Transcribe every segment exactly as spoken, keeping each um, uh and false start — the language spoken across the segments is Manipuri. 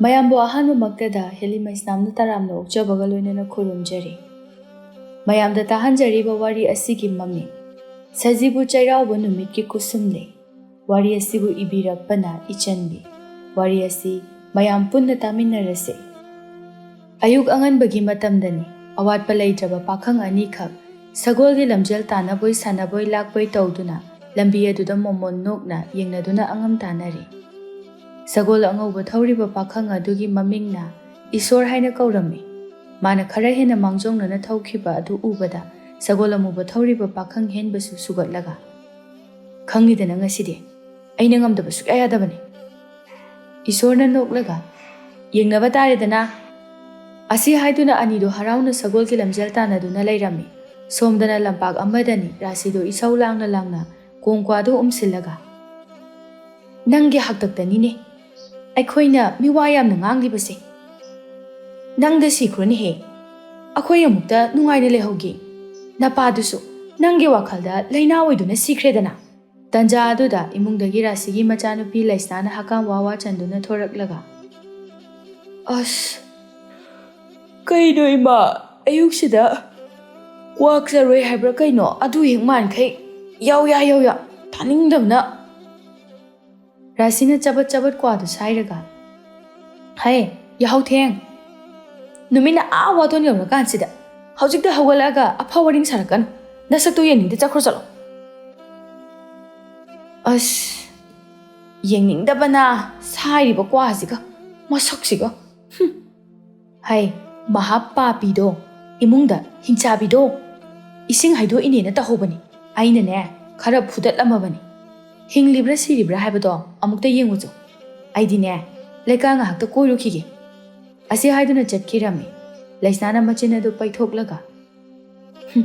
ꯃꯌꯥꯝꯕꯨ ꯑꯍꯥꯟꯕꯃꯛꯇꯗ ꯍꯦꯂꯤ ꯃꯩꯁꯅꯥꯝꯅ ꯇꯔꯥꯝꯅ ꯑꯣꯛꯆꯕꯒ ꯂꯣꯏꯅꯅ ꯈꯨꯔꯨꯝꯖꯔꯤ꯫ ꯃꯌꯥꯝꯗ ꯇꯥꯍꯟꯖꯔꯤꯕ ꯋꯥꯔꯤ ꯑꯁꯤꯒꯤ ꯃꯃꯤꯡ ꯁꯖꯤꯕꯨ ꯆꯩꯔꯥꯎꯕ ꯅꯨꯃꯤꯠꯀꯤ ꯀꯨꯁꯨꯝꯂꯦ꯫ ꯋꯥꯔꯤ ꯑꯁꯤꯕꯨ ꯏꯕꯤꯔꯛꯄꯅ ꯏꯆꯟꯕꯤ꯫ ꯋꯥꯔꯤ ꯑꯁꯤ ꯃꯌꯥꯝ ꯄꯨꯟꯅ ꯇꯥꯃꯤꯟꯅꯔꯁꯦ꯫ ꯑꯌꯨꯛ ꯑꯉꯟꯕꯒꯤ ꯃꯇꯝꯗꯅꯤ꯫ ꯑꯋꯥꯠꯄ ꯂꯩꯇ꯭ꯔꯕ ꯄꯥꯈꯪ ꯑꯅꯤꯈꯛ ꯁꯒꯣꯜꯒꯤ ꯂꯝꯖꯦꯜ ꯇꯥꯟꯅꯕꯣꯏ ꯁꯥꯟꯅꯕꯣꯏ ꯂꯥꯛꯄꯣꯏ ꯇꯧꯗꯨꯅ ꯂꯝꯕꯤ ꯑꯗꯨꯗ ꯃꯣꯃꯣꯟ ꯅꯣꯛꯅ ꯌꯦꯡꯅꯗꯨꯅ ꯑꯉꯝ ꯇꯥꯟꯅꯔꯤ꯫ ꯁꯒꯣꯜ ꯑꯉꯧꯕ ꯊꯧꯔꯤꯕ ꯄꯥꯈꯪ ꯑꯗꯨꯒꯤ ꯃꯃꯤꯡꯅ ꯏꯁꯣꯔ ꯍꯥꯏꯅ ꯀꯧꯔꯝꯃꯤ꯫ ꯃꯥꯅ ꯈꯔ ꯍꯦꯟꯅ ꯃꯥꯡꯖꯧꯅꯅ ꯊꯧꯈꯤꯕ ꯑꯗꯨ ꯎꯕꯗ ꯁꯒꯣꯜ ꯑꯃꯨꯕ ꯊꯧꯔꯤꯕ ꯄꯥꯈꯪ ꯍꯦꯟꯕꯁꯨ ꯁꯨꯒꯠꯂꯒ, "ꯈꯪꯉꯤꯗꯅ ꯉꯁꯤꯗꯤ ꯑꯩꯅ ꯉꯝꯗꯕ ꯁꯨꯛꯌꯥ ꯌꯥꯗꯕꯅꯤ꯫" ꯏꯁꯣꯔꯅ ꯅꯣꯛꯂꯒ, "ꯌꯦꯡꯅꯕ ꯇꯥꯔꯦꯗꯅ꯫" ꯑꯁꯤ ꯍꯥꯏꯗꯨꯅ ꯑꯅꯤꯗꯨ ꯍꯔꯥꯎꯅ ꯁꯒꯣꯜꯒꯤ ꯂꯝꯖꯦꯜ ꯇꯥꯟꯅꯗꯨꯅ ꯂꯩꯔꯝꯃꯤ꯫ ꯁꯣꯝꯗꯅ ꯂꯝꯄꯥꯛ ꯑꯃꯗꯅꯤ ꯔꯥꯁꯤꯗꯨ ꯏꯁꯧ ꯂꯥꯡꯅ ꯂꯥꯡꯅ ꯀꯣꯡꯀ꯭ꯋꯥꯗꯨ ꯎꯝꯁꯤꯜꯂꯒ, "ꯅꯪꯒꯤ ꯍꯥꯛꯇꯛꯇꯅꯤꯅꯦ ꯑꯩꯈꯣꯏꯅ ꯃꯤꯋꯥ ꯌꯥꯝꯅ ꯉꯥꯡꯂꯤꯕꯁꯦ꯫ ꯅꯪꯗ ꯁꯤꯈ꯭ꯔꯣꯅꯦꯍꯦ, ꯑꯩꯈꯣꯏ ꯑꯃꯨꯛꯇ ꯅꯨꯡꯉꯥꯏꯅ ꯂꯩꯍꯧꯒꯦ꯫ ꯅꯄꯥꯗꯨꯁꯨ ꯅꯪꯒꯤ ꯋꯥꯈꯜꯗ ꯂꯩꯅꯥ ꯑꯣꯏꯗꯨꯅ ꯁꯤꯈ꯭ꯔꯦꯗꯅ꯫" ꯇꯟꯖꯥ ꯑꯗꯨꯗ ꯏꯃꯨꯡꯗꯒꯤ ꯔꯥꯁꯤꯒꯤ ꯃꯆꯥꯅꯨꯄꯤ ꯂꯩꯁꯅꯥꯅ ꯍꯀꯥꯝ ꯋꯥ ꯋꯥ ꯆꯟꯗꯨꯅ ꯊꯣꯔꯛꯂꯒ, "ꯑꯁ, ꯀꯩꯅꯣ ꯏꯃꯥ, ꯑꯌꯨꯛꯁꯤꯗ ꯀ꯭ꯋꯥꯛ ꯆꯔꯣꯏ ꯍꯥꯏꯕ꯭ꯔꯥ ꯀꯩꯅꯣ, ꯑꯗꯨ ꯍꯦꯛ ꯃꯥꯟꯈꯩ ꯌꯥꯎ ꯌꯥ, ꯌꯥꯎ ꯌꯥ, ꯇꯥꯅꯤꯡꯗꯕꯅ꯫" ꯔꯥꯁꯤꯅ ꯆꯕꯠ ꯆꯕꯠ ꯀ꯭ꯋꯥꯗꯨ ꯁꯥꯏꯔꯒ, "ꯍꯩ, ꯌꯥꯍꯧ ꯊꯦꯡ꯫ ꯅꯨꯃꯤꯠꯅ ꯑꯥ ꯋꯥꯇꯣꯟ ꯌꯧꯔꯀꯥꯟꯁꯤꯗ ꯍꯧꯖꯤꯛꯇ ꯍꯧꯒꯠꯂꯛꯑꯒ ꯑꯐ ꯋꯥꯔꯤꯡ ꯁꯥꯔꯛꯀꯅꯨ꯫ ꯅꯁꯛꯇꯨ ꯌꯦꯡꯅꯤꯡꯗꯦ, ꯆꯠꯈ꯭ꯔꯣ ꯆꯠꯂꯣ꯫" ꯑꯁ, ꯌꯦꯡꯅꯤꯡꯗꯕꯅ ꯁꯥꯏꯔꯤꯕ ꯀ꯭ꯋꯥꯁꯤꯒ ꯃꯁꯛꯁꯤꯒ꯫ ꯍꯨꯝ꯫ ꯍꯩ, ꯃꯍꯥ ꯄꯥꯄꯤꯗꯣ, ꯏꯃꯨꯡꯗ ꯍꯤꯡꯆꯥꯕꯤꯗꯣ, ꯏꯁꯤꯡ ꯍꯩꯗꯣꯛꯏꯅꯦꯅ ꯇꯧꯍꯧꯕꯅꯤ꯫ ꯑꯩꯅꯅꯦ, ꯈꯔ ꯐꯨꯗꯠꯂꯝꯃꯕꯅꯤ꯫ ꯍꯤꯡꯂꯤꯕ꯭ꯔꯥ ꯁꯤꯔꯤꯕ꯭ꯔꯥ ꯍꯥꯏꯕꯗꯣ ꯑꯃꯨꯛꯇ ꯌꯦꯡꯉꯨꯆꯣ꯫ ꯑꯩꯗꯤꯅꯦ, ꯂꯩꯀꯥ ꯉꯥꯏꯍꯥꯛꯇ ꯀꯣꯏꯔꯨꯈꯤꯒꯦ꯫ ꯑꯁꯤ ꯍꯥꯏꯗꯨꯅ ꯆꯠꯈꯤꯔꯝꯃꯤ꯫ ꯂꯩꯁꯅꯥꯅ ꯃꯆꯤꯟ ꯑꯗꯨ ꯄꯩꯊꯣꯛꯂꯒ, "ꯍꯨꯝ,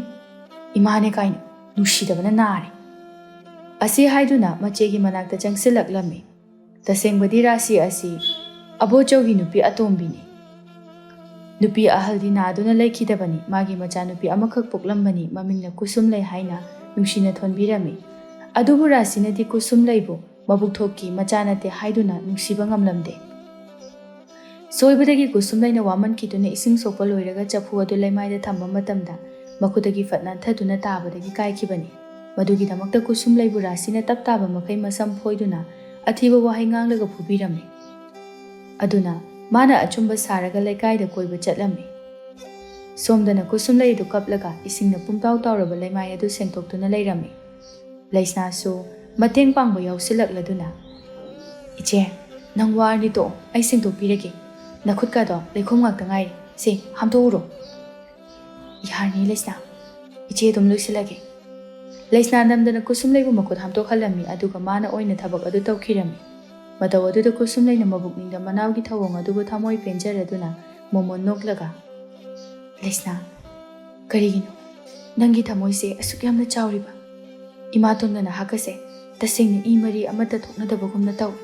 ꯏꯃꯥꯅꯦ ꯀꯥꯏꯅ ꯅꯨꯡꯁꯤꯗꯕꯅ ꯅꯥꯔꯦ꯫" ꯑꯁꯤ ꯍꯥꯏꯗꯨꯅ ꯃꯆꯦꯒꯤ ꯃꯅꯥꯛꯇ ꯆꯪꯁꯤꯜꯂꯛꯂꯝꯃꯤ꯫ ꯇꯁꯦꯡꯕꯗꯤ ꯔꯥꯁꯤ ꯑꯁꯤ ꯑꯕꯣꯆꯧꯒꯤ ꯅꯨꯄꯤ ꯑꯇꯣꯝꯕꯤꯅꯤ꯫ ꯅꯨꯄꯤ ꯑꯍꯜꯗꯤ ꯅꯥꯗꯨꯅ ꯂꯩꯈꯤꯗꯕꯅꯤ꯫ ꯃꯥꯒꯤ ꯃꯆꯥꯅꯨꯄꯤ ꯑꯃꯈꯛ ꯄꯣꯛꯂꯝꯕꯅꯤ꯫ ꯃꯃꯤꯡꯅ ꯀꯨꯁꯨꯝꯂꯩ ꯍꯥꯏꯅ ꯅꯨꯡꯁꯤꯅ ꯊꯣꯟꯕꯤꯔꯝꯃꯤ꯫ ꯑꯗꯨꯕꯨ ꯔꯥꯁꯤꯅꯗꯤ ꯀꯨꯁꯨꯝꯂꯩꯕꯨ ꯃꯕꯨꯛ ꯊꯣꯛꯀꯤ ꯃꯆꯥ ꯅꯠꯇꯦ ꯍꯥꯏꯗꯨꯅ ꯅꯨꯡꯁꯤꯕ ꯉꯝꯂꯝꯗꯦ꯫ ꯁꯣꯏꯕꯗꯒꯤ ꯀꯨꯁꯨꯝꯂꯩꯅ ꯋꯥꯃꯟꯈꯤꯗꯨꯅ ꯏꯁꯤꯡ ꯁꯣꯛꯄ ꯂꯣꯏꯔꯒ ꯆꯐꯨ ꯑꯗꯨ ꯂꯩꯃꯥꯏꯗ ꯊꯝꯕ ꯃꯇꯝꯗ ꯃꯈꯨꯠꯇꯒꯤ ꯐꯠ ꯅꯥꯟꯊꯗꯨꯅ ꯇꯥꯕꯗꯒꯤ ꯀꯥꯏꯈꯤꯕꯅꯤ꯫ ꯃꯗꯨꯒꯤꯗꯃꯛꯇ ꯀꯨꯁꯨꯝꯂꯩꯕꯨ ꯔꯥꯁꯤꯅ ꯇꯞ ꯇꯥꯕ ꯃꯈꯩ ꯃꯁꯝ ꯐꯣꯏꯗꯨꯅ ꯑꯊꯤꯕ ꯋꯥꯍꯩ ꯉꯥꯡꯂꯒ ꯐꯨꯕꯤꯔꯝꯃꯤ꯫ ꯑꯗꯨꯅ ꯃꯥꯅ ꯑꯆꯨꯝꯕ ꯁꯥꯔꯒ ꯂꯩꯀꯥꯏꯗ ꯀꯣꯏꯕ ꯆꯠꯂꯝꯃꯤ꯫ ꯁꯣꯝꯗꯅ ꯀꯨꯁꯨꯝꯂꯩ ꯑꯗꯨ ꯀꯞꯂꯒ ꯏꯁꯤꯡꯅ ꯄꯨꯝꯇꯥꯎ ꯇꯥꯎꯔꯕ ꯂꯩꯃꯥꯏ ꯑꯗꯨ ꯁꯦꯡꯗꯣꯛꯇꯨꯅ ꯂꯩꯔꯝꯃꯤ꯫ ꯂꯩꯁꯅꯥꯁꯨ ꯃꯇꯦꯡ ꯄꯥꯡꯕ ꯌꯥꯎꯁꯤꯜꯂꯛꯂꯗꯨꯅ, "ꯏꯆꯦ, ꯅꯪ ꯋꯥꯔꯅꯤ ꯇꯣꯛꯑꯣ, ꯑꯩ ꯁꯦꯡꯗꯣꯛꯄꯤꯔꯒꯦ꯫ ꯅꯈꯨꯠꯀꯗꯣ ꯂꯩꯈꯣꯝ ꯉꯥꯛꯇ ꯉꯥꯏꯔꯦ꯫ ꯁꯦ, ꯍꯥꯝꯗꯣꯛꯎꯔꯣ꯫" "ꯌꯥꯔꯅꯤ ꯂꯩꯁꯅꯥ, ꯏꯆꯦ ꯑꯗꯨꯝ ꯂꯣꯏꯁꯤꯜꯂꯒꯦ꯫" ꯂꯩꯁꯅꯥ ꯅꯝꯗꯅ ꯀꯨꯁꯨꯝꯂꯩꯕꯨ ꯃꯈꯨꯠ ꯍꯥꯝꯗꯣꯛꯍꯜꯂꯝꯃꯤ, ꯑꯗꯨꯒ ꯃꯥꯅ ꯑꯣꯏꯅ ꯊꯕꯛ ꯑꯗꯨ ꯇꯧꯈꯤꯔꯝꯃꯤ꯫ ꯃꯇꯧ ꯑꯗꯨꯗ ꯀꯨꯁꯨꯝꯂꯩꯅ ꯃꯕꯨꯛꯅꯤꯡꯗ ꯃꯅꯥꯎꯒꯤ ꯊꯧꯑꯣꯡ ꯑꯗꯨꯕꯨ ꯊꯃꯣꯏ ꯄꯦꯟꯖꯔꯗꯨꯅ ꯃꯣꯃꯣꯟ ꯅꯣꯛꯂꯒ, "ꯂꯩꯁꯅꯥ, ꯀꯔꯤꯒꯤꯅꯣ ꯅꯪꯒꯤ ꯊꯃꯣꯏꯁꯦ ꯑꯁꯨꯛ ꯌꯥꯝꯅ ꯆꯥꯎꯔꯤꯕ? ꯏꯃꯥꯇꯣꯟꯒ ꯅꯍꯥꯛꯀꯁꯦ ꯇꯁꯦꯡꯅ ꯏ ꯃꯔꯤ ꯑꯃꯠꯇ ꯊꯣꯛꯅꯗꯕꯒꯨꯝꯅ ꯇꯧꯏ꯫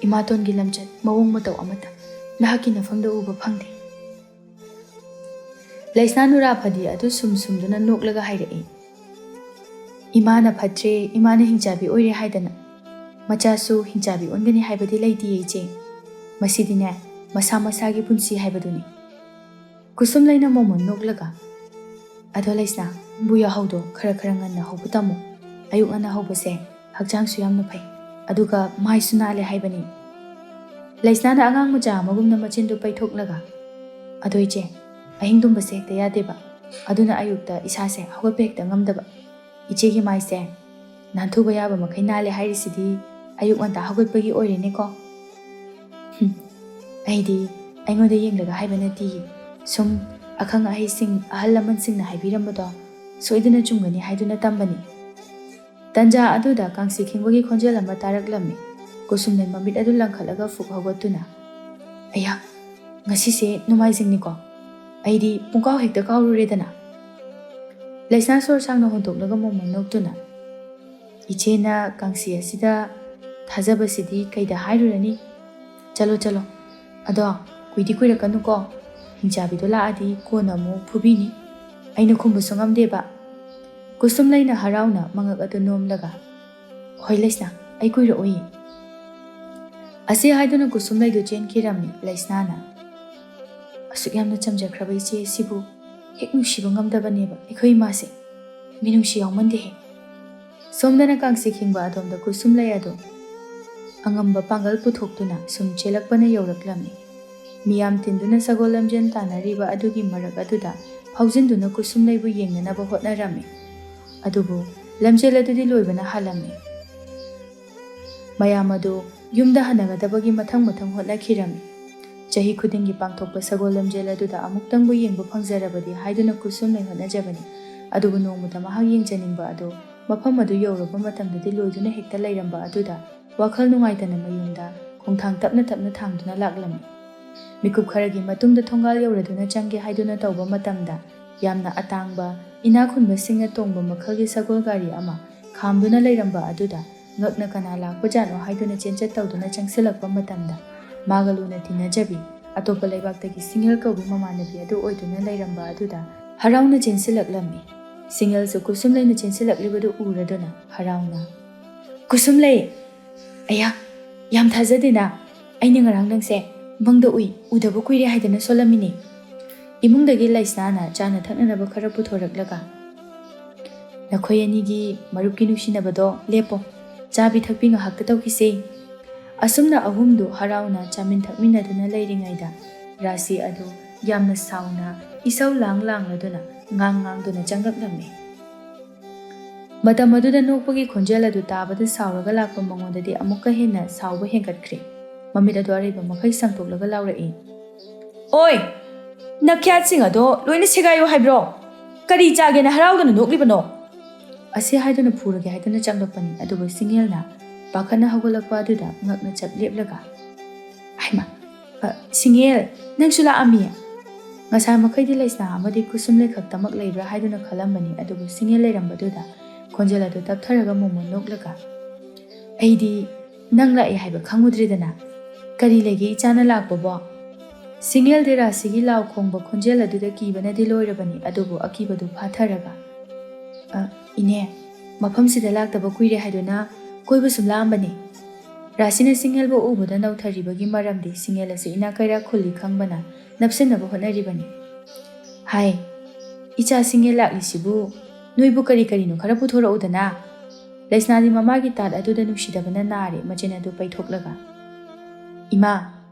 ꯏꯃꯥꯇꯣꯟꯒꯤ ꯂꯝꯆꯠ, ꯃꯑꯣꯡ ꯃꯇꯧ ꯑꯃꯠꯇ ꯅꯍꯥꯛꯀꯤ ꯅꯐꯝꯗ ꯎꯕ ꯐꯪꯗꯦ꯫" ꯂꯩꯁꯅꯥ ꯅꯨꯔꯥ ꯐꯗꯤ ꯑꯗꯨ ꯁꯨꯝ ꯁꯨꯝꯗꯨꯅ ꯅꯣꯛꯂꯒ ꯍꯥꯏꯔꯛꯏ, "ꯏꯃꯥꯅ ꯐꯠꯇ꯭ꯔꯦ, ꯏꯃꯥꯅ ꯍꯤꯡꯆꯥꯕꯤ ꯑꯣꯏꯔꯦ ꯍꯥꯏꯗꯅ ꯃꯆꯥꯁꯨ ꯍꯤꯡꯆꯥꯕꯤ ꯑꯣꯟꯒꯅꯤ ꯍꯥꯏꯕꯗꯤ ꯂꯩꯇꯤꯌꯦ ꯏꯆꯦ꯫ ꯃꯁꯤꯗꯤꯅꯦ, ꯃꯁꯥ ꯃꯁꯥꯒꯤ ꯄꯨꯟꯁꯤ ꯍꯥꯏꯕꯗꯨꯅꯤ꯫" ꯀꯨꯁꯨꯝꯂꯩꯅ ꯃꯣꯃꯣꯟ ꯅꯣꯛꯂꯒ, "ꯑꯗꯣ ꯂꯩꯁꯅꯥ, ꯅꯪꯕꯨ ꯌꯥꯍꯧꯗꯣ ꯈꯔ ꯈꯔ ꯉꯟꯅ ꯍꯧꯕ ꯇꯝꯃꯨ꯫ ꯑꯌꯨꯛ ꯉꯟꯅ ꯍꯧꯕꯁꯦ ꯍꯛꯆꯥꯡꯁꯨ ꯌꯥꯝꯅ ꯐꯩ, ꯑꯗꯨꯒ ꯃꯥꯏꯁꯨ ꯅꯥꯜꯂꯦ ꯍꯥꯏꯕꯅꯤ꯫" ꯂꯩꯁꯅꯥꯅ ꯑꯉꯥꯡ ꯃꯆꯥ ꯑꯃꯒꯨꯝꯅ ꯃꯆꯤꯟꯗꯨ ꯄꯩꯊꯣꯛꯂꯒ, "ꯑꯗꯣ ꯏꯆꯦ, ꯑꯍꯤꯡ ꯇꯨꯝꯕꯁꯦ ꯍꯦꯛꯇ ꯌꯥꯗꯦꯕ꯫ ꯑꯗꯨꯅ ꯑꯌꯨꯛꯇ ꯏꯁꯥꯁꯦ ꯍꯧꯒꯠꯄ ꯍꯦꯛꯇ ꯉꯝꯗꯕ꯫ ꯏꯆꯦꯒꯤ ꯃꯥꯏꯁꯦ ꯅꯥꯟꯊꯨꯕ ꯌꯥꯕ ꯃꯈꯩ ꯅꯥꯜꯂꯦ ꯍꯥꯏꯔꯤꯁꯤꯗꯤ ꯑꯌꯨꯛ ꯉꯟꯇꯥ ꯍꯧꯒꯠꯄꯒꯤ ꯑꯣꯏꯔꯦꯅꯦꯀꯣ꯫" "ꯍꯨꯝ, ꯑꯩꯗꯤ ꯑꯩꯉꯣꯟꯗ ꯌꯦꯡꯂꯒ ꯍꯥꯏꯕ ꯅꯠꯇꯤꯌꯦ꯫ ꯁꯨꯝ ꯑꯈꯪ ꯑꯍꯩꯁꯤꯡ, ꯑꯍꯜ ꯂꯃꯟꯁꯤꯡꯅ ꯍꯥꯏꯕꯤꯔꯝꯕꯗꯣ ꯁꯣꯏꯗꯅ ꯆꯨꯝꯒꯅꯤ ꯍꯥꯏꯗꯨꯅ ꯇꯝꯕꯅꯤ꯫" ꯇꯟꯖꯥ ꯑꯗꯨꯗ ꯀꯥꯡꯁꯤ ꯈꯤꯡꯕꯒꯤ ꯈꯣꯟꯖꯦꯜ ꯑꯃ ꯇꯥꯔꯛꯂꯝꯃꯤ꯫ ꯀꯨꯁꯨꯝꯂꯩ ꯃꯃꯤꯠ ꯑꯗꯨ ꯂꯪꯈꯠꯂꯒ ꯐꯨꯛ ꯍꯧꯒꯠꯇꯨꯅ, "ꯑꯌꯥ, ꯉꯁꯤꯁꯦ ꯅꯣꯡꯃꯥꯏꯖꯤꯡꯅꯤꯀꯣ? ꯑꯩꯗꯤ ꯄꯨꯡꯀꯥꯎ ꯍꯦꯛꯇ ꯀꯥꯎꯔꯨꯔꯦꯗꯅ꯫" ꯂꯩꯁꯅꯥ ꯁꯣꯔ ꯁꯥꯡꯅ ꯍꯣꯟꯗꯣꯛꯂꯒ ꯃꯣꯃꯣꯟ ꯅꯣꯛꯇꯨꯅ, "ꯏꯆꯦꯅ ꯀꯥꯡꯁꯤ ꯑꯁꯤꯗ ꯊꯥꯖꯕꯁꯤꯗꯤ ꯀꯩꯗ ꯍꯥꯏꯔꯨꯔꯅꯤ? ꯆꯠꯂꯣ, ꯆꯠꯂꯣ꯫ ꯑꯗꯣ ꯀꯨꯏꯗꯤ ꯀꯨꯏꯔꯛꯀꯅꯨꯀꯣ꯫ ꯍꯤꯡꯆꯥꯕꯤꯗꯣ ꯂꯥꯛꯑꯗꯤ ꯀꯣꯟꯅ ꯑꯃꯨꯛ ꯐꯨꯕꯤꯅꯤ꯫ ꯑꯩꯅ ꯈꯨꯝꯕꯁꯨ ꯉꯝꯗꯦꯕ꯫" ꯀꯨꯁꯨꯝꯂꯩꯅ ꯍꯔꯥꯎꯅ ꯃꯉꯛ ꯑꯗꯨ ꯅꯣꯝꯂꯒ, "ꯍꯣꯏ ꯂꯩꯁꯅꯥ, ꯑꯩ ꯀꯨꯏꯔꯛꯑꯣꯏꯌꯦ꯫" ꯑꯁꯤ ꯍꯥꯏꯗꯨꯅ ꯀꯨꯁꯨꯝꯂꯩꯗꯨ ꯆꯦꯟꯈꯤꯔꯝꯃꯤ ꯂꯩꯁꯅꯥꯅ꯫ "ꯑꯁꯨꯛ ꯌꯥꯝꯅ ꯆꯝꯖꯈ꯭ꯔꯕ ꯏꯆꯦ ꯑꯁꯤꯕꯨ ꯍꯦꯛ ꯅꯨꯡꯁꯤꯕ ꯉꯝꯗꯕꯅꯦꯕ ꯑꯩꯈꯣꯏ ꯏꯃꯥꯁꯦ꯫ ꯃꯤꯅꯨꯡꯁꯤ ꯌꯥꯎꯃꯟꯗꯦꯍꯦ"꯫ ꯁꯣꯝꯗꯅ ꯀꯥꯡꯁꯤ ꯈꯤꯡꯕ ꯑꯗꯣꯝꯗ ꯀꯨꯁꯨꯝꯂꯩ ꯑꯗꯣ ꯑꯉꯝꯕ ꯄꯥꯡꯒꯜ ꯄꯨꯊꯣꯛꯇꯨꯅ ꯁꯨꯝ ꯆꯦꯜꯂꯛꯄꯅ ꯌꯧꯔꯛꯂꯝꯃꯤ꯫ ꯃꯤꯌꯥꯝ ꯇꯤꯟꯗꯨꯅ ꯁꯒꯣꯜ ꯂꯝꯖꯦꯟ ꯇꯥꯟꯅꯔꯤꯕ ꯑꯗꯨꯒꯤ ꯃꯔꯛ ꯑꯗꯨꯗ ꯐꯥꯎꯖꯤꯟꯗꯨꯅ ꯀꯨꯁꯨꯝꯂꯩꯕꯨ ꯌꯦꯡꯅꯅꯕ ꯍꯣꯠꯅꯔꯝꯃꯤ꯫ ꯑꯗꯨꯕꯨ ꯂꯝꯖꯦꯜ ꯑꯗꯨꯗꯤ ꯂꯣꯏꯕꯅ ꯍꯥꯜꯂꯝꯃꯤ꯫ ꯃꯌꯥꯝ ꯑꯗꯨ ꯌꯨꯝꯗ ꯍꯟꯅꯒꯗꯕꯒꯤ ꯃꯊꯪ ꯃꯊꯪ ꯍꯣꯠꯅꯈꯤꯔꯝꯃꯤ꯫ ꯆꯍꯤ ꯈꯨꯗꯤꯡꯒꯤ ꯄꯥꯡꯊꯣꯛꯄ ꯁꯒꯣꯜ ꯂꯝꯖꯦꯜ ꯑꯗꯨꯗ ꯑꯃꯨꯛꯇꯪꯕꯨ ꯌꯦꯡꯕ ꯐꯪꯖꯔꯕꯗꯤ ꯍꯥꯏꯗꯨꯅ ꯀꯨꯁꯨꯝꯂꯩ ꯍꯣꯠꯅꯖꯕꯅꯤ꯫ ꯑꯗꯨꯕꯨ ꯅꯣꯡꯃꯇ ꯃꯍꯥꯛ ꯌꯦꯡꯖꯅꯤꯡꯕ ꯑꯗꯨ ꯃꯐꯝ ꯑꯗꯨ ꯌꯧꯔꯕ ꯃꯇꯝꯗꯗꯤ ꯂꯣꯏꯗꯨꯅ ꯍꯦꯛꯇ ꯂꯩꯔꯝꯕ ꯑꯗꯨꯗ ꯋꯥꯈꯜ ꯅꯨꯡꯉꯥꯏꯇꯅ ꯃꯌꯨꯝꯗ ꯈꯣꯡꯊꯥꯡ ꯇꯞꯅ ꯇꯞꯅ ꯊꯥꯡꯗꯨꯅ ꯂꯥꯛꯂꯝꯃꯤ꯫ ꯃꯤꯀꯨꯞ ꯈꯔꯒꯤ ꯃꯇꯨꯡꯗ ꯊꯣꯡꯒꯥꯜ ꯌꯧꯔꯗꯨꯅ ꯆꯪꯒꯦ ꯍꯥꯏꯗꯨꯅ ꯇꯧꯕ ꯃꯇꯝꯗ ꯌꯥꯝꯅ ꯑꯇꯥꯡꯕ, ꯏꯅꯥꯛ ꯈꯨꯟꯕꯁꯤꯡꯅ ꯇꯣꯡꯕ ꯃꯈꯜꯒꯤ ꯁꯒꯣꯜ ꯒꯥꯔꯤ ꯑꯃ ꯈꯥꯝꯗꯨꯅ ꯂꯩꯔꯝꯕ ꯑꯗꯨꯗ ꯉꯛꯅ ꯀꯅꯥ ꯂꯥꯛꯄꯖꯥꯠꯅꯣ ꯍꯥꯏꯗꯨꯅ ꯆꯦꯟꯆꯠ ꯇꯧꯗꯨꯅ ꯆꯪꯁꯤꯜꯂꯛꯄ ꯃꯇꯝꯗ ꯃꯥꯒ ꯂꯨꯅ ꯇꯤꯟꯅꯖꯕꯤ, ꯑꯇꯣꯞꯄ ꯂꯩꯕꯥꯛꯇꯒꯤ ꯁꯤꯡꯉꯦꯜ ꯀꯧꯕꯤ ꯃꯃꯥꯟꯅꯕꯤ ꯑꯗꯨ ꯑꯣꯏꯗꯨꯅ ꯂꯩꯔꯝꯕ ꯑꯗꯨꯗ ꯍꯔꯥꯎꯅ ꯆꯦꯟꯁꯤꯜꯂꯛꯂꯝꯃꯤ꯫ ꯁꯤꯡꯉꯦꯜꯁꯨ ꯀꯨꯁꯨꯝꯂꯩꯅ ꯆꯦꯟꯁꯤꯜꯂꯛꯂꯤꯕꯗꯨ ꯎꯔꯗꯨꯅ ꯍꯔꯥꯎꯅ, "ꯀꯨꯁꯨꯝꯂꯩ! ꯑꯌꯥ, ꯌꯥꯝ ꯊꯥꯖꯗꯦꯅ꯫ ꯑꯩꯅ ꯉꯔꯥꯡ ꯅꯪꯁꯦ ꯃꯪꯗ ꯎꯏ, ꯎꯗꯕ ꯀꯨꯏꯔꯦ ꯍꯥꯏꯗꯅ ꯁꯣꯜꯂꯝꯃꯤꯅꯦ꯫" ꯏꯃꯨꯡꯗꯒꯤ ꯂꯩꯁꯅꯥꯅ ꯆꯥꯅ ꯊꯛꯅꯅꯕ ꯈꯔ ꯄꯨꯊꯣꯔꯛꯂꯒ, "ꯅꯈꯣꯏ ꯑꯅꯤꯒꯤ ꯃꯔꯨꯞꯀꯤ ꯅꯨꯡꯁꯤꯅꯕꯗꯣ ꯂꯦꯞꯄꯣ, ꯆꯥꯕꯤ ꯊꯛꯄꯤ ꯉꯥꯏꯍꯥꯛꯇ ꯇꯧꯈꯤꯁꯦ꯫" ꯑꯁꯨꯝꯅ ꯑꯍꯨꯝꯗꯨ ꯍꯔꯥꯎꯅ ꯆꯥꯃꯤꯟ ꯊꯛꯃꯤꯟꯅꯗꯨꯅ ꯂꯩꯔꯤꯉꯩꯗ ꯔꯥꯁꯤ ꯑꯗꯨ ꯌꯥꯝꯅ ꯁꯥꯎꯅ ꯏꯁꯧ ꯂꯥꯡ ꯂꯥꯡꯂꯗꯨꯅ ꯉꯥꯡ ꯉꯥꯡꯗꯨꯅ ꯆꯪꯂꯛꯂꯝꯃꯤ꯫ ꯃꯇꯝ ꯑꯗꯨꯗ ꯅꯣꯛꯄꯒꯤ ꯈꯣꯟꯖꯦꯜ ꯑꯗꯨ ꯇꯥꯕꯗ ꯁꯥꯎꯔꯒ ꯂꯥꯛꯄ ꯃꯉꯣꯟꯗꯗꯤ ꯑꯃꯨꯛꯀ ꯍꯦꯟꯅ ꯁꯥꯎꯕ ꯍꯦꯟꯒꯠꯈ꯭ꯔꯦ꯫ ꯃꯃꯤꯠ ꯑꯗꯨ ꯑꯔꯩꯕ ꯃꯈꯩ ꯁꯥꯡꯗꯣꯛꯂꯒ ꯂꯥꯎꯔꯛꯏ, "ꯑꯣꯏ! ꯅꯈ꯭ꯌꯥꯠꯁꯤꯡ ꯑꯗꯣ ꯂꯣꯏꯅ ꯁꯦꯒꯥꯏꯌꯨ ꯍꯥꯏꯕ꯭ꯔꯣ? ꯀꯔꯤ ꯆꯥꯒꯦꯅ ꯍꯔꯥꯎꯗꯅ ꯅꯣꯛꯂꯤꯕꯅꯣ?" ꯑꯁꯤ ꯍꯥꯏꯗꯨꯅ ꯐꯨꯔꯒꯦ ꯍꯥꯏꯗꯨꯅ ꯆꯪꯂꯛꯄꯅꯤ꯫ ꯑꯗꯨꯕꯨ ꯁꯤꯡꯉꯦꯜꯅ ꯄꯥꯈꯠꯅ ꯍꯧꯒꯠꯂꯛꯄ ꯑꯗꯨꯗ ꯉꯛꯅ ꯆꯞ ꯂꯦꯞꯂꯒ, "ꯍꯩꯃꯥ, ꯑ, ꯁꯤꯡꯉꯦꯜ, ꯅꯪꯁꯨ ꯂꯥꯛꯑꯝꯃꯤ?" ꯉꯁꯥꯏ ꯃꯈꯩꯗꯤ ꯂꯩꯁꯅꯥ ꯑꯃꯗꯤ ꯀꯨꯁꯨꯝꯂꯩ ꯈꯛꯇꯃꯛ ꯂꯩꯕ꯭ꯔꯥ ꯍꯥꯏꯗꯨꯅ ꯈꯜꯂꯝꯕꯅꯤ꯫ ꯑꯗꯨꯕꯨ ꯁꯤꯡꯉꯦꯜ ꯂꯩꯔꯝꯕꯗꯨꯗ ꯈꯣꯟꯖꯦꯜ ꯑꯗꯨ ꯇꯞꯊꯔꯒ ꯃꯣꯃꯣꯟ ꯅꯣꯛꯂꯒ, "ꯑꯩꯗꯤ ꯅꯪ ꯂꯥꯛꯑꯦ ꯍꯥꯏꯕ ꯈꯪꯉꯨꯗ꯭ꯔꯦꯗꯅ꯫ ꯀꯔꯤ ꯂꯩꯒꯦ ꯏꯆꯥꯅ ꯂꯥꯛꯄꯕꯣ?" ꯁꯤꯡꯉꯦꯜꯗꯤ ꯔꯥꯁꯤꯒꯤ ꯂꯥꯎ ꯈꯣꯡꯕ ꯈꯣꯟꯖꯦꯜ ꯑꯗꯨꯗ ꯀꯤꯕꯅꯗꯤ ꯂꯣꯏꯔꯕꯅꯤ꯫ ꯑꯗꯨꯕꯨ ꯑꯀꯤꯕꯗꯨ ꯐꯥꯊꯔꯒ, "ꯑ, ꯏꯅꯦ, ꯃꯐꯝꯁꯤꯗ ꯂꯥꯛꯇꯕ ꯀꯨꯏꯔꯦ ꯍꯥꯏꯗꯨꯅ ꯀꯣꯏꯕ ꯁꯨꯝ ꯂꯥꯛꯑꯝꯕꯅꯤ꯫" ꯔꯥꯁꯤꯅ ꯁꯤꯡꯍꯦꯜꯕꯨ ꯎꯕꯗ ꯅꯧꯊꯔꯤꯕꯒꯤ ꯃꯔꯝꯗꯤ ꯁꯤꯡꯍꯦꯜ ꯑꯁꯤ ꯏꯅꯥꯛ ꯀꯩꯔꯥꯛ ꯈꯨꯜꯂꯤ ꯈꯪꯕꯅ ꯅꯞꯁꯤꯟꯅꯕ ꯍꯣꯠꯅꯔꯤꯕꯅꯤ꯫ "ꯍꯥꯏ, ꯏꯆꯥ ꯁꯤꯡꯍꯦꯜ ꯂꯥꯛꯂꯤꯁꯤꯕꯨ ꯅꯣꯏꯕꯨ ꯀꯔꯤ ꯀꯔꯤꯅꯣ ꯈꯔ ꯄꯨꯊꯣꯔꯛꯎꯗꯅ?" ꯂꯩꯁꯅꯥꯗꯤ ꯃꯃꯥꯒꯤ ꯇꯥꯠ ꯑꯗꯨꯗ ꯅꯨꯡꯁꯤꯗꯕꯅ ꯅꯥꯔꯦ ꯃꯆꯤꯟ ꯑꯗꯨ ꯄꯩꯊꯣꯛꯂꯒ꯫ "ꯏꯃꯥ,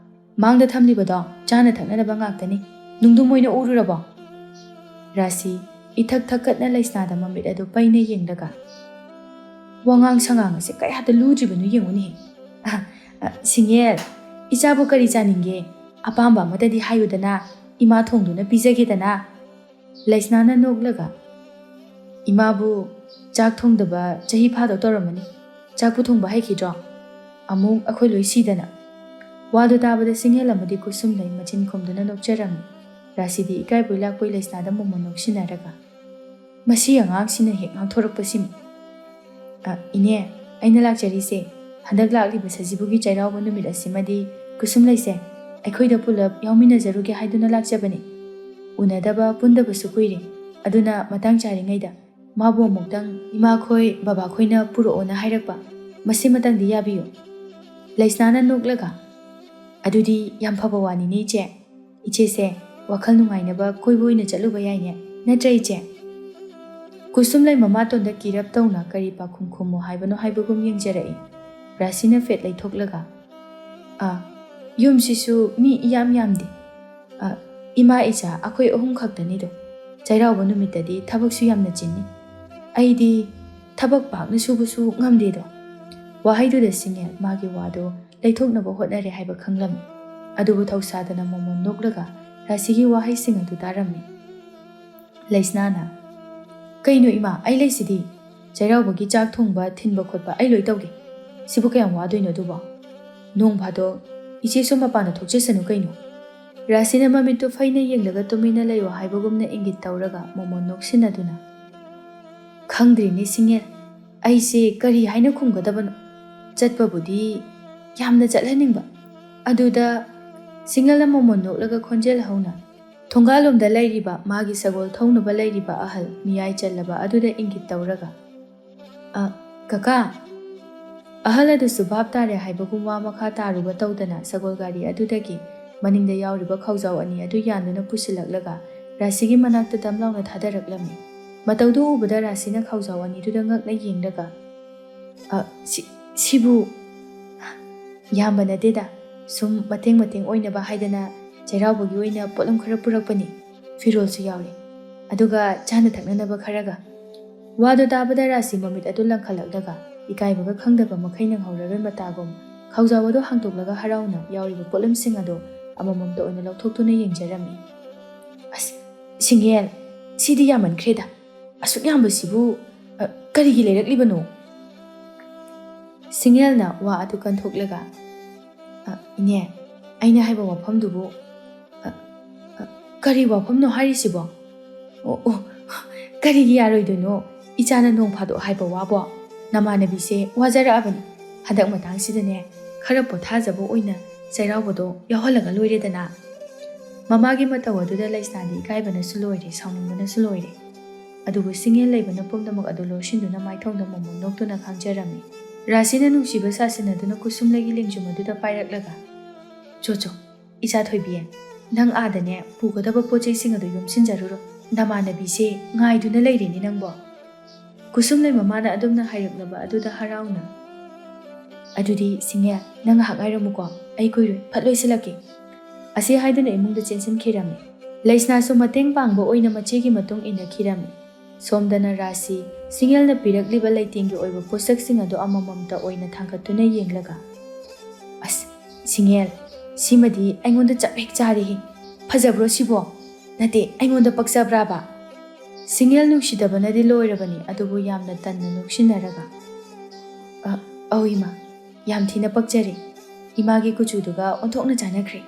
ꯃꯥꯡꯗ ꯊꯝꯂꯤꯕꯗꯣ ꯆꯥꯅ ꯊꯛꯅꯅꯕ ꯉꯥꯛꯇꯅꯤ꯫ ꯅꯨꯡꯗꯨꯝ ꯑꯣꯏꯅ ꯎꯔꯨꯔꯕꯣ?" ꯔꯥꯁꯤ ꯏꯊꯛ ꯊꯛꯀꯠꯅ ꯂꯩꯁꯅꯥꯗ ꯃꯃꯤꯠ ꯑꯗꯨ ꯄꯩꯅ ꯌꯦꯡꯂꯒ, "ꯋꯥꯉꯥꯡ ꯁꯉꯥꯡ ꯑꯁꯦ ꯀꯌꯥꯗ ꯂꯨꯗ꯭ꯔꯤꯕꯅꯣ ꯌꯦꯡꯉꯨꯅꯦ꯫ ꯑ, ꯑ, ꯁꯤꯡꯍꯦꯜ, ꯏꯆꯥꯕꯨ ꯀꯔꯤ ꯆꯥꯅꯤꯡꯒꯦ? ꯑꯄꯥꯝꯕ ꯑꯃꯠꯇꯗꯤ ꯍꯥꯏꯌꯨꯗꯅ, ꯏꯃꯥ ꯊꯣꯡꯗꯨꯅ ꯄꯤꯖꯒꯦꯗꯅ?" ꯂꯩꯁꯅꯥꯅ ꯅꯣꯛꯂꯒ, "ꯏꯃꯥꯕꯨ ꯆꯥꯛ ꯊꯣꯡꯗꯕ ꯆꯍꯤ ꯐꯥꯗꯧ ꯇꯧꯔꯝꯃꯅꯤ꯫ ꯆꯥꯛꯄꯨ ꯊꯣꯡꯕ ꯍꯩꯈꯤꯗ꯭ꯔꯣ? ꯑꯃꯨꯛ ꯑꯩꯈꯣꯏ ꯂꯣꯏ ꯁꯤꯗꯅ!" ꯋꯥꯗꯨ ꯇꯥꯕꯗ ꯁꯤꯡꯍꯦꯜ ꯑꯃꯗꯤ ꯀꯨꯁꯨꯝꯂꯩ ꯃꯆꯤꯟ ꯈꯨꯝꯗꯨꯅ ꯅꯣꯛꯆꯔꯝꯃꯤ꯫ ꯔꯥꯁꯤꯗꯤ ꯏꯀꯥꯏꯕꯣꯏ ꯂꯥꯛꯄꯣꯏ ꯂꯩꯁꯅꯥꯗ ꯃꯣꯃꯣꯟ ꯅꯣꯛꯁꯤꯟꯅꯔꯒ, "ꯃꯁꯤ ꯑꯉꯥꯡꯁꯤꯅ ꯍꯦꯛ ꯉꯥꯡꯊꯣꯔꯛꯄꯁꯤꯃ!" "ꯑ, ꯏꯅꯦ, ꯑꯩꯅ ꯂꯥꯛꯆꯔꯤꯁꯦ ꯍꯟꯗꯛ ꯂꯥꯛꯂꯤꯕ ꯁꯖꯤꯕꯨꯒꯤ ꯆꯩꯔꯥꯎꯕ ꯅꯨꯃꯤꯠ ꯑꯁꯤꯃꯗꯤ ꯀꯨꯁꯨꯝꯂꯩꯁꯦ ꯑꯩꯈꯣꯏꯗ ꯄꯨꯂꯞ ꯌꯥꯎꯃꯤꯟꯅꯖꯔꯨꯒꯦ ꯍꯥꯏꯗꯨꯅ ꯂꯥꯛꯆꯕꯅꯤ꯫ ꯎꯅꯗꯕ ꯄꯨꯟꯗꯕꯁꯨ ꯀꯨꯏꯔꯦ, ꯑꯗꯨꯅ ꯃꯇꯥꯡ ꯆꯥꯔꯤꯉꯩꯗ ꯃꯥꯕꯨ ꯑꯃꯨꯛꯇꯪ ꯏꯃꯥꯈꯣꯏ ꯕꯕꯥꯈꯣꯏꯅ ꯄꯨꯔꯛꯑꯣꯅ ꯍꯥꯏꯔꯛꯄ, ꯃꯁꯤꯃꯇꯪꯗꯤ ꯌꯥꯕꯤꯌꯨ꯫" ꯂꯩꯁꯅꯥꯅ ꯅꯣꯛꯂꯒ, "ꯑꯗꯨꯗꯤ ꯌꯥꯝ ꯐꯕ ꯋꯥꯅꯤꯅꯦ ꯏꯆꯦ꯫ ꯏꯆꯦꯁꯦ ꯋꯥꯈꯜ ꯅꯨꯡꯉꯥꯏꯅꯕ ꯀꯣꯏꯕ ꯑꯣꯏꯅ ꯆꯠꯂꯨꯕ ꯌꯥꯏꯅꯦ, ꯅꯠꯇ꯭ꯔ ꯏꯆꯦ?" ꯀꯨꯁꯨꯝꯂꯩ ꯃꯃꯥꯇꯣꯟꯗ ꯀꯤꯔꯞ ꯇꯧꯅ ꯀꯔꯤ ꯄꯥꯈꯨꯝ ꯈꯨꯝꯃꯣ ꯍꯥꯏꯕꯅꯣ ꯍꯥꯏꯕꯒꯨꯝ ꯌꯦꯡꯖꯔꯛꯏ꯫ ꯔꯥꯁꯤꯅ ꯐꯦꯠ ꯂꯩꯊꯣꯛꯂꯒ, "ꯑ, ꯌꯨꯝꯁꯤꯁꯨ ꯃꯤ ꯏꯌꯥꯝ ꯌꯥꯝꯗꯦ꯫ ꯑ, ꯏꯃꯥ ꯏꯆꯥ ꯑꯩꯈꯣꯏ ꯑꯍꯨꯝ ꯈꯛꯇꯅꯤꯗꯣ꯫ ꯆꯩꯔꯥꯎꯕ ꯅꯨꯃꯤꯠꯇꯗꯤ ꯊꯕꯛꯁꯨ ꯌꯥꯝꯅ ꯆꯤꯟꯅꯤ꯫ ꯑꯩꯗꯤ ꯊꯕꯛ ꯄꯥꯛꯅ ꯁꯨꯕꯁꯨ ꯉꯝꯗꯦꯗꯣ꯫" ꯋꯥꯍꯩꯗꯨꯗ ꯁꯤꯡꯍꯦꯜ ꯃꯥꯒꯤ ꯋꯥꯗꯨ ꯂꯩꯊꯣꯛꯅꯕ ꯍꯣꯠꯅꯔꯦ ꯍꯥꯏꯕ ꯈꯪꯂꯝꯃꯤ꯫ ꯑꯗꯨꯕꯨ ꯊꯧꯁꯥꯗꯅ ꯃꯣꯃꯣꯟ ꯅꯣꯛꯂꯒ ꯔꯥꯁꯤꯒꯤ ꯋꯥꯍꯩꯁꯤꯡ ꯑꯗꯨ ꯇꯥꯔꯝꯃꯤ꯫ ꯂꯩꯁꯅꯥꯅ, "ꯀꯩꯅꯣ ꯏꯃꯥ, ꯑꯩ ꯂꯩꯁꯤꯗꯤ꯫ ꯆꯩꯔꯥꯎꯕꯒꯤ ꯆꯥꯛ ꯊꯣꯡꯕ, ꯊꯤꯟꯕ ꯈꯣꯠꯄ ꯑꯩ ꯂꯣꯏ ꯇꯧꯒꯦ꯫ ꯁꯤꯕꯨ ꯀꯌꯥꯝ ꯋꯥꯗꯣꯏꯅꯣ ꯑꯗꯨꯕꯣ? ꯅꯣꯡ ꯐꯥꯗꯣꯛ ꯏꯆꯦꯁꯨ ꯃꯄꯥꯟꯗ ꯊꯣꯛꯆꯁꯅꯨ ꯀꯩꯅꯣ꯫" ꯔꯥꯁꯤꯅ ꯃꯃꯤꯠꯇꯨ ꯐꯩꯅ ꯌꯦꯡꯂꯒ ꯇꯨꯃꯤꯟꯅ ꯂꯩꯌꯣ ꯍꯥꯏꯕꯒꯨꯝꯅ ꯏꯪꯒꯤꯠ ꯇꯧꯔꯒ ꯃꯣꯃꯣꯟ ꯅꯣꯛꯁꯤꯟꯅꯗꯨꯅ, "ꯈꯪꯗ꯭ꯔꯤꯅꯦ ꯁꯤꯡꯍꯦꯜ, ꯑꯩꯁꯦ ꯀꯔꯤ ꯍꯥꯏꯅ ꯈꯨꯝꯒꯗꯕꯅꯣ꯫ ꯆꯠꯄꯕꯨꯗꯤ ꯌꯥꯝꯅ ꯆꯠꯍꯟꯅꯤꯡꯕ꯫" ꯑꯗꯨꯗ ꯁꯤꯡꯍꯦꯜꯅ ꯃꯣꯃꯣꯟ ꯅꯣꯛꯂꯒ ꯈꯣꯟꯖꯦꯜ ꯍꯧꯅ ꯊꯣꯡꯒꯥꯜꯂꯣꯝꯗ ꯂꯩꯔꯤꯕ ꯃꯥꯒꯤ ꯁꯒꯣꯜ ꯊꯧꯅꯕ ꯂꯩꯔꯤꯕ ꯑꯍꯜ ꯃꯤꯌꯥꯏ ꯆꯜꯂꯕ ꯑꯗꯨꯗ ꯏꯪꯒꯤꯠ ꯇꯧꯔꯒ, "ꯑ, ꯀꯀꯥ, ꯑꯍꯜ ꯑꯗꯨꯁꯨ ꯚꯥꯞ ꯇꯥꯔꯦ ꯍꯥꯏꯕꯒꯨꯝ ꯋꯥ ꯃꯈꯥ ꯇꯥꯔꯨꯕ ꯇꯧꯗꯅ ꯁꯒꯣꯜ ꯒꯥꯔꯤ ꯑꯗꯨꯗꯒꯤ ꯃꯅꯤꯡꯗ ꯌꯥꯎꯔꯤꯕ ꯈꯥꯎꯖꯥꯎ ꯑꯅꯤ ꯑꯗꯨ ꯌꯥꯟꯗꯨꯅ ꯄꯨꯁꯤꯜꯂꯛꯂꯒ ꯔꯥꯁꯤꯒꯤ ꯃꯅꯥꯛꯇ ꯗꯝ ꯂꯥꯎꯅ ꯊꯥꯗꯔꯛꯂꯝꯃꯤ꯫ ꯃꯇꯧꯗꯨ ꯎꯕꯗ ꯔꯥꯁꯤꯅ ꯈꯥꯎꯖꯥꯎ ꯑꯅꯤꯗꯨꯗ ꯉꯛꯅ ꯌꯦꯡꯂꯒ, "ꯑ, ꯁꯤ-, ꯁꯤꯕꯨ?" "ꯌꯥꯝꯕ ꯅꯠꯇꯦꯗ, ꯁꯨꯝ ꯃꯇꯦꯡ ꯃꯇꯦꯡ ꯑꯣꯏꯅꯕ ꯍꯥꯏꯗꯅ ꯆꯩꯔꯥꯎꯕꯒꯤ ꯑꯣꯏꯅ ꯄꯣꯠꯂꯝ ꯈꯔ ꯄꯨꯔꯛꯄꯅꯤ꯫ ꯐꯤꯔꯣꯜꯁꯨ ꯌꯥꯎꯔꯤ, ꯑꯗꯨꯒ ꯆꯥꯅ ꯊꯛꯅꯅꯕ ꯈꯔꯒ꯫" ꯋꯥꯗꯨ ꯇꯥꯕꯗ ꯔꯥꯁꯤ ꯃꯃꯤꯠ ꯑꯗꯨ ꯂꯪꯈꯠꯂꯛꯂꯒ ꯏꯀꯥꯏꯕꯒ ꯈꯪꯗꯕ ꯃꯈꯩ ꯅꯪꯍꯧꯔꯔꯣꯏ ꯃꯇꯥꯒꯨꯝ ꯈꯥꯎꯖꯥꯎ ꯑꯗꯨ ꯍꯥꯡꯗꯣꯛꯂꯒ ꯍꯔꯥꯎꯅ ꯌꯥꯎꯔꯤꯕ ꯄꯣꯠꯂꯝꯁꯤꯡ ꯑꯗꯨ ꯑꯃꯃꯝꯇ ꯑꯣꯏꯅ ꯂꯧꯊꯣꯛꯇꯨꯅ ꯌꯦꯡꯖꯔꯝꯃꯤ꯫ "ꯑꯁ, ꯁꯤꯡꯍꯦꯜ, ꯁꯤꯗꯤ ꯌꯥꯝꯃꯟꯈ꯭ꯔꯦꯗ꯫ ꯑꯁꯨꯛ ꯌꯥꯝꯕꯁꯤꯕꯨ, ꯑ, ꯀꯔꯤꯒꯤ ꯂꯩꯔꯛꯂꯤꯕꯅꯣ?" ꯁꯤꯡꯍꯦꯜꯅ ꯋꯥ ꯑꯗꯨ ꯀꯟꯊꯣꯛꯂꯒ, "ꯑ, ꯏꯅꯦ, ꯑꯩꯅ ꯍꯥꯏꯕ ꯋꯥꯐꯝꯗꯨꯕꯨ, ꯑ, ꯑ, ꯀꯔꯤ ꯋꯥꯐꯝꯅꯣ ꯍꯥꯏꯔꯤꯁꯤꯕꯣ?" "ꯑꯣ, ꯑꯣ, ꯀꯔꯤꯒꯤ ꯌꯥꯔꯣꯏꯗꯣꯏꯅꯣ? ꯏꯆꯥꯅ ꯅꯣꯡ ꯐꯥꯗꯣꯛ ꯍꯥꯏꯕ ꯋꯥꯕꯣ? ꯅꯃꯥꯟꯅꯕꯤꯁꯦ ꯋꯥꯖꯔꯛꯑꯕꯅꯤ꯫ ꯍꯟꯗꯛ ꯃꯇꯥꯡꯁꯤꯗꯅꯦ, ꯈꯔ ꯄꯣꯊꯥꯖꯕ ꯑꯣꯏꯅ ꯆꯩꯔꯥꯎꯕꯗꯣ ꯌꯥꯎꯍꯜꯂꯒ ꯂꯣꯏꯔꯦꯗꯅ꯫" ꯃꯃꯥꯒꯤ ꯃꯇꯧ ꯑꯗꯨꯗ ꯂꯩꯁꯅꯥꯗꯤ ꯏꯀꯥꯏꯕꯅꯁꯨ ꯂꯣꯏꯔꯦ, ꯁꯥꯎꯅꯤꯡꯕꯅꯁꯨ ꯂꯣꯏꯔꯦ꯫ ꯑꯗꯨꯕꯨ ꯁꯤꯡꯍꯦꯜ ꯂꯩꯕꯅ ꯄꯨꯝꯅꯃꯛ ꯑꯗꯨ ꯂꯧꯁꯤꯟꯗꯨꯅ ꯃꯥꯏꯊꯣꯡꯗ ꯃꯣꯃꯣꯟ ꯅꯣꯛꯇꯨꯅ ꯈꯥꯡꯖꯔꯝꯃꯤ꯫ ꯔꯥꯁꯤꯅ ꯅꯨꯡꯁꯤꯕ ꯁꯥꯁꯤꯟꯅꯗꯨꯅ ꯀꯨꯁꯨꯝꯂꯩꯒꯤ ꯂꯦꯡꯖꯨꯝ ꯑꯗꯨꯗ ꯄꯥꯏꯔꯛꯂꯒ, "ꯆꯣ ꯆꯣ, ꯏꯆꯥ ꯊꯣꯏꯕꯤ, ꯅꯪ ꯑꯥꯗꯅꯦ ꯄꯨꯒꯗꯕ ꯄꯣꯠ ꯆꯩꯁꯤꯡ ꯑꯗꯨ ꯌꯣꯝꯁꯤꯟꯖꯔꯨꯔꯣ꯫ ꯅꯃꯥꯟꯅꯕꯤꯁꯦ ꯉꯥꯏꯗꯨꯅ ꯂꯩꯔꯦꯅꯦ ꯅꯪꯕꯣ꯫" ꯀꯨꯁꯨꯝꯂꯩ ꯃꯃꯥꯅ ꯑꯗꯨꯝꯅ ꯍꯥꯏꯔꯛꯂꯕ ꯑꯗꯨꯗ ꯍꯔꯥꯎꯅ, "ꯑꯗꯨꯗꯤ ꯁꯤꯡꯍꯦꯜ, ꯅꯪ ꯉꯥꯏꯍꯥꯛ ꯉꯥꯏꯔꯝꯃꯨꯀꯣ, ꯑꯩ ꯀꯨꯏꯔꯣꯏ, ꯐꯠ ꯂꯣꯏꯁꯤꯜꯂꯛꯀꯦ꯫" ꯑꯁꯤ ꯍꯥꯏꯗꯨꯅ ꯏꯃꯨꯡꯗ ꯆꯦꯟꯁꯤꯟꯈꯤꯔꯝꯃꯤ꯫ ꯂꯩꯁꯅꯥꯁꯨ ꯃꯇꯦꯡ ꯄꯥꯡꯕ ꯑꯣꯏꯅ ꯃꯆꯦꯒꯤ ꯃꯇꯨꯡ ꯏꯟꯅꯈꯤꯔꯝꯃꯤ꯫ ꯁꯣꯝꯗꯅ ꯔꯥꯁꯤ, ꯁꯤꯡꯍꯦꯜꯅ ꯄꯤꯔꯛꯂꯤꯕ ꯂꯩꯇꯦꯡꯒꯤ ꯑꯣꯏꯕ ꯄꯣꯠꯁꯛꯁꯤꯡ ꯑꯗꯨ ꯑꯃꯃꯝꯇ ꯑꯣꯏꯅ ꯊꯥꯡꯒꯠꯇꯨꯅ ꯌꯦꯡꯂꯒ, "ꯑꯁ, ꯁꯤꯡꯍꯦꯜ, ꯁꯤꯃꯗꯤ ꯑꯩꯉꯣꯟꯗ ꯆꯞ ꯍꯦꯛ ꯆꯥꯔꯦꯍꯦ꯫ ꯐꯖꯕ꯭ꯔꯣ ꯁꯤꯕꯣ? ꯅꯠꯇꯦ, ꯑꯩꯉꯣꯟꯗ ꯄꯛꯆꯕ꯭ꯔꯥꯕ?" ꯁꯤꯡꯍꯦꯜ ꯅꯨꯡꯁꯤꯗꯕꯅꯗꯤ ꯂꯣꯏꯔꯕꯅꯤ, ꯑꯗꯨꯕꯨ ꯌꯥꯝꯅ ꯇꯟꯅ ꯅꯣꯛꯁꯤꯟꯅꯔꯒ, "ꯑ, ꯑꯧ ꯏꯃꯥ, ꯌꯥꯝ ꯊꯤꯅ ꯄꯛꯆꯔꯦ꯫ ꯏꯃꯥꯒꯤ ꯀꯨꯆꯨꯗꯨꯒ ꯑꯣꯟꯊꯣꯛꯅ ꯆꯥꯟꯅꯈ꯭ꯔꯦ꯫"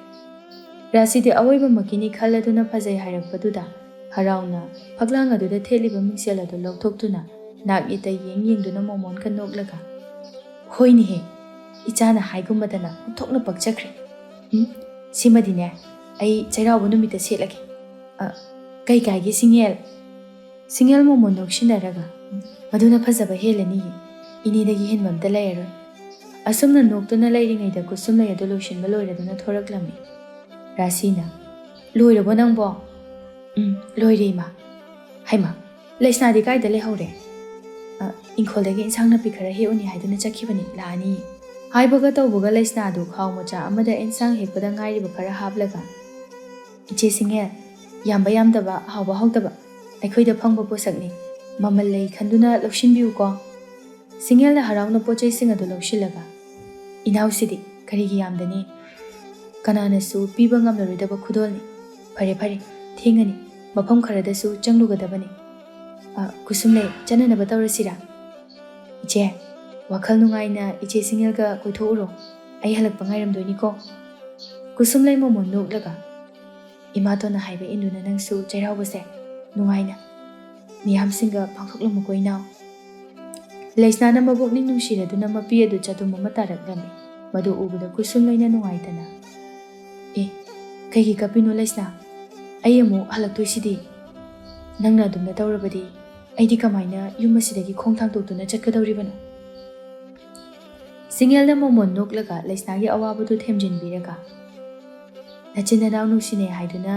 ꯔꯥꯁꯤꯗꯤ ꯑꯋꯣꯏꯕꯃꯛꯀꯤꯅꯤ ꯈꯜꯂꯗꯨꯅ ꯐꯖꯩ ꯍꯥꯏꯔꯛꯄꯗꯨꯗ ꯍꯔꯥꯎꯅ ꯐꯛꯂꯥꯡ ꯑꯗꯨꯗ ꯊꯦꯠꯂꯤꯕ ꯃꯤꯡꯁꯦꯜ ꯑꯗꯨ ꯂꯧꯊꯣꯛꯇꯨꯅ ꯅꯥꯛ ꯌꯦꯠꯇ ꯌꯦꯡ ꯌꯦꯡꯗꯨꯅ ꯃꯣꯃꯣꯟꯒ ꯅꯣꯛꯂꯒ, "ꯍꯣꯏꯅꯦꯍꯦ, ꯏꯆꯥꯅ ꯍꯥꯏꯒꯨꯝꯕꯗꯅ ꯑꯣꯟꯊꯣꯛꯅ ꯄꯛꯆꯈ꯭ꯔꯦ꯫ ꯎꯝ, ꯁꯤꯃꯗꯤꯅꯦ, ꯑꯩ ꯆꯩꯔꯥꯎꯕ ꯅꯨꯃꯤꯠꯇ ꯁꯦꯠꯂꯒꯦ꯫ ꯑ, ꯀꯩ ꯀꯥꯏꯒꯦ ꯁꯤꯡꯍꯦꯜ?" ꯁꯤꯡꯍꯦꯜ ꯃꯣꯃꯣꯟ ꯅꯣꯛꯁꯤꯟꯅꯔꯒ, "ꯎꯝ, ꯃꯗꯨꯅ ꯐꯖꯕ ꯍꯦꯜꯂꯅꯤꯌꯦ꯫ ꯏꯅꯦꯗꯒꯤ ꯍꯦꯟꯕ ꯑꯝꯇ ꯂꯩꯔꯔꯣꯏ꯫ ꯑꯁꯨꯝꯅ ꯅꯣꯛꯇꯨꯅ ꯂꯩꯔꯤꯉꯩꯗ ꯀꯨꯁꯨꯝꯂꯩ ꯑꯗꯨ ꯂꯣꯏꯁꯤꯟꯕ ꯂꯣꯏꯔꯗꯨꯅ ꯊꯣꯔꯛꯂꯝꯃꯤ꯫ ꯔꯥꯁꯤꯅ, "ꯂꯣꯏꯔꯕꯣ ꯅꯪꯕꯣ?" "ꯎꯝ, ꯂꯣꯏꯔꯦ ꯏꯃꯥ꯫ ꯍꯩꯃꯥ, ꯂꯩꯁꯅꯥꯗꯤ ꯀꯥꯏꯗ ꯂꯩꯍꯧꯔꯦ?" "ꯑ, ꯏꯪꯈꯣꯜꯗꯒꯤ ꯏꯟꯁꯥꯡ ꯅꯥꯄꯤ ꯈꯔ ꯍꯦꯛꯎꯅꯤ ꯍꯥꯏꯗꯨꯅ ꯆꯠꯈꯤꯕꯅꯤ, ꯂꯥꯛꯑꯅꯤ꯫" ꯍꯥꯏꯕꯒ ꯇꯧꯕꯒ ꯂꯩꯁꯅꯥꯗꯨ ꯈꯥꯎ ꯃꯆꯥ ꯑꯃꯗ ꯏꯟꯁꯥꯡ ꯍꯦꯛꯄꯗ ꯉꯥꯏꯔꯤꯕ ꯈꯔ ꯍꯥꯞꯂꯒ, "ꯏꯆꯦ ꯁꯤꯡꯉꯦꯜ, ꯌꯥꯝꯕ ꯌꯥꯝꯗꯕ, ꯍꯥꯎꯕ ꯍꯥꯎꯇꯕ, ꯑꯩꯈꯣꯏꯗ ꯐꯪꯕ ꯄꯣꯠꯁꯛꯅꯤ꯫ ꯃꯃꯜ ꯂꯩ ꯈꯟꯗꯨꯅ ꯂꯧꯁꯤꯟꯕꯤꯌꯨꯀꯣ꯫" ꯁꯤꯡꯉꯦꯜꯅ ꯍꯔꯥꯎꯅ ꯄꯣꯠ ꯆꯩꯁꯤꯡ ꯑꯗꯨ ꯂꯧꯁꯤꯜꯂꯒ, "ꯏꯅꯥꯎꯁꯤꯗꯤ ꯀꯔꯤꯒꯤ ꯌꯥꯝꯗꯅꯤ? ꯀꯅꯥꯅꯁꯨ ꯄꯤꯕ ꯉꯝꯂꯔꯣꯏꯗꯕ ꯈꯨꯗꯣꯜꯅꯤ꯫ ꯐꯔꯦ, ꯐꯔꯦ, ꯊꯦꯡꯉꯅꯤ, ꯃꯐꯝ ꯈꯔꯗꯁꯨ ꯆꯪꯂꯨꯒꯗꯕꯅꯤ꯫ ꯑ, ꯀꯨꯁꯨꯝꯂꯩ, ꯆꯠꯅꯅꯕ ꯇꯧꯔꯁꯤꯔꯥ?" "ꯏꯆꯦ, ꯋꯥꯈꯜ ꯅꯨꯡꯉꯥꯏꯅ ꯏꯆꯦ ꯁꯤꯡꯉꯦꯜꯒ ꯀꯣꯏꯊꯣꯛꯎꯔꯣ꯫ ꯑꯩ ꯍꯜꯂꯛꯄ ꯉꯥꯏꯔꯝꯗꯣꯏꯅꯤꯀꯣ꯫" ꯀꯨꯁꯨꯝꯂꯩ ꯃꯣꯃꯣꯟ ꯅꯣꯛꯂꯒ, "ꯏꯃꯥꯇꯣꯟꯅ ꯍꯥꯏꯕ ꯏꯟꯗꯨꯅ ꯅꯪꯁꯨ ꯆꯩꯔꯥꯎꯕꯁꯦ ꯅꯨꯡꯉꯥꯏꯅ ꯃꯤꯌꯥꯝꯁꯤꯡꯒ ꯄꯥꯡꯊꯣꯛꯂꯝꯃꯨꯀꯣ ꯏꯅꯥꯎ꯫" ꯂꯩꯁꯅꯥꯅ ꯃꯕꯨꯛꯅꯤꯡ ꯅꯨꯡꯁꯤꯔꯗꯨꯅ ꯃꯄꯤ ꯑꯗꯨ ꯆꯗꯨꯝ ꯑꯃ ꯇꯥꯔꯛꯂꯝꯃꯤ꯫ ꯃꯗꯨ ꯎꯕꯗ ꯀꯨꯁꯨꯝꯂꯩꯅ ꯅꯨꯡꯉꯥꯏꯇꯅ, "ꯑꯦ, ꯀꯩꯒꯤ ꯀꯞꯄꯤꯅꯣ ꯂꯩꯁꯅꯥ? ꯑꯩ ꯑꯃꯨꯛ ꯍꯜꯂꯛꯇꯣꯏꯁꯤꯗꯤ꯫ ꯅꯪꯅ ꯑꯗꯨꯝꯅ ꯇꯧꯔꯕꯗꯤ ꯑꯩꯗꯤ ꯀꯃꯥꯏꯅ ꯌꯨꯝ ꯑꯁꯤꯗꯒꯤ ꯈꯣꯡ ꯊꯥꯡꯗꯣꯛꯇꯨꯅ ꯆꯠꯀꯗꯧꯔꯤꯕꯅꯣ?" ꯁꯤꯡꯉꯦꯜꯅ ꯃꯣꯃꯣꯟ ꯅꯣꯛꯂꯒ ꯂꯩꯁꯅꯥꯒꯤ ꯑꯋꯥꯕꯗꯨ ꯊꯦꯝꯖꯤꯟꯕꯤꯔꯒ, "ꯅꯆꯤꯟ ꯅꯅꯥꯎ ꯅꯨꯡꯁꯤꯅꯩ ꯍꯥꯏꯗꯨꯅ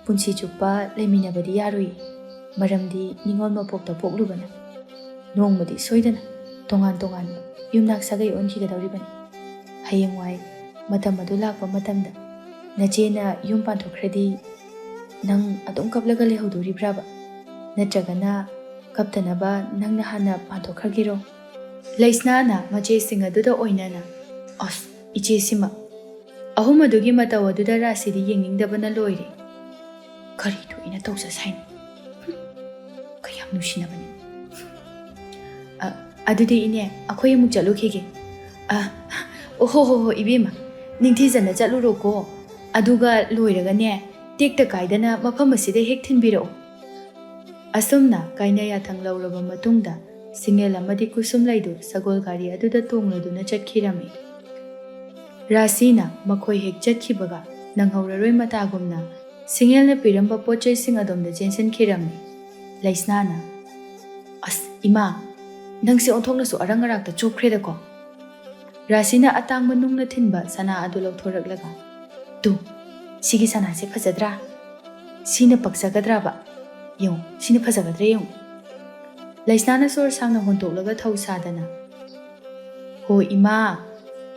ꯄꯨꯟꯁꯤ ꯆꯨꯞꯄ ꯂꯩꯃꯤꯟꯅꯕꯗꯤ ꯌꯥꯔꯣꯏ꯫ ꯃꯔꯝꯗꯤ ꯅꯤꯉꯣꯜ ꯃꯄꯣꯛꯇ ꯄꯣꯛꯂꯨꯕꯅ ꯅꯣꯡꯃꯗꯤ ꯁꯣꯏꯗꯅ ꯇꯣꯉꯥꯟ ꯇꯣꯉꯥꯟꯕ ꯌꯨꯝꯅꯥꯛ ꯁꯥꯒꯩ ꯑꯣꯟꯈꯤꯒꯗꯧꯔꯤꯕꯅꯤ꯫ ꯍꯌꯦꯡꯋꯥꯏ ꯃꯇꯝ ꯑꯗꯨ ꯂꯥꯛꯄ ꯃꯇꯝꯗ ꯅꯆꯦꯅ ꯌꯨꯝ ꯄꯥꯟꯊꯣꯛꯈ꯭ꯔꯗꯤ ꯅꯪ ꯑꯗꯨꯝ ꯀꯞꯂꯒ ꯂꯩꯍꯧꯗꯣꯔꯤꯕ꯭ꯔꯥꯕ? ꯅꯠꯇ꯭ꯔꯒꯅ ꯀꯞꯇꯅꯕ ꯅꯪꯅ ꯍꯥꯟꯅ ꯄꯥꯟꯊꯣꯛꯈ꯭ꯔꯒꯦꯔꯣ?" ꯂꯩꯁꯅꯥꯅ ꯃꯆꯦꯁꯤꯡ ꯑꯗꯨꯗ ꯑꯣꯏꯅꯅ, "ꯑꯁ, ꯏꯆꯦꯁꯤꯃ!" ꯑꯍꯨꯝ ꯑꯗꯨꯒꯤ ꯃꯇꯧ ꯑꯗꯨꯗ ꯔꯥꯁꯤꯗꯤ ꯌꯦꯡꯅꯤꯡꯗꯕꯅ ꯂꯣꯏꯔꯦ꯫ "ꯀꯔꯤ ꯊꯣꯛꯏꯅ ꯇꯧꯖ ꯁꯥꯏꯅꯣ? ꯍꯨꯝ, ꯀꯌꯥꯝ ꯅꯨꯡꯁꯤꯅꯕꯅꯤ꯫ ꯑ, ꯑꯗꯨꯗꯤ ꯏꯅꯦ, ꯑꯩꯈꯣꯏ ꯑꯃꯨꯛ ꯆꯠꯂꯨꯈꯤꯒꯦ꯫ ꯑ, ꯑꯣ ꯍꯣ ꯍꯣ ꯍꯣ, ꯏꯕꯦꯝꯃ, ꯅꯤꯡꯊꯤꯖꯅ ꯆꯠꯂꯨꯔꯣꯀꯣ꯫ ꯑꯗꯨꯒ ꯂꯣꯏꯔꯒꯅꯦ, ꯇꯦꯛꯇ ꯀꯥꯏꯗꯅ ꯃꯐꯝ ꯑꯁꯤꯗ ꯍꯦꯛ ꯊꯤꯟꯕꯤꯔꯛꯑꯣ꯫" ꯑꯁꯨꯝꯅ ꯀꯥꯏꯅ ꯌꯥꯊꯪ ꯂꯧꯔꯕ ꯃꯇꯨꯡꯗ, ꯁꯤꯡꯉꯦꯜ ꯑꯃꯗꯤ ꯀꯨꯁꯨꯝꯂꯩꯗꯨ ꯁꯒꯣꯜ ꯒꯥꯔꯤ ꯑꯗꯨꯗ ꯇꯣꯡꯂꯗꯨꯅ ꯆꯠꯈꯤꯔꯝꯃꯤ꯫ ꯔꯥꯁꯤꯅ ꯃꯈꯣꯏ ꯍꯦꯛ ꯆꯠꯈꯤꯕꯒ ꯅꯪꯍꯧꯔꯔꯣꯏ ꯃꯇꯥꯒꯨꯝꯅ ꯁꯤꯡꯉꯦꯜꯅ ꯄꯤꯔꯝꯕ ꯄꯣꯠ ꯆꯩꯁꯤꯡ ꯑꯗꯣꯝꯗ ꯆꯦꯟꯁꯤꯟꯈꯤꯔꯝꯃꯤ꯫ ꯂꯩꯁꯅꯥꯅ, "ꯑꯁ, ꯏꯃꯥ, ꯅꯪꯁꯦ ꯑꯣꯟꯊꯣꯛꯅꯁꯨ ꯑꯔꯪ ꯑꯔꯥꯛꯇ ꯆꯨꯞꯈ꯭ꯔꯦꯗꯀꯣ꯫ ꯔꯥꯁꯤꯅ ꯑꯇꯥꯡꯕ ꯅꯨꯡꯅ ꯊꯤꯟꯕ ꯁꯅꯥ ꯑꯗꯨ ꯂꯧꯊꯣꯔꯛꯂꯒ, "ꯇꯨ, ꯁꯤꯒꯤ ꯁꯅꯥꯁꯦ ꯐꯖꯗ꯭ꯔꯥ? ꯁꯤꯅ ꯄꯛꯆꯒꯗ꯭ꯔꯕ? ꯌꯦꯡꯉꯨ, ꯁꯤꯅ ꯐꯖꯒꯗ꯭ꯔꯥ ꯌꯦꯡꯉꯨ꯫" ꯂꯩꯁꯅꯥꯅ ꯁꯣꯔ ꯁꯥꯡꯅ ꯍꯣꯟꯇꯣꯛꯂꯒ ꯊꯧ ꯁꯥꯗꯅ, "ꯍꯣ ꯏꯃꯥ,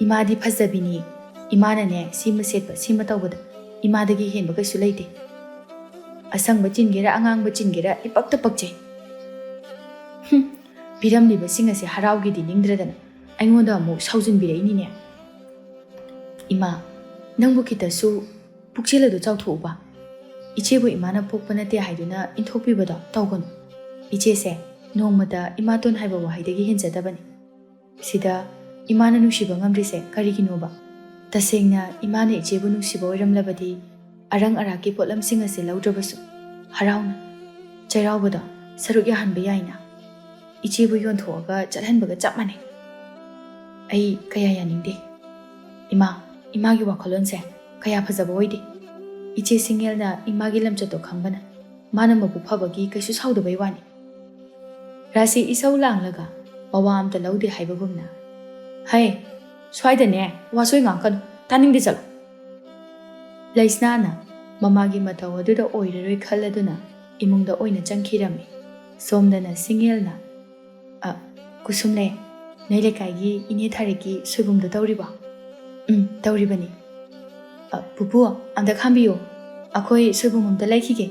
ꯏꯃꯥꯗꯤ ꯐꯖꯕꯤꯅꯤ꯫ ꯏꯃꯥꯅꯅꯦ ꯁꯤꯃ ꯁꯦꯠꯄ, ꯁꯤꯃ ꯇꯧꯕꯗ ꯏꯃꯥꯗꯒꯤ ꯍꯦꯟꯕ ꯀꯩꯁꯨ ꯂꯩꯇꯦ꯫ ꯑꯁꯪꯕ ꯆꯤꯟꯒꯦꯔꯥ, ꯑꯉꯥꯡꯕ ꯆꯤꯟꯒꯦꯔꯥ, ꯏꯄꯛꯇ ꯄꯛꯆꯩ꯫ ꯍꯨꯝ, ꯄꯤꯔꯝꯂꯤꯕꯁꯤꯡ ꯑꯁꯦ ꯍꯔꯥꯎꯒꯦꯗꯤ ꯅꯤꯡꯗ꯭ꯔꯗꯅ ꯑꯩꯉꯣꯟꯗ ꯑꯃꯨꯛ ꯁꯥꯎꯖꯤꯟꯕꯤꯔꯛꯏꯅꯤꯅꯦ꯫ ꯏꯃꯥ, ꯅꯪꯕꯨ ꯈꯤꯇꯁꯨ ꯄꯨꯛꯆꯦꯜ ꯑꯗꯨ ꯆꯥꯎꯊꯣꯛꯎꯕ꯫ ꯏꯆꯦꯕꯨ ꯏꯃꯥꯅ ꯄꯣꯛꯄ ꯅꯠꯇꯦ ꯍꯥꯏꯗꯨꯅ ꯏꯟꯊꯣꯛꯄꯤꯕꯗꯣ ꯇꯧꯒꯅꯨ꯫ ꯏꯆꯦꯁꯦ ꯅꯣꯡꯃꯇ ꯏꯃꯥꯇꯣꯟ ꯍꯥꯏꯕ ꯋꯥꯍꯩꯗꯒꯤ ꯍꯦꯟꯖꯗꯕꯅꯤ꯫ ꯁꯤꯗ ꯏꯃꯥꯅ ꯅꯨꯡꯁꯤꯕ ꯉꯝꯗ꯭ꯔꯤꯁꯦ ꯀꯔꯤꯒꯤꯅꯣꯕ? ꯇꯁꯦꯡꯅ ꯏꯃꯥꯅ ꯏꯆꯦꯕꯨ ꯅꯨꯡꯁꯤꯕ ꯑꯣꯏꯔꯝꯂꯕꯗꯤ ꯑꯔꯪ ꯑꯔꯥꯛꯀꯤ ꯄꯣꯠꯂꯝꯁꯤꯡ ꯑꯁꯤ ꯂꯧꯗ꯭ꯔꯕꯁꯨ ꯍꯔꯥꯎꯅ ꯆꯩꯔꯥꯎꯕꯗ ꯁꯔꯨꯛ ꯌꯥꯍꯟꯕ ꯌꯥꯏꯅ꯫ ꯏꯆꯦꯕꯨ ꯌꯣꯟꯊꯣꯛꯑꯒ ꯆꯠꯍꯟꯕꯒ ꯆꯞ ꯃꯥꯟꯅꯩ꯫ ꯑꯩ ꯀꯌꯥ ꯌꯥꯅꯤꯡꯗꯦ꯫ ꯏꯃꯥ, ꯏꯃꯥꯒꯤ ꯋꯥꯈꯜꯂꯣꯟꯁꯦ ꯀꯌꯥ ꯐꯖꯕ ꯑꯣꯏꯗꯦ꯫ ꯏꯆꯦ ꯁꯤꯡꯉꯦꯜꯅ ꯏꯃꯥꯒꯤ ꯂꯝꯆꯠꯇꯣ ꯈꯪꯕꯅ ꯃꯥꯅ ꯃꯕꯨꯛ ꯐꯕꯒꯤ ꯀꯩꯁꯨ ꯁꯥꯎꯗꯕꯩ ꯋꯥꯅꯤ꯫ ꯔꯥꯁꯤ ꯏꯁꯧ ꯂꯥꯡꯂꯒ ꯃꯋꯥ ꯑꯝꯇ ꯂꯧꯗꯦ ꯍꯥꯏꯕꯒꯨꯝꯅ, "ꯍꯩ, ꯁ꯭ꯋꯥꯏꯗꯅꯦ ꯋꯥꯁꯣꯏ ꯉꯥꯡꯀꯅꯨ, ꯇꯥꯅꯤꯡꯗꯦ, ꯆꯠꯂꯣ꯫" ꯂꯩꯁꯅꯥꯅ ꯃꯃꯥꯒꯤ ꯃꯇꯧ ꯑꯗꯨꯗ ꯑꯣꯏꯔꯔꯣꯏ ꯈꯜꯂꯗꯨꯅ ꯏꯃꯨꯡꯗ ꯑꯣꯏꯅ ꯆꯪꯈꯤꯔꯝꯃꯤ꯫ ꯁꯣꯝꯗꯅ ꯁꯤꯡꯉꯦꯜꯅ, "ꯑ, ꯀꯨꯁꯨꯝꯂꯩ, ꯅꯣꯏ ꯂꯩꯀꯥꯏꯒꯤ ꯏꯅꯦ ꯊꯥꯔꯤꯛꯀꯤ ꯁꯣꯏꯕꯨꯝꯗꯣ ꯇꯧꯔꯤꯕꯣ?" "ꯎꯝ, ꯇꯧꯔꯤꯕꯅꯤ꯫" "ꯑ, ꯄꯨꯄꯨ, ꯑꯝꯇ ꯈꯥꯝꯕꯤꯌꯨ, ꯑꯩꯈꯣꯏ ꯁꯣꯏꯕꯨꯝ ꯑꯝꯇ ꯂꯩꯈꯤꯒꯦ꯫"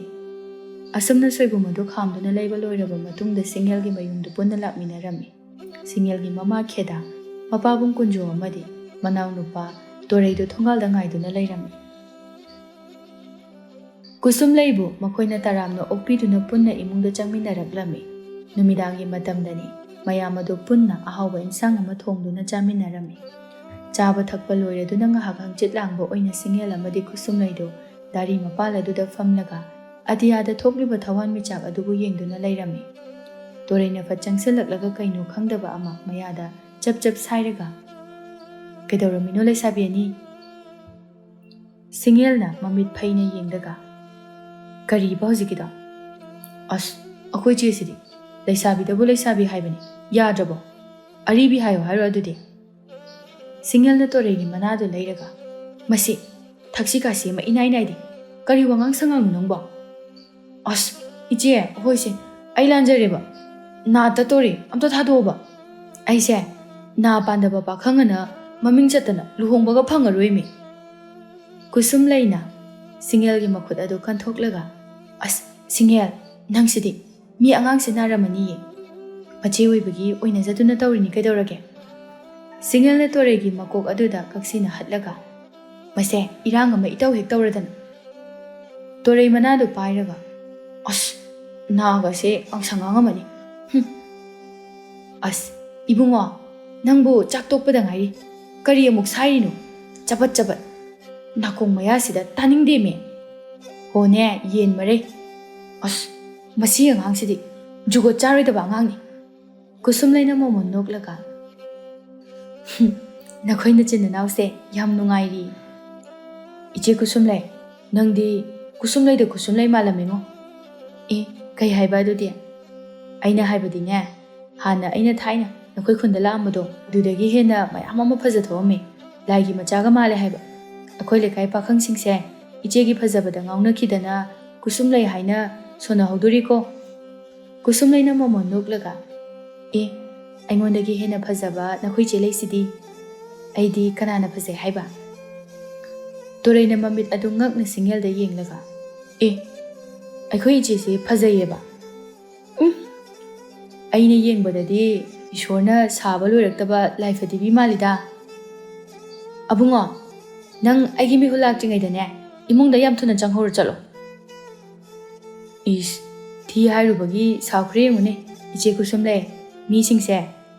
ꯑꯁꯨꯝꯅ ꯁꯣꯏꯕꯨꯝ ꯑꯗꯨ ꯈꯥꯝꯗꯨꯅ ꯂꯩꯕ ꯂꯣꯏꯔꯕ ꯃꯇꯨꯡꯗ ꯁꯤꯡꯉꯦꯜꯒꯤ ꯃꯌꯨꯝꯗꯨ ꯄꯨꯟꯅ ꯂꯥꯛꯃꯤꯟꯅꯔꯝꯃꯤ꯫ ꯁꯤꯡꯉꯦꯜꯒꯤ ꯃꯃꯥ ꯈꯦꯗꯥ, ꯃꯄꯥꯕꯨꯡ ꯀꯨꯟꯖꯣ ꯑꯃꯗꯤ ꯃꯅꯥꯎꯅꯨꯄꯥ ꯇꯣꯔꯩꯗꯨ ꯊꯣꯡꯒꯥꯜꯗ ꯉꯥꯏꯗꯨꯅ ꯂꯩꯔꯝꯃꯤ꯫ ꯀꯨꯁꯨꯝꯂꯩꯕꯨ ꯃꯈꯣꯏꯅ ꯇꯔꯥꯝꯅ ꯑꯣꯛꯄꯤꯗꯨꯅ ꯄꯨꯟꯅ ꯏꯃꯨꯡꯗ ꯆꯪꯃꯤꯟꯅꯔꯛꯂꯝꯃꯤ꯫ ꯅꯨꯃꯤꯗꯥꯡꯒꯤ ꯃꯇꯝꯗꯅꯤ꯫ ꯃꯌꯥꯝ ꯑꯗꯨ ꯄꯨꯟꯅ ꯑꯍꯥꯎꯕ ꯏꯟꯁꯥꯡ ꯑꯃ ꯊꯣꯡꯗꯨꯅ ꯆꯥꯃꯤꯟꯅꯔꯝꯃꯤ꯫ ꯆꯥꯕ ꯊꯛꯄ ꯂꯣꯏꯔꯗꯨꯅ ꯉꯥꯏꯍꯥꯛ ꯍꯪꯆꯤꯠ ꯂꯥꯡꯕ ꯑꯣꯏꯅ ꯁꯤꯡꯉꯦꯜ ꯑꯃꯗꯤ ꯀꯨꯁꯨꯝꯂꯩꯗꯨ ꯗꯥꯔꯤ ꯃꯄꯥꯜ ꯑꯗꯨꯗ ꯐꯝꯂꯒ ꯑꯇꯤꯌꯥꯗ ꯊꯣꯛꯂꯤꯕ ꯊꯋꯥꯟꯃꯤꯆꯥꯛ ꯑꯗꯨꯕꯨ ꯌꯦꯡꯗꯨꯅ ꯂꯩꯔꯝꯃꯤ꯫ ꯇꯣꯔꯩꯅ ꯐꯠ ꯆꯪꯁꯤꯜꯂꯛꯂꯒ ꯀꯩꯅꯣ ꯈꯪꯗꯕ ꯑꯃ ꯃꯌꯥꯗ ꯆꯞ ꯆꯞ ꯁꯥꯏꯔꯒ, "ꯀꯩꯗꯧꯔꯝꯃꯤꯅꯣ ꯂꯩꯁꯥꯕꯤ ꯑꯅꯤ?" ꯁꯤꯡꯉꯦꯜꯅ ꯃꯃꯤꯠ ꯐꯩꯅ ꯌꯦꯡꯂꯒ, "ꯀꯔꯤꯕ ꯍꯧꯖꯤꯛꯀꯤꯗꯣ? ꯑꯁ, ꯑꯩꯈꯣꯏ ꯆꯦꯁꯤꯗꯤ ꯂꯩꯁꯥꯕꯤꯗꯕꯨ ꯂꯩꯁꯥꯕꯤ ꯍꯥꯏꯕꯅꯤ, ꯌꯥꯗ꯭ꯔꯕꯣ? ꯑꯔꯤꯕꯤ ꯍꯥꯏꯌꯣ ꯍꯥꯏꯔꯣ ꯑꯗꯨꯗꯤ?" ꯁꯤꯡꯉꯦꯜꯅ ꯇꯣꯔꯩꯒꯤ ꯃꯅꯥꯗꯨ ꯂꯩꯔꯒ, "ꯃꯁꯤ ꯊꯛꯁꯤ ꯈꯥꯁꯤ ꯑꯃ ꯏꯅꯥꯏ ꯅꯥꯏꯗꯦ꯫ ꯀꯔꯤ ꯋꯥꯉꯥꯡ ꯁꯉꯥꯡꯅꯣ ꯅꯪꯕꯣ?" "ꯑꯁ, ꯏꯆꯦ, ꯍꯣꯏꯁꯦ, ꯑꯩ ꯂꯥꯟꯖꯔꯦꯕ꯫ ꯅꯥ ꯇꯠꯇꯣꯔꯦ, ꯑꯝꯇ ꯊꯥꯗꯣꯛꯑꯣꯕ꯫ ꯑꯩꯁꯦ ꯅꯥ ꯄꯥꯟꯗꯕ ꯄꯥꯈꯪ ꯑꯅ ꯃꯃꯤꯡ ꯆꯠꯇꯅ ꯂꯨꯍꯣꯡꯕꯒ ꯐꯪꯉꯔꯣꯏꯃꯤ꯫" ꯀꯨꯁꯨꯝꯂꯩꯅ ꯁꯤꯡꯉꯦꯜꯒꯤ ꯃꯈꯨꯠ ꯑꯗꯨ ꯀꯟꯊꯣꯛꯂꯒ, "ꯑꯁ, ꯁꯤꯡꯉꯦꯜ, ꯅꯪꯁꯤꯗꯤ꯫ ꯃꯤ ꯑꯉꯥꯡꯁꯦ ꯅꯥꯔꯝꯃꯅꯤꯌꯦ꯫ ꯃꯆꯦ ꯑꯣꯏꯕꯒꯤ ꯑꯣꯏꯅꯖꯗꯨꯅ ꯇꯧꯔꯤꯅꯤ ꯀꯩꯗꯧꯔꯒꯦ?" ꯁꯤꯡꯉꯦꯜꯅ ꯇꯣꯔꯩꯒꯤ ꯃꯀꯣꯛ ꯑꯗꯨꯗ ꯀꯛꯁꯤꯅ ꯍꯠꯂꯒ, "ꯃꯁꯦ ꯏꯔꯥꯡ ꯑꯃ ꯏꯇꯧ ꯍꯦꯛ ꯇꯧꯔꯗꯅ꯫" ꯇꯣꯔꯩ ꯃꯅꯥꯗꯨ ꯄꯥꯏꯔꯒ, "ꯑꯁ, ꯅꯥꯒꯁꯦ ꯑꯪꯁꯪ ꯑꯉꯝꯃꯅꯤ꯫ ꯍꯨꯝ꯫ ꯑꯁ, ꯏꯕꯨꯡꯉꯣ, ꯅꯪꯕꯨ ꯆꯥꯛ ꯇꯣꯛꯄꯗ ꯉꯥꯏꯔꯤ꯫ ꯀꯔꯤ ꯑꯃꯨꯛ ꯁꯥꯏꯔꯤꯅꯣ? ꯆꯕꯠ ꯆꯕꯠ꯫ ꯅꯥꯀꯣꯡ ꯃꯌꯥꯁꯤꯗ ꯇꯥꯅꯤꯡꯗꯦꯃꯦ꯫ ꯍꯣꯅꯦ, ꯌꯦꯟ ꯃꯔꯩ꯫ ꯑꯁ, ꯃꯁꯤ ꯑꯉꯥꯡꯁꯤꯗꯤ ꯖꯨꯒꯣꯠ ꯆꯥꯔꯣꯏꯗꯕ ꯑꯉꯥꯡꯅꯤ꯫" ꯀꯨꯁꯨꯝꯂꯩꯅ ꯃꯣꯃꯣꯟ ꯅꯣꯛꯂꯒ, "ꯍꯨꯝ, ꯅꯈꯣꯏ ꯅꯆꯤꯟ ꯅꯅꯥꯎꯁꯦ ꯌꯥꯝ ꯅꯨꯡꯉꯥꯏꯔꯤ꯫" "ꯏꯆꯦ ꯀꯨꯁꯨꯝꯂꯩ, ꯅꯪꯗꯤ ꯀꯨꯁꯨꯝꯂꯩꯗ ꯀꯨꯁꯨꯝꯂꯩ ꯃꯥꯜꯂꯝꯃꯤꯉꯣ꯫" "ꯑꯦ, ꯀꯩ ꯍꯥꯏꯕ ꯑꯗꯨꯗꯤ?" "ꯑꯩꯅ ꯍꯥꯏꯕꯗꯤꯅꯦ, ꯍꯥꯟꯅ ꯑꯩꯅ ꯊꯥꯏꯅ ꯅꯈꯣꯏ ꯈꯨꯟꯗ ꯂꯥꯛꯑꯝꯕꯗꯣ, ꯑꯗꯨꯗꯒꯤ ꯍꯦꯟꯅ ꯃꯌꯥꯝ ꯑꯃ ꯐꯖꯊꯣꯛꯑꯝꯃꯦ꯫ ꯂꯥꯏꯒꯤ ꯃꯆꯥꯒ ꯃꯥꯜꯂꯦ ꯍꯥꯏꯕ꯫ ꯑꯩꯈꯣꯏ ꯂꯩꯀꯥꯏ ꯄꯥꯈꯪꯁꯤꯡꯁꯦ ꯏꯆꯦꯒꯤ ꯐꯖꯕꯗ ꯉꯥꯎꯅꯈꯤꯗꯅ ꯀꯨꯁꯨꯝꯂꯩ ꯍꯥꯏꯅ ꯁꯣꯟꯅꯍꯧꯗꯣꯔꯤꯀꯣ꯫" ꯀꯨꯁꯨꯝꯂꯩꯅ ꯃꯣꯃꯣꯟ ꯅꯣꯛꯂꯒ, "ꯑꯦ, ꯑꯩꯉꯣꯟꯗꯒꯤ ꯍꯦꯟꯅ ꯐꯖꯕ ꯅꯈꯣꯏ ꯆꯦ ꯂꯩꯁꯤꯗꯤ꯫ ꯑꯩꯗꯤ ꯀꯅꯥꯅ ꯐꯖꯩ ꯍꯥꯏꯕ?" ꯇꯣꯔꯩꯅ ꯃꯃꯤꯠ ꯑꯗꯨ ꯉꯛꯅ ꯁꯤꯡꯉꯦꯜꯗ ꯌꯦꯡꯂꯒ, "ꯑꯦ, ꯑꯩꯈꯣꯏ ꯏꯆꯦꯁꯤ ꯐꯖꯩꯌꯦꯕ꯫ ꯎꯝ, ꯑꯩꯅ ꯌꯦꯡꯕꯗꯗꯤ ꯏꯁꯣꯔꯅ ꯁꯥꯕ ꯂꯣꯏꯔꯛꯇꯕ ꯂꯥꯏ ꯐꯗꯤꯕꯤ ꯃꯥꯜꯂꯤꯗ꯫ ꯑꯕꯨꯡꯉꯣ, ꯅꯪ ꯑꯩꯒꯤ ꯃꯤꯍꯨꯠ ꯂꯥꯛꯇ꯭ꯔꯤꯉꯩꯗꯅꯦ, ꯏꯃꯨꯡꯗ ꯌꯥꯝ ꯊꯨꯅ ꯆꯪꯍꯧꯔꯣ ꯆꯠꯂꯣ꯫" "ꯏꯁ, ꯊꯤ ꯍꯥꯏꯔꯨꯕꯒꯤ ꯁꯥꯎꯈ꯭ꯔꯦ ꯌꯦꯡꯉꯨꯅꯦ, ꯏꯆꯦ ꯀꯨꯁꯨꯝꯂꯩ꯫ ꯃꯤꯁꯤꯡꯁꯦ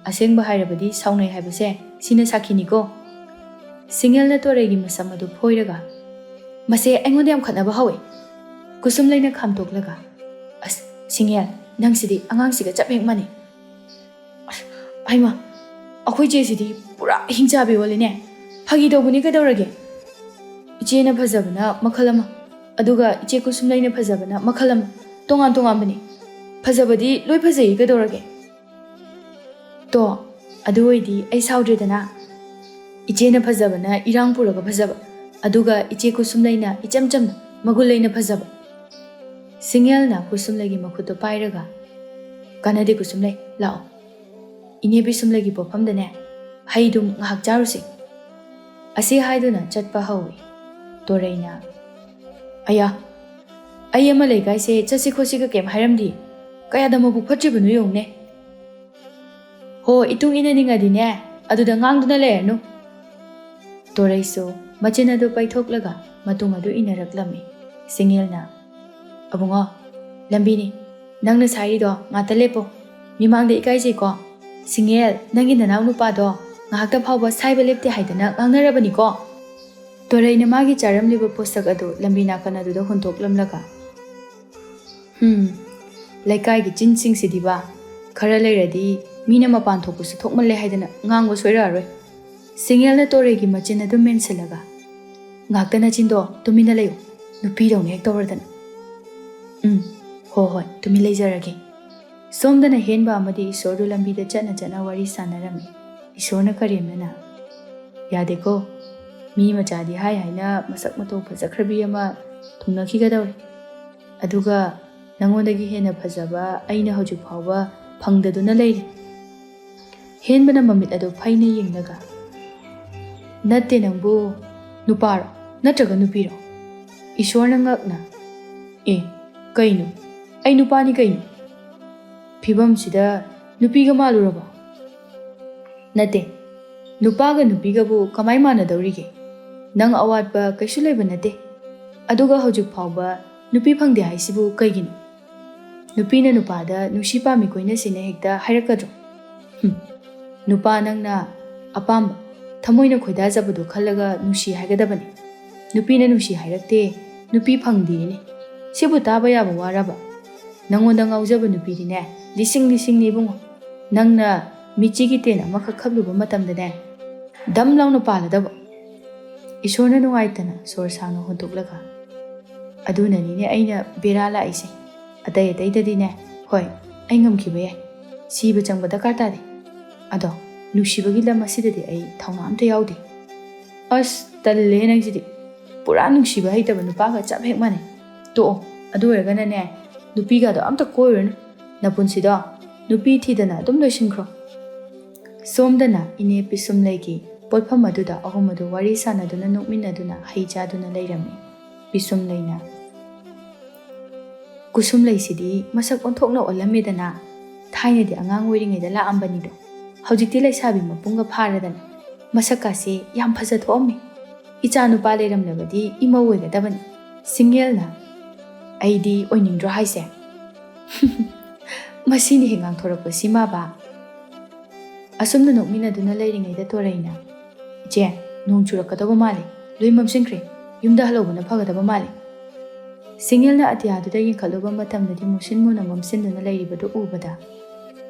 ꯑꯁꯦꯡꯕ ꯍꯥꯏꯔꯕꯗꯤ ꯁꯥꯎꯅꯩ ꯍꯥꯏꯕꯁꯦ ꯁꯤꯅ ꯁꯥꯈꯤꯅꯤꯀꯣ꯫" ꯁꯤꯡꯉꯦꯜꯅ ꯇꯣꯔꯩꯒꯤ ꯃꯁꯝ ꯑꯗꯨ ꯐꯣꯏꯔꯒ, "ꯃꯁꯦ ꯑꯩꯉꯣꯟꯗ ꯌꯥꯝ ꯈꯠꯅꯕ ꯍꯧꯋꯦ꯫" ꯀꯨꯁꯨꯝꯂꯩꯅ ꯈꯥꯝꯇꯣꯛꯂꯒ, "ꯑꯁ, ꯁꯤꯡꯉꯦꯜ, ꯅꯪꯁꯤꯗꯤ ꯑꯉꯥꯡꯁꯤꯒ ꯆꯞ ꯍꯦꯛ ꯃꯥꯟꯅꯩ꯫" "ꯑꯁ, ꯍꯩꯃꯥ, ꯑꯩꯈꯣꯏ ꯆꯦꯁꯤꯗꯤ ꯄꯨꯔꯥ ꯍꯤꯡꯆꯥꯕꯤ ꯑꯣꯜꯂꯦꯅꯦ꯫ ꯐꯥꯒꯤ ꯇꯧꯕꯅꯤ ꯀꯩꯗꯧꯔꯒꯦ? ꯏꯆꯦꯅ ꯐꯖꯕꯅ ꯃꯈꯜ ꯑꯃ, ꯑꯗꯨꯒ ꯏꯆꯦ ꯀꯨꯁꯨꯝꯂꯩꯅ ꯐꯖꯕꯅ ꯃꯈꯜ ꯑꯃ, ꯇꯣꯉꯥꯟ ꯇꯣꯉꯥꯟꯕꯅꯤ꯫ ꯐꯖꯕꯗꯤ ꯂꯣꯏ ꯐꯖꯩ ꯀꯩꯗꯧꯔꯒꯦ?" "ꯇꯣ, ꯑꯗꯨ ꯑꯣꯏꯗꯤ ꯑꯩ ꯁꯥꯎꯗ꯭ꯔꯦꯗꯅ꯫" ꯏꯆꯦꯅ ꯐꯖꯕꯅ ꯏꯔꯥꯡ ꯄꯨꯔꯒ ꯐꯖꯕ, ꯑꯗꯨꯒ ꯏꯆꯦ ꯀꯨꯁꯨꯝꯂꯩꯅ ꯏꯆꯝ ꯆꯝꯅ ꯃꯒꯨꯟ ꯂꯩꯅ ꯐꯖꯕ꯫ ꯁꯤꯡꯍꯦꯜꯅ ꯀꯨꯁꯨꯝꯂꯩꯒꯤ ꯃꯈꯨꯠꯇꯨ ꯄꯥꯏꯔꯒ, "ꯀꯥꯟꯅꯗꯦ ꯀꯨꯁꯨꯝꯂꯩ, ꯂꯥꯛꯑꯣ꯫ ꯏꯅꯦ ꯕꯤꯁꯨꯝꯂꯩꯒꯤ ꯄꯣꯠꯐꯝꯗꯅꯦ ꯍꯩꯗꯨꯝ ꯉꯥꯏꯍꯥꯛ ꯆꯥꯔꯨꯁꯤ"꯫ ꯑꯁꯤ ꯍꯥꯏꯗꯨꯅ ꯆꯠꯄ ꯍꯧꯏ꯫ ꯇꯣꯔꯩꯅ, "ꯑꯌꯥ, ꯑꯩ ꯑꯃ ꯂꯩꯀꯥꯏꯁꯦ ꯆꯠꯁꯤ ꯈꯣꯠꯁꯤꯒ ꯀꯩꯝ ꯍꯥꯏꯔꯝꯗꯦ꯫ ꯀꯌꯥꯗ ꯃꯕꯨꯛ ꯐꯠꯇ꯭ꯔꯤꯕꯅꯣ ꯌꯦꯡꯉꯨꯅꯦ꯫ ꯍꯣ, ꯏꯇꯨꯡ ꯏꯟꯅꯅꯤꯡꯉꯗꯤꯅꯦ, ꯑꯗꯨꯗ ꯉꯥꯡꯗꯨꯅ ꯂꯩꯔꯅꯨ"꯫ ꯇꯣꯔꯩꯁꯨ ꯃꯆꯤꯟ ꯑꯗꯨ ꯄꯩꯊꯣꯛꯂꯒ ꯃꯇꯨꯡ ꯑꯗꯨ ꯏꯟꯅꯔꯛꯂꯝꯃꯤ꯫ ꯁꯤꯡꯍꯦꯜꯅ, "ꯑꯕꯨꯡꯉꯣ, ꯂꯝꯕꯤꯅꯤ, ꯅꯪꯅ ꯁꯥꯏꯔꯤꯗꯣ ꯉꯥꯛꯇ ꯂꯦꯞꯄꯣ꯫ ꯃꯤꯃꯥꯡꯗ ꯏꯀꯥꯏꯖꯩꯀꯣ꯫ ꯁꯤꯡꯍꯦꯜ, ꯅꯪꯒꯤ ꯅꯅꯥꯎ ꯅꯨꯄꯥꯗꯣ ꯉꯥꯏꯍꯥꯛꯇ ꯐꯥꯎꯕ ꯁꯥꯏꯕ ꯂꯦꯞꯇꯦ ꯍꯥꯏꯗꯅ ꯉꯥꯡꯅꯔꯕꯅꯤꯀꯣ"꯫ ꯇꯣꯔꯩꯅ ꯃꯥꯒꯤ ꯆꯥꯔꯝꯂꯤꯕ ꯄꯣꯠꯁꯛ ꯑꯗꯨ ꯂꯝꯕꯤ ꯅꯥꯀꯟ ꯑꯗꯨꯗ ꯍꯨꯟꯗꯣꯛꯂꯝꯂꯒ, "ꯍꯨꯝ, ꯂꯩꯀꯥꯏꯒꯤ ꯆꯤꯟꯁꯤꯡꯁꯤꯗꯤꯕ, ꯈꯔ ꯂꯩꯔꯗꯤ ꯃꯤꯅ ꯃꯄꯥꯟ ꯊꯣꯛꯄꯁꯨ ꯊꯣꯛꯃꯜꯂꯦ ꯍꯥꯏꯗꯅ ꯉꯥꯡꯕ ꯁꯣꯏꯔꯛꯑꯔꯣꯏ"꯫ ꯁꯤꯡꯍꯦꯜꯅ ꯇꯣꯔꯩꯒꯤ ꯃꯆꯤꯟ ꯑꯗꯨ ꯃꯦꯟꯁꯤꯜꯂꯒ, "ꯉꯥꯛꯇ ꯅꯆꯤꯟꯗꯣ ꯇꯨꯃꯤꯟꯅ ꯂꯩꯌꯨ, ꯅꯨꯄꯤꯗꯧꯅ ꯍꯦꯛ ꯇꯧꯔꯗꯅ"꯫ "ꯎꯝ, ꯍꯣ ꯍꯣꯏ, ꯇꯨꯃꯤꯟ ꯂꯩꯖꯔꯒꯦ"꯫ ꯁꯣꯝꯗꯅ ꯍꯦꯟꯕ ꯑꯃꯗꯤ ꯏꯁꯣꯔꯗꯨ ꯂꯝꯕꯤꯗ ꯆꯠꯅ ꯆꯠꯅ ꯋꯥꯔꯤ ꯁꯥꯟꯅꯔꯝꯃꯤ꯫ ꯏꯁꯣꯔꯅ ꯀꯔꯦꯝꯅꯅ, "ꯌꯥꯗꯦꯀꯣ, ꯃꯤ ꯃꯆꯥꯗꯤ ꯍꯥꯏ ꯍꯥꯏꯅ ꯃꯁꯛ ꯃꯇꯧ ꯐꯖꯈ꯭ꯔꯕꯤ ꯑꯃ ꯊꯨꯡꯅꯈꯤꯒꯗꯧꯔꯦ꯫ ꯑꯗꯨꯒ ꯅꯉꯣꯟꯗꯒꯤ ꯍꯦꯟꯅ ꯐꯖꯕ ꯑꯩꯅ ꯍꯧꯖꯤꯛ ꯐꯥꯎꯕ ꯐꯪꯗꯗꯨꯅ ꯂꯩꯔꯤ"꯫ ꯍꯦꯟꯕꯅ ꯃꯃꯤꯠ ꯑꯗꯨ ꯐꯩꯅ ꯌꯦꯡꯂꯒ, "ꯅꯠꯇꯦ, ꯅꯪꯕꯨ ꯅꯨꯄꯥꯔꯣ ꯅꯠꯇ꯭ꯔꯒ ꯅꯨꯄꯤꯔꯣ?" ꯏꯁꯣꯔꯅ ꯉꯛꯅ, "ꯑꯦ, ꯀꯩꯅꯣ? ꯑꯩ ꯅꯨꯄꯥꯅꯤ ꯀꯩꯅꯣ? ꯐꯤꯕꯝꯁꯤꯗ ꯅꯨꯄꯤꯒ ꯃꯥꯜꯂꯨꯔꯕꯣ?" "ꯅꯠꯇꯦ, ꯅꯨꯄꯥꯒ ꯅꯨꯄꯤꯒꯕꯨ ꯀꯃꯥꯏ ꯃꯥꯟꯅꯗꯧꯔꯤꯒꯦ? ꯅꯪ ꯑꯋꯥꯠꯄ ꯀꯩꯁꯨ ꯂꯩꯕ ꯅꯠꯇꯦ꯫ ꯑꯗꯨꯒ ꯍꯧꯖꯤꯛ ꯐꯥꯎꯕ ꯅꯨꯄꯤ ꯐꯪꯗꯦ ꯍꯥꯏꯁꯤꯕꯨ ꯀꯩꯒꯤꯅꯣ? ꯅꯨꯄꯤꯅ ꯅꯨꯄꯥꯗ ꯅꯨꯡꯁꯤ ꯄꯥꯝꯃꯤ ꯀꯣꯏꯅꯁꯤꯅ ꯍꯦꯛꯇ ꯍꯥꯏꯔꯛꯀꯗ꯭ꯔꯣ? ꯍꯨꯝ, ꯅꯨꯄꯥ ꯅꯪꯅ ꯑꯄꯥꯝꯕ, ꯊꯃꯣꯏꯅ ꯈꯣꯏꯗꯥꯖꯕꯗꯣ ꯈꯜꯂꯒ ꯅꯨꯡꯁꯤ ꯍꯥꯏꯒꯗꯕꯅꯤ꯫ ꯅꯨꯄꯤꯅ ꯅꯨꯡꯁꯤ ꯍꯥꯏꯔꯛꯇꯦ, ꯅꯨꯄꯤ ꯐꯪꯗꯦꯅꯦ꯫ ꯁꯤꯕꯨ ꯇꯥꯕ ꯌꯥꯕ ꯋꯥꯔꯕ? ꯅꯉꯣꯟꯗ ꯉꯥꯎꯖꯕ ꯅꯨꯄꯤꯗꯤꯅꯦ, ꯂꯤꯁꯤꯡ ꯂꯤꯁꯤꯡꯅꯤ ꯏꯕꯨꯡꯉꯣ꯫ ꯅꯪꯅ ꯃꯤꯆꯤꯒꯤ ꯇꯦꯟ ꯑꯃꯈꯛ ꯈꯞꯂꯨꯕ ꯃꯇꯝꯗꯅꯦ, ꯗꯝ ꯂꯥꯎꯅ ꯄꯥꯜꯂꯗꯕ"꯫ ꯏꯁꯣꯔꯅ ꯅꯨꯡꯉꯥꯏꯇꯅ ꯁꯣꯔ ꯁꯥꯡꯅ ꯍꯣꯟꯗꯣꯛꯂꯒ, "ꯑꯗꯨꯅꯅꯤꯅꯦ ꯑꯩꯅ ꯕꯦꯔꯥ ꯂꯥꯛꯏꯁꯦ꯫ ꯑꯇꯩ ꯑꯇꯩꯗꯗꯤꯅꯦ, ꯍꯣꯏ, ꯑꯩ ꯉꯝꯈꯤꯕ ꯌꯥꯏ, ꯁꯤꯕ ꯆꯪꯕ ꯗꯔꯀꯥꯔ ꯇꯥꯗꯦ꯫ ꯑꯗꯣ ꯅꯨꯡꯁꯤꯕꯒꯤ ꯂꯝ ꯑꯁꯤꯗꯗꯤ ꯑꯩ ꯊꯧꯅꯥ ꯑꯝꯇ ꯌꯥꯎꯗꯦ"꯫ ꯑꯁ, ꯇꯜꯂꯦ ꯅꯪꯁꯤꯗꯤ꯫ ꯄꯨꯔꯥ ꯅꯨꯡꯁꯤꯕ ꯍꯩꯇꯕ ꯅꯨꯄꯥꯒ ꯆꯞ ꯍꯦꯛ ꯃꯥꯟꯅꯩ꯫ ꯇꯣꯛꯑꯣ, ꯑꯗꯨ ꯑꯣꯏꯔꯒꯅꯅꯦ, ꯅꯨꯄꯤꯒꯗꯣ ꯑꯝꯇ ꯀꯣꯏꯔꯨꯔꯅꯨ꯫ ꯅꯄꯨꯟꯁꯤꯗꯣ ꯅꯨꯄꯤ ꯊꯤꯗꯅ ꯑꯗꯨꯝ ꯂꯣꯏꯁꯤꯟꯈ꯭ꯔꯣ꯫ ꯁꯣꯝꯗꯅ ꯏꯅꯦ ꯄꯤꯁꯨꯝꯂꯩꯒꯤ ꯄꯣꯠꯐꯝ ꯑꯗꯨꯗ ꯑꯍꯨꯝ ꯑꯗꯨ ꯋꯥꯔꯤ ꯁꯥꯟꯅꯗꯨꯅ ꯅꯣꯛꯃꯤꯟꯅꯗꯨꯅ ꯍꯩ ꯆꯥꯗꯨꯅ ꯂꯩꯔꯝꯃꯤ꯫ ꯄꯤꯁꯨꯝꯂꯩꯅ, "ꯀꯨꯁꯨꯝꯂꯩꯁꯤꯗꯤ ꯃꯁꯛ ꯑꯣꯟꯊꯣꯛꯅ ꯑꯣꯜꯂꯝꯃꯦꯗꯅ꯫ ꯊꯥꯏꯅꯗꯤ ꯑꯉꯥꯡ ꯑꯣꯏꯔꯤꯉꯩꯗ ꯂꯥꯛꯑꯝꯕꯅꯤꯗꯣ, ꯍꯧꯖꯤꯛꯇꯤ ꯂꯩꯁꯥꯕꯤ ꯃꯄꯨꯡꯒ ꯐꯥꯔꯗꯅ ꯃꯁꯛꯀꯥꯁꯦ ꯌꯥꯝ ꯐꯖ ꯊꯣꯛꯑꯝꯃꯦ꯫ ꯏꯆꯥ ꯅꯨꯄꯥ ꯂꯩꯔꯝꯂꯕꯗꯤ ꯏꯃꯧ ꯑꯣꯏꯒꯗꯕꯅꯤ꯫" ꯁꯤꯡꯉꯦꯜꯅ, "ꯑꯩꯗꯤ ꯑꯣꯏꯅꯤꯡꯗ꯭ꯔꯣ ꯍꯥꯏꯁꯦ?" ꯃꯁꯤꯅ ꯍꯦꯛ ꯉꯥꯡꯊꯣꯔꯛꯄ ꯁꯤꯃꯕ꯫ ꯑꯁꯨꯝꯅ ꯅꯣꯛꯃꯤꯟꯅꯗꯨꯅ ꯂꯩꯔꯤꯉꯩꯗ ꯇꯣꯔꯩꯅ, "ꯏꯆꯦ, ꯅꯣꯡ ꯆꯨꯔꯛꯀꯗꯧꯕ ꯃꯥꯜꯂꯦ꯫ ꯂꯣꯏ ꯃꯝꯁꯤꯟꯈ꯭ꯔꯦ꯫ ꯌꯨꯝꯗ ꯍꯜꯍꯧꯕꯅ ꯐꯒꯗꯕ ꯃꯥꯜꯂꯦ꯫" ꯁꯤꯡꯉꯦꯜꯅ ꯑꯇꯤꯌꯥꯗꯨꯗ ꯌꯦꯡꯈꯠꯂꯨꯕ ꯃꯇꯝꯗꯗꯤ ꯃꯨꯁꯤꯟ ꯃꯨꯅ ꯃꯝꯁꯤꯟꯗꯨꯅ ꯂꯩꯔꯤꯕꯗꯨ ꯎꯕꯗ,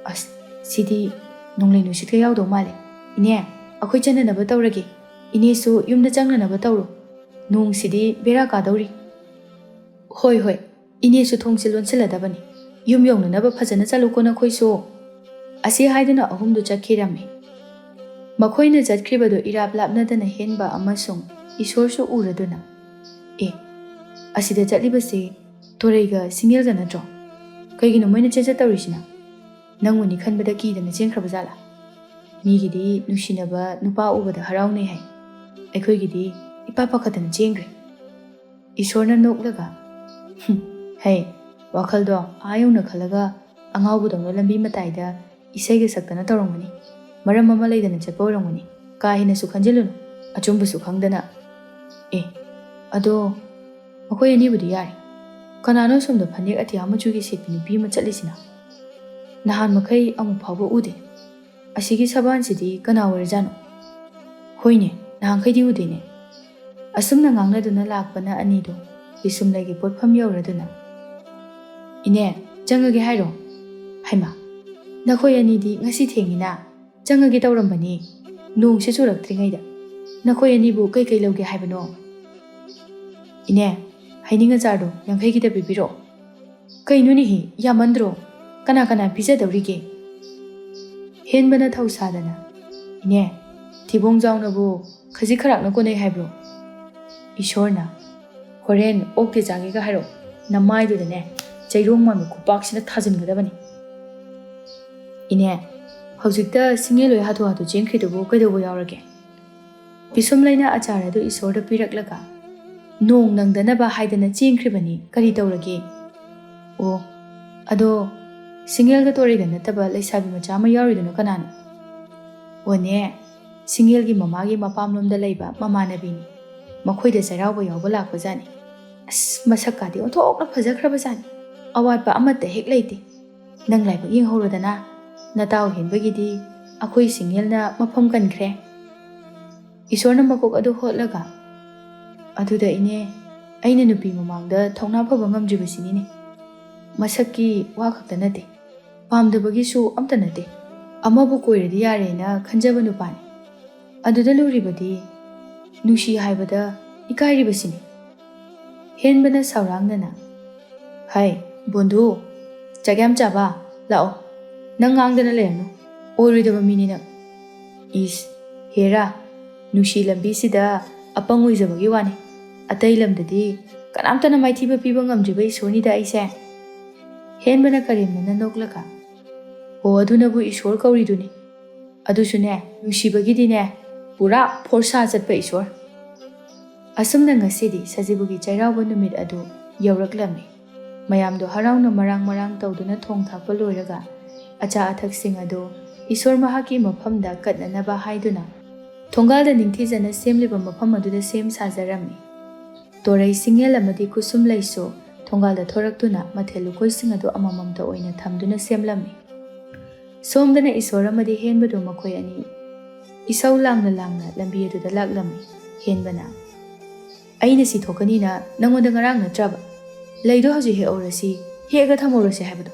"ꯑꯁ, ꯁꯤꯗꯤ ꯅꯣꯡꯂꯩ ꯅꯨꯡꯁꯤꯠꯀ ꯌꯥꯎꯗꯧ ꯃꯥꯜꯂꯦ꯫ ꯏꯅꯦ, ꯑꯩꯈꯣꯏ ꯆꯠꯅꯅꯕ ꯇꯧꯔꯒꯦ꯫ ꯏꯅꯦꯁꯨ ꯌꯨꯝꯗ ꯆꯪꯅꯅꯕ ꯇꯧꯔꯣ꯫ ꯅꯣꯡꯁꯤꯗꯤ ꯕꯦꯔꯥ ꯀꯥꯗꯧꯔꯤ꯫" "ꯍꯣꯏ, ꯍꯣꯏ, ꯏꯅꯦꯁꯨ ꯊꯣꯡꯁꯦ ꯂꯣꯟꯁꯤꯜꯂꯗꯕꯅꯤ꯫ ꯌꯨꯝ ꯌꯧꯅꯅꯕ ꯐꯖꯅ ꯆꯠꯂꯨꯀꯣ ꯅꯈꯣꯏꯁꯨ꯫" ꯑꯁꯤ ꯍꯥꯏꯗꯨꯅ ꯑꯍꯨꯝꯗꯨ ꯆꯠꯈꯤꯔꯝꯃꯤ꯫ ꯃꯈꯣꯏꯅ ꯆꯠꯈ꯭ꯔꯤꯕꯗꯨ ꯏꯔꯥꯞ ꯂꯥꯞꯅꯗꯅ ꯍꯦꯟꯕ ꯑꯃꯁꯨꯡ ꯏꯁꯣꯔꯁꯨ ꯎꯔꯗꯨꯅ, "ꯑꯦ, ꯑꯁꯤꯗ ꯆꯠꯂꯤꯕꯁꯦ ꯇꯣꯔꯩꯒ ꯁꯤꯡꯉꯦꯜꯒ ꯅꯠꯇ꯭ꯔꯣ? ꯀꯩꯒꯤꯅꯣ ꯃꯣꯏꯅ ꯆꯦꯟ ꯆꯠꯇꯧꯔꯤꯁꯤꯅ? ꯅꯪꯕꯨꯅꯤ ꯈꯟꯕꯗ ꯀꯤꯗꯅ ꯆꯦꯟꯈ꯭ꯔꯕ ꯖꯥꯠꯂꯥ? ꯃꯤꯒꯤꯗꯤ ꯅꯨꯡꯁꯤꯅꯕ ꯅꯨꯄꯥ ꯎꯕꯗ ꯍꯔꯥꯎꯅꯩ ꯍꯥꯏ꯫ ꯑꯩꯈꯣꯏꯒꯤꯗꯤ ꯏꯄꯥ ꯄꯥꯈꯠꯇꯅ ꯆꯦꯟꯈ꯭ꯔꯦ꯫" ꯏꯁꯣꯔꯅ ꯅꯣꯛꯂꯒ, "ꯍꯨꯝ, ꯍꯦ, ꯋꯥꯈꯜꯗꯣ ꯑꯥ ꯌꯧꯅ ꯈꯜꯂꯒ ꯑꯉꯥꯎꯕꯗꯧꯅ ꯂꯝꯕꯤ ꯃꯇꯥꯏꯗ ꯏꯁꯩꯒ ꯁꯛꯇꯅ ꯇꯧꯔꯝꯒꯅꯤ꯫ ꯃꯔꯝ ꯑꯃ ꯂꯩꯗꯅ ꯆꯠꯄ ꯑꯣꯏꯔꯝꯒꯅꯤ꯫ ꯀꯥ ꯍꯦꯟꯅꯁꯨ ꯈꯟꯖꯤꯜꯂꯨꯅꯨ, ꯑꯆꯨꯝꯕꯁꯨ ꯈꯪꯗꯅ꯫ ꯑꯦ, ꯑꯗꯣ ꯃꯈꯣꯏ ꯑꯅꯤꯕꯨꯗꯤ ꯌꯥꯔꯦ꯫ ꯀꯅꯥꯅꯣ ꯑꯁꯣꯝꯗ ꯐꯅꯦꯛ ꯑꯇꯤꯌꯥ ꯃꯆꯨꯒꯤ ꯁꯦꯠꯄꯤ ꯅꯨꯄꯤ ꯑꯃ ꯆꯠꯂꯤꯁꯤꯅ? ꯅꯍꯥꯟ ꯃꯈꯩ ꯑꯃꯨꯛ ꯐꯥꯎꯕ ꯎꯗꯦ꯫ ꯑꯁꯤꯒꯤ ꯁꯕꯥꯟꯁꯤꯗꯤ ꯀꯅꯥ ꯑꯣꯏꯔꯖꯥꯠꯅꯣ? ꯍꯣꯏꯅꯦ, ꯅꯍꯥꯟꯈꯩꯗꯤ ꯎꯗꯦꯅꯦ꯫" ꯑꯁꯨꯝꯅ ꯉꯥꯡꯅꯗꯨꯅ ꯂꯥꯛꯄꯅ ꯑꯅꯤꯗꯣ ꯄꯤꯁꯨꯝꯂꯩꯒꯤ ꯄꯣꯠꯐꯝ ꯌꯧꯔꯗꯨꯅ, "ꯏꯅꯦ, ꯆꯪꯉꯒꯦ ꯍꯥꯏꯔꯣ? ꯍꯩꯃꯥ, ꯅꯈꯣꯏ ꯑꯅꯤꯗꯤ ꯉꯁꯤ ꯊꯦꯡꯉꯤꯅ꯫ ꯆꯪꯉꯒꯦ ꯇꯧꯔꯝꯕꯅꯤ, ꯅꯣꯡꯁꯦ ꯆꯨꯔꯛꯇ꯭ꯔꯤꯉꯩꯗ꯫ ꯅꯈꯣꯏ ꯑꯅꯤꯕꯨ ꯀꯩꯀꯩ ꯂꯧꯒꯦ ꯍꯥꯏꯕꯅꯣ?" "ꯏꯅꯦ, ꯍꯩꯅꯤꯡ ꯑꯆꯥꯔꯗꯣ ꯌꯥꯡꯈꯩꯒꯤꯗ ꯄꯤꯕꯤꯔꯛꯑꯣ꯫" "ꯀꯩꯅꯣꯅꯦꯍꯦ, ꯌꯥꯝꯃꯟꯗ꯭ꯔꯣ? ꯀꯅꯥ ꯀꯅꯥ ꯄꯤꯖꯗꯧꯔꯤꯒꯦ?" ꯍꯦꯟꯕꯅ ꯊꯧꯁꯥꯗꯅ, "ꯏꯅꯦ, ꯊꯤꯕꯣꯡ ꯖꯥꯎꯅꯕꯨ ꯈꯖꯤꯛ ꯈꯔꯥꯛꯅ ꯀꯣꯟꯅꯩ ꯍꯥꯏꯕ꯭ꯔꯣ? ꯏꯁꯣꯔꯅ, "ꯍꯣꯔꯦꯟ ꯑꯣꯛꯇꯦ ꯆꯥꯒꯦꯒ ꯍꯥꯏꯔꯣ, ꯅꯃꯥꯏꯗꯨꯗꯅꯦ ꯆꯩꯔꯣꯡ ꯃꯥꯟꯕ ꯈꯨꯄꯥꯛꯁꯤꯅ ꯊꯥꯖꯤꯟꯒꯗꯕꯅꯤ"꯫ "ꯏꯅꯦ, ꯍꯧꯖꯤꯛꯇ ꯁꯤꯡꯉꯦꯜ ꯍꯣꯏ ꯍꯥꯊꯨ ꯍꯥꯊꯨ ꯆꯦꯟꯈ꯭ꯔꯤꯗꯨꯕꯨ ꯀꯩꯗꯧꯕ ꯌꯥꯎꯔꯒꯦ? ꯄꯤꯁꯨꯝ ꯂꯩꯅ ꯑꯆꯥꯔ ꯑꯗꯨ ꯏꯁꯣꯔꯗ ꯄꯤꯔꯛꯂꯒ ꯅꯣꯡ ꯅꯪꯗꯅꯕ ꯍꯥꯏꯗꯅ ꯆꯦꯟꯈ꯭ꯔꯤꯕꯅꯤ, ꯀꯔꯤ ꯇꯧꯔꯒꯦ?" "ꯑꯣ, ꯑꯗꯣ ꯁꯤꯡꯉꯦꯜꯒ ꯇꯣꯔꯩꯒ ꯅꯠꯇꯕ ꯂꯩꯁꯥꯕꯤ ꯃꯆꯥ ꯑꯃ ꯌꯥꯎꯔꯤꯗꯨꯅ ꯀꯅꯥꯅꯣ?" "ꯑꯣꯅꯦ, ꯁꯤꯡꯉꯦꯜꯒꯤ ꯃꯃꯥꯒꯤ ꯃꯄꯥꯝꯂꯣꯝꯗ ꯂꯩꯕ ꯃꯃꯥꯟꯅꯕꯤꯅꯤ꯫ ꯃꯈꯣꯏꯗ ꯆꯩꯔꯥꯎꯕ ꯌꯥꯎꯕ ꯂꯥꯛꯄꯖꯥꯠꯅꯤ꯫ ꯑꯁ, ꯃꯁꯛꯀꯥꯗꯤ ꯑꯣꯟꯊꯣꯛꯅ ꯐꯖꯈ꯭ꯔꯕꯖꯥꯠꯅꯤ꯫ ꯑꯋꯥꯠꯄ ꯑꯃꯠꯇ ꯍꯦꯛ ꯂꯩꯇꯦ꯫ ꯅꯪ ꯂꯥꯏꯕꯛ ꯌꯦꯡꯍꯧꯔꯣꯗꯅ꯫ ꯅꯇꯥꯎ ꯍꯦꯟꯕꯒꯤꯗꯤ ꯑꯩꯈꯣꯏ ꯁꯤꯡꯉꯦꯜꯅ ꯃꯐꯝ ꯀꯟꯈ꯭ꯔꯦ"꯫ ꯏꯁꯣꯔꯅ ꯃꯀꯣꯛ ꯑꯗꯨ ꯍꯣꯠꯂꯒ, "ꯑꯗꯨꯗ ꯏꯅꯦ, ꯑꯩꯅ ꯅꯨꯄꯤ ꯃꯃꯥꯡꯗ ꯊꯧꯅꯥ ꯐꯕ ꯉꯝꯗ꯭ꯔꯤꯕꯁꯤꯅꯤꯅꯦ꯫ ꯃꯁꯛꯀꯤ ꯋꯥ ꯈꯛꯇ ꯅꯠꯇꯦ, ꯄꯥꯝꯗꯕꯒꯤꯁꯨ ꯑꯝꯇ ꯅꯠꯇꯦ꯫ ꯑꯃꯕꯨ ꯀꯣꯏꯔꯗꯤ ꯌꯥꯔꯦꯅ ꯈꯟꯖꯕ ꯅꯨꯄꯥꯅꯤ꯫ ꯑꯗꯨꯗ ꯂꯨꯔꯤꯕꯗꯤ ꯅꯨꯡꯁꯤ ꯍꯥꯏꯕꯗ ꯏꯀꯥꯏꯔꯤꯕꯁꯤꯅꯤ"꯫ ꯍꯦꯟꯕꯅ ꯁꯥꯎꯔꯥꯡꯅꯅ, "ꯍꯥꯏ, ꯕꯣꯟꯙꯨ, ꯆꯥꯛ ꯌꯥꯝ ꯆꯥꯕ? ꯂꯥꯛꯑꯣ, ꯅꯪ ꯉꯥꯡꯗꯅ ꯂꯩꯔꯅꯨ꯫ ꯑꯣꯏꯔꯣꯏꯗꯕ ꯃꯤꯅꯤ ꯅꯪ꯫ ꯏꯁ, ꯍꯦꯔꯥ, ꯅꯨꯡꯁꯤ ꯂꯝꯕꯤꯁꯤꯗ ꯑꯄꯪ ꯑꯣꯏꯖꯕꯒꯤ ꯋꯥꯅꯤ꯫ ꯑꯇꯩ ꯂꯝꯗꯗꯤ ꯀꯅꯥꯝꯇꯅ ꯃꯥꯏꯊꯤꯕ ꯄꯤꯕ ꯉꯝꯗ꯭ꯔꯤꯕ ꯏꯁꯣꯔꯅꯤꯗ ꯑꯩꯁꯦ"꯫ ꯍꯦꯟꯕꯅ ꯀꯔꯦꯝꯅꯅ ꯅꯣꯛꯂꯒ, "ꯑꯣ, ꯑꯗꯨꯅꯕꯨ ꯏꯁꯣꯔ ꯀꯧꯔꯤꯗꯨꯅꯤ꯫ ꯑꯗꯨꯁꯨꯅꯦ, ꯅꯨꯡꯁꯤꯕꯒꯤꯗꯤꯅꯦ, ꯄꯨꯔꯥ ꯐꯣꯔꯁꯥ ꯆꯠꯄ ꯏꯁꯣꯔ"꯫ ꯑꯁꯨꯝꯅ ꯉꯁꯤꯗꯤ ꯁꯖꯤꯕꯨꯒꯤ ꯆꯩꯔꯥꯎꯕ ꯅꯨꯃꯤꯠ ꯑꯗꯨ ꯌꯧꯔꯛꯂꯝꯃꯤ꯫ ꯃꯌꯥꯝꯗꯣ ꯍꯔꯥꯎꯅ ꯃꯔꯥꯡ ꯃꯔꯥꯡ ꯇꯧꯗꯨꯅ ꯊꯣꯡ ꯊꯥꯛꯄ ꯂꯣꯏꯔꯒ ꯑꯆꯥ ꯑꯊꯛꯁꯤꯡ ꯑꯗꯨ ꯏꯁꯣꯔ ꯃꯍꯥꯛꯀꯤ ꯃꯐꯝꯗ ꯀꯠꯅꯅꯕ ꯍꯥꯏꯗꯨꯅ ꯊꯣꯡꯒꯥꯜꯗ ꯅꯤꯡꯊꯤꯖꯅ ꯁꯦꯝꯂꯤꯕ ꯃꯐꯝ ꯑꯗꯨꯗ ꯁꯦꯝ ꯁꯥꯖꯔꯝꯃꯤ꯫ ꯇꯣꯔꯩ ꯁꯤꯡꯉꯦꯜ ꯑꯃꯗꯤ ꯈꯨꯠꯁꯨꯝ ꯂꯩꯁꯨ ꯊꯣꯡꯒꯥꯜꯗ ꯊꯣꯔꯛꯇꯨꯅ ꯃꯊꯦꯜ ꯂꯨꯀꯣꯏꯁꯤꯡ ꯑꯗꯨ ꯑꯃꯃꯝꯇ ꯑꯣꯏꯅ ꯊꯝꯗꯨꯅ ꯁꯦꯝꯂꯝꯃꯤ꯫ ꯁꯣꯝꯗꯅ ꯏꯁꯣꯔ ꯑꯃꯗꯤ ꯍꯦꯟꯕꯗꯨ ꯃꯈꯣꯏ ꯑꯅꯤ ꯏꯁꯧ ꯂꯥꯡꯅ ꯂꯥꯡꯅ ꯂꯝꯕꯤ ꯑꯗꯨꯗ ꯂꯥꯛꯂꯝꯃꯤ꯫ ꯍꯦꯟꯕꯅ, "ꯑꯩꯅ ꯁꯤ ꯊꯣꯛꯀꯅꯤꯅ ꯅꯪꯉꯣꯟꯗ ꯉꯔꯥꯡ ꯅꯠꯇ꯭ꯔꯕ ꯂꯩꯗꯣ ꯍꯧꯖꯤꯛ ꯍꯦꯛꯍꯧꯔꯁꯤ, ꯍꯦꯛꯑꯒ ꯊꯝꯍꯧꯔꯁꯤ ꯍꯥꯏꯕꯗꯣ?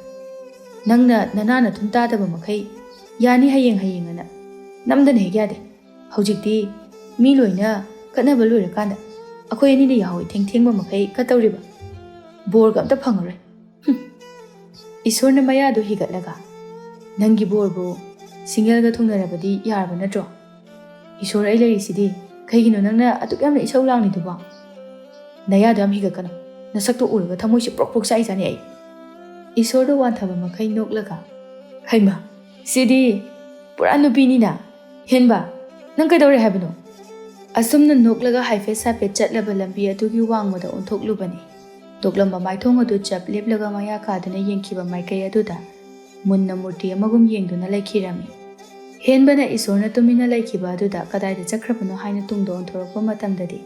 ꯅꯪꯅ ꯅꯅꯥ ꯅꯊꯨꯝ ꯇꯥꯗꯕ ꯃꯈꯩ ꯌꯥꯅꯤ ꯍꯌꯦꯡ ꯍꯌꯦꯡ ꯑꯅ ꯅꯝꯗꯅ ꯍꯦꯛ ꯌꯥꯗꯦ꯫ ꯍꯧꯖꯤꯛꯇꯤ ꯃꯤ ꯂꯣꯏꯅ ꯀꯠꯅꯕ ꯂꯣꯏꯔꯀꯥꯟꯗ ꯑꯩꯈꯣꯏ ꯑꯅꯤꯅ ꯌꯥꯍꯧ ꯏꯊꯦꯡ ꯊꯦꯡꯕ ꯃꯈꯩ ꯀꯠꯇꯧꯔꯤꯕ꯫ ꯕꯣꯔꯒ ꯑꯝꯇ ꯐꯪꯉꯔꯣꯏ꯫ ꯍꯨꯝ꯫ ꯏꯁꯣꯔꯅ ꯃꯌꯥꯗꯨ ꯍꯤꯒꯠꯂꯒ, "ꯅꯪꯒꯤ ꯕꯣꯔꯕꯨ ꯁꯤꯡꯒꯦꯜꯒ ꯊꯨꯡꯅꯔꯕꯗꯤ ꯌꯥꯔꯕ ꯅꯠꯇ꯭ꯔꯣ? ꯏꯁꯣꯔ ꯑꯩ ꯂꯩꯔꯤꯁꯤꯗꯤ"꯫ "ꯀꯩꯒꯤꯅꯣ ꯅꯪꯅ ꯑꯗꯨꯛ ꯌꯥꯝꯅ ꯏꯁꯧ ꯂꯥꯡꯂꯤꯗꯨꯕꯣ? ꯅꯌꯥꯗꯣ ꯌꯥꯝ ꯍꯤꯒꯠꯀꯅꯨ꯫ ꯅꯁꯛꯇꯣ ꯎꯔꯒ ꯊꯃꯣꯏꯁꯦ ꯄ꯭ꯔꯣꯛ ꯄ꯭ꯔꯣꯛ ꯆꯥꯛꯏ ꯆꯥꯅꯤ ꯑꯩ꯫" ꯏꯁꯣꯔꯗꯣ ꯋꯥꯟꯊꯕ ꯃꯈꯩ ꯅꯣꯛꯂꯒ, "ꯍꯩꯃ, ꯁꯤꯗꯤ ꯄꯨꯔꯥ ꯅꯨꯄꯤꯅꯤꯅ꯫ ꯍꯦꯟꯕ, ꯅꯪ ꯀꯩꯗꯧꯔꯦ ꯍꯥꯏꯕꯅꯣ?" ꯑꯁꯨꯝꯅ ꯅꯣꯛꯂꯒ ꯍꯥꯏꯐꯦꯠ ꯁꯥꯐꯦꯠ ꯆꯠꯂꯕ ꯂꯝꯕꯤ ꯑꯗꯨꯒꯤ ꯋꯥꯡꯃꯗ ꯑꯣꯟꯊꯣꯛꯂꯨꯕꯅꯤ꯫ ꯇꯣꯛꯂꯝꯕ ꯃꯥꯏꯊꯣꯡ ꯑꯗꯨ ꯆꯞ ꯂꯦꯞꯂꯒ ꯃꯌꯥ ꯀꯥꯗꯨꯅ ꯌꯦꯡꯈꯤꯕ ꯃꯥꯏꯀꯩ ꯑꯗꯨꯗ ꯃꯨꯟꯅ ꯃꯨꯔꯇꯤ ꯑꯃꯒꯨꯝ ꯌꯦꯡꯗꯨꯅ ꯂꯩꯈꯤꯔꯝꯃꯤ꯫ ꯍꯦꯟꯕꯅ ꯏꯁꯣꯔꯅ ꯇꯨꯃꯤꯟꯅ ꯂꯩꯈꯤꯕ ꯑꯗꯨꯗ ꯀꯗꯥꯏꯗ ꯆꯠꯈ꯭ꯔꯕꯅꯣ ꯍꯥꯏꯅ ꯇꯨꯡꯗ ꯑꯣꯟꯊꯣꯔꯛꯄ ꯃꯇꯝꯗꯗꯤ,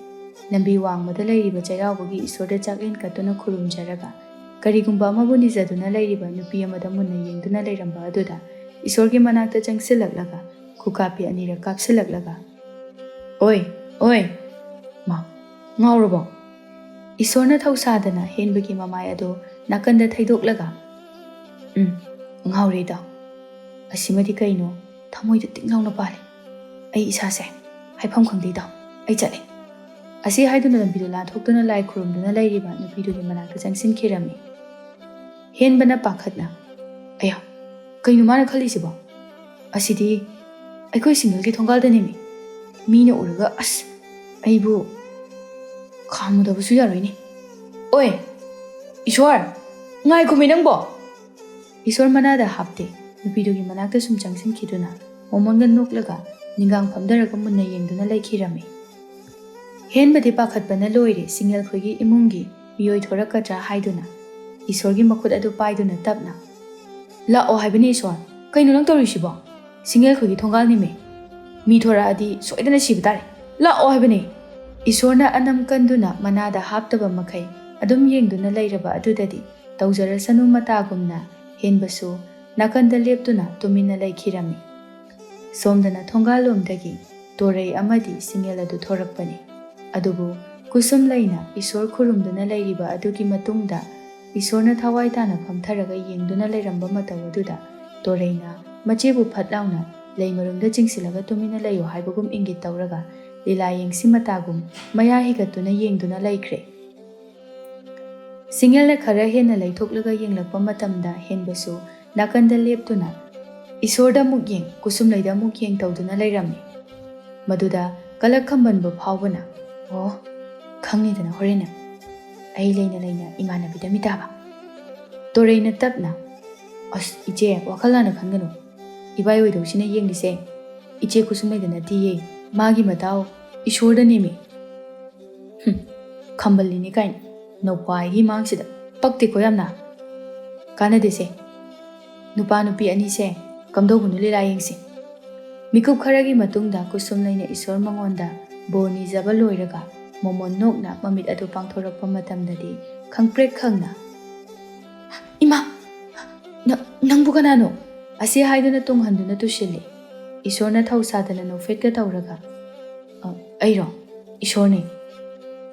ꯂꯝꯕꯤ ꯋꯥꯡꯃꯗ ꯂꯩꯔꯤꯕ ꯆꯩꯔꯥꯎꯕꯒꯤ ꯏꯁꯣꯔꯗ ꯆꯥꯛꯂꯦꯟ ꯀꯠꯇꯨꯅ ꯈꯨꯔꯨꯝꯖꯔꯒ ꯀꯔꯤꯒꯨꯝꯕ ꯑꯃꯕꯨ ꯅꯤꯖꯗꯨꯅ ꯂꯩꯔꯤꯕ ꯅꯨꯄꯤ ꯑꯃꯗ ꯃꯨꯟꯅ ꯌꯦꯡꯗꯨꯅ ꯂꯩꯔꯝꯕ ꯑꯗꯨꯗ ꯏꯁꯣꯔꯒꯤ ꯃꯅꯥꯛꯇ ꯆꯪꯁꯤꯜꯂꯛꯂꯒ ꯈꯨꯀꯥꯞꯄꯤ ꯑꯅꯤꯔꯛ ꯀꯥꯞꯁꯤꯜꯂꯛꯂꯒ, "ꯑꯣꯏ, ꯑꯣꯏ, ꯃꯥ, ꯉꯥꯎꯔꯕꯣ?" ꯏꯁꯣꯔꯅ ꯊꯧꯁꯥꯗꯅ ꯍꯦꯟꯕꯒꯤ ꯃꯃꯥꯏ ꯑꯗꯨ ꯅꯥꯀꯟꯗ ꯊꯩꯗꯣꯛꯂꯒ, "ꯎꯝ, ꯉꯥꯎꯔꯦ ꯏꯇꯥꯎ꯫ ꯑꯁꯤꯃꯗꯤ ꯀꯩꯅꯣ, ꯊꯃꯣꯏꯗ ꯇꯤꯡ ꯂꯥꯎꯅ ꯄꯥꯜꯂꯤ꯫ ꯑꯩ ꯏꯁꯥꯁꯦ ꯍꯥꯏꯐꯝ ꯈꯪꯗꯦ ꯏꯇꯥꯎ, ꯑꯩ ꯆꯠꯂꯦ꯫" ꯑꯁꯤ ꯍꯥꯏꯗꯨꯅ ꯂꯝꯕꯤꯗꯨ ꯂꯥꯟꯊꯣꯛꯇꯨꯅ ꯂꯥꯏ ꯈꯨꯔꯨꯝꯗꯨꯅ ꯂꯩꯔꯤꯕ ꯅꯨꯄꯤꯗꯨꯒꯤ ꯃꯅꯥꯛꯇ ꯆꯪꯁꯤꯟꯈꯤꯔꯝꯃꯤ꯫ ꯍꯦꯟꯕꯅ ꯄꯥꯈꯠꯅ, "ꯑꯌꯥ, ꯀꯩꯅꯣ ꯃꯥꯅ ꯈꯜꯂꯤꯁꯤꯕꯣ? ꯑꯁꯤꯗꯤ ꯑꯩꯈꯣꯏ ꯁꯤꯡꯒꯜꯒꯤ ꯊꯣꯡꯒꯥꯜꯗꯅꯦꯃꯤ꯫ ꯃꯤꯅ ꯎꯔꯒ ꯑꯁ, ꯑꯩꯕꯨ ꯈꯥꯝꯃꯨꯗꯕꯁꯨ ꯌꯥꯔꯣꯏꯅꯦ꯫ ꯑꯣꯏ, ꯏꯁꯣꯔ, ꯉꯥꯏꯈꯣꯃꯤ ꯅꯪꯕꯣ!" ꯏꯁꯣꯔ ꯃꯅꯥꯗ ꯍꯥꯞꯇꯦ ꯅꯨꯄꯤꯗꯨꯒꯤ ꯃꯅꯥꯛꯇ ꯁꯨꯝ ꯆꯪꯁꯤꯟꯈꯤꯗꯨꯅ ꯃꯃꯣꯟꯒ ꯅꯣꯛꯂꯒ ꯅꯤꯡꯒꯥꯡ ꯐꯝꯊꯔꯒ ꯃꯨꯟꯅ ꯌꯦꯡꯗꯨꯅ ꯂꯩꯈꯤꯔꯝꯃꯤ꯫ ꯍꯦꯟꯕꯗꯤ ꯄꯥꯈꯠꯄꯅ ꯂꯣꯏꯔꯦ, ꯁꯤꯡꯒꯦꯜ ꯈꯣꯏꯒꯤ ꯏꯃꯨꯡꯒꯤ ꯃꯤꯑꯣꯏ ꯊꯣꯔꯛꯀꯗ꯭ꯔꯥ ꯍꯥꯏꯗꯨꯅ ꯏꯁꯣꯔꯒꯤ ꯃꯈꯨꯠ ꯑꯗꯨ ꯄꯥꯏꯗꯨꯅ ꯇꯞꯅ, "ꯂꯥꯛꯑꯣ ꯍꯥꯏꯕꯅꯤ ꯏꯁꯣꯔ, ꯀꯩꯅꯣ ꯅꯪ ꯇꯧꯔꯤꯁꯤꯕꯣ? ꯁꯤꯡꯒꯦꯜ ꯈꯣꯏꯒꯤ ꯊꯣꯡꯒꯥꯜꯅꯤꯃꯤ꯫ ꯃꯤ ꯊꯣꯔꯛꯑꯗꯤ ꯁꯣꯏꯗꯅ ꯁꯤꯕ ꯇꯥꯔꯦ꯫ ꯂꯥꯛꯑꯣ ꯍꯥꯏꯕꯅꯤ!" ꯏꯁꯣꯔꯅ ꯑꯅꯝ ꯀꯟꯗꯨꯅ ꯃꯅꯥꯗ ꯍꯥꯞꯇꯕ ꯃꯈꯩ ꯑꯗꯨꯝ ꯌꯦꯡꯗꯨꯅ ꯂꯩꯔꯕ ꯑꯗꯨꯗꯗꯤ ꯇꯧꯖꯔꯁꯅꯨ ꯃꯇꯥꯒꯨꯝꯅ ꯍꯦꯟꯕꯁꯨ ꯅꯥꯀꯟꯗ ꯂꯦꯞꯇꯨꯅ ꯇꯨꯃꯤꯟꯅ ꯂꯩꯈꯤꯔꯝꯃꯤ꯫ ꯁꯣꯝꯗꯅ ꯊꯣꯡꯒꯥꯜꯂꯣꯝꯗꯒꯤ ꯇꯣꯔꯩ ꯑꯃꯗꯤ ꯁꯤꯡꯒꯦꯜ ꯑꯗꯨ ꯊꯣꯔꯛꯄꯅꯤ꯫ ꯑꯗꯨꯕꯨ ꯀꯨꯁꯨꯝ ꯂꯩꯅ ꯏꯁꯣꯔ ꯈꯨꯔꯨꯝꯗꯨꯅ ꯂꯩꯔꯤꯕ ꯑꯗꯨꯒꯤ ꯃꯇꯨꯡꯗ ꯏꯁꯣꯔꯅ ꯊꯋꯥꯏ ꯇꯥꯅ ꯐꯝꯊꯔꯒ ꯌꯦꯡꯗꯨꯅ ꯂꯩꯔꯝꯕ ꯃꯇꯧ ꯑꯗꯨꯗ ꯇꯣꯔꯩꯅ ꯃꯆꯦꯕꯨ ꯐꯠ ꯂꯥꯎꯅ ꯂꯩ ꯃꯔꯨꯝꯗ ꯆꯤꯡꯁꯤꯜꯂꯒ ꯇꯨꯃꯤꯟꯅ ꯂꯩꯌꯨ ꯍꯥꯏꯕꯒꯨꯝ ꯏꯪꯒꯤꯠ ꯇꯧꯔꯒ ꯂꯤꯂꯥ ꯌꯦꯡꯁꯤ ꯃꯇꯥꯒꯨꯝ ꯃꯌꯥ ꯍꯤꯒꯠꯇꯨꯅ ꯌꯦꯡꯗꯨꯅ ꯂꯩꯈ꯭ꯔꯦ꯫ ꯁꯤꯡꯒꯦꯜꯅ ꯈꯔ ꯍꯦꯟꯅ ꯂꯩꯊꯣꯛꯂꯒ ꯌꯦꯡꯂꯛꯄ ꯃꯇꯝꯗ ꯍꯦꯟꯕꯁꯨ ꯅꯥꯀꯟꯗ ꯂꯦꯞꯇꯨꯅ ꯏꯁꯣꯔꯗ ꯑꯃꯨꯛ ꯌꯦꯡ, ꯀꯨꯁꯨꯝꯂꯩꯗ ꯑꯃꯨꯛ ꯌꯦꯡ ꯇꯧꯗꯨꯅ ꯂꯩꯔꯝꯃꯤ꯫ ꯃꯗꯨꯗ ꯀꯂꯛ ꯈꯝꯕꯟꯕ ꯐꯥꯎꯕꯅ, "ꯑꯣ, ꯈꯪꯅꯤꯗꯅ ꯍꯣꯔꯦꯟꯅ꯫ ꯑꯩ ꯂꯩꯅ ꯂꯩꯅ ꯏꯃꯥꯟꯅꯕꯤꯗ ꯃꯤꯇꯥꯕ꯫" ꯇꯣꯔꯩꯅ ꯇꯞꯅ, "ꯑꯁ ꯏꯆꯦ, ꯋꯥꯈꯜ ꯂꯥꯟꯅ ꯈꯟꯒꯅꯨ꯫ ꯏꯕꯥꯏ ꯑꯣꯏꯗꯧꯁꯤꯅ ꯌꯦꯡꯂꯤꯁꯦ ꯏꯆꯦ ꯀꯨꯁꯨꯝꯂꯩꯗ ꯅꯠꯇꯤꯌꯦ, ꯃꯥꯒꯤ ꯃꯇꯥꯎ ꯏꯁꯣꯔꯗꯅꯦꯃꯤ꯫" "ꯍꯨꯝ, ꯈꯝꯕꯜꯂꯤꯅꯤ ꯀꯥꯏꯅ꯫ ꯅꯧꯄꯥ ꯑꯩꯒꯤ ꯃꯥꯡꯁꯤꯗ ꯄꯛꯇꯦꯀꯣ ꯌꯥꯝꯅ꯫ ꯀꯥꯟꯅꯗꯦꯁꯦ꯫ ꯅꯨꯄꯥ ꯅꯨꯄꯤ ꯑꯅꯤꯁꯦ ꯀꯝꯗꯧꯕꯅꯣ ꯂꯤꯂꯥ ꯌꯦꯡꯁꯤ꯫" ꯃꯤꯀꯨꯞ ꯈꯔꯒꯤ ꯃꯇꯨꯡꯗ ꯀꯨꯁꯨꯝꯂꯩꯅ ꯏꯁꯣꯔ ꯃꯉꯣꯟꯗ ꯕꯣꯔ ꯅꯤꯖꯕ ꯂꯣꯏꯔꯒ ꯃꯣꯃꯣꯟ ꯅꯣꯛꯅ ꯃꯃꯤꯠ ꯑꯗꯨ ꯄꯥꯡꯊꯣꯔꯛꯄ ꯃꯇꯝꯗꯗꯤ ꯈꯪꯄ꯭ꯔꯦꯛ ꯈꯪꯅ, "ꯏꯃꯥ! ꯅ-, ꯅꯪꯕꯨ ꯀꯅꯥꯅꯣ?" ꯑꯁꯤ ꯍꯥꯏꯗꯨꯅ ꯇꯨꯡꯍꯟꯗꯨꯅ ꯇꯨꯁꯤꯜꯂꯤ꯫ ꯏꯁꯣꯔꯅ ꯊꯧꯁꯥꯗꯅ ꯅꯣꯛꯐꯦꯠꯀ ꯇꯧꯔꯒ, "ꯑ, ꯑꯩꯔꯣ? ꯏꯁꯣꯔꯅꯤ꯫"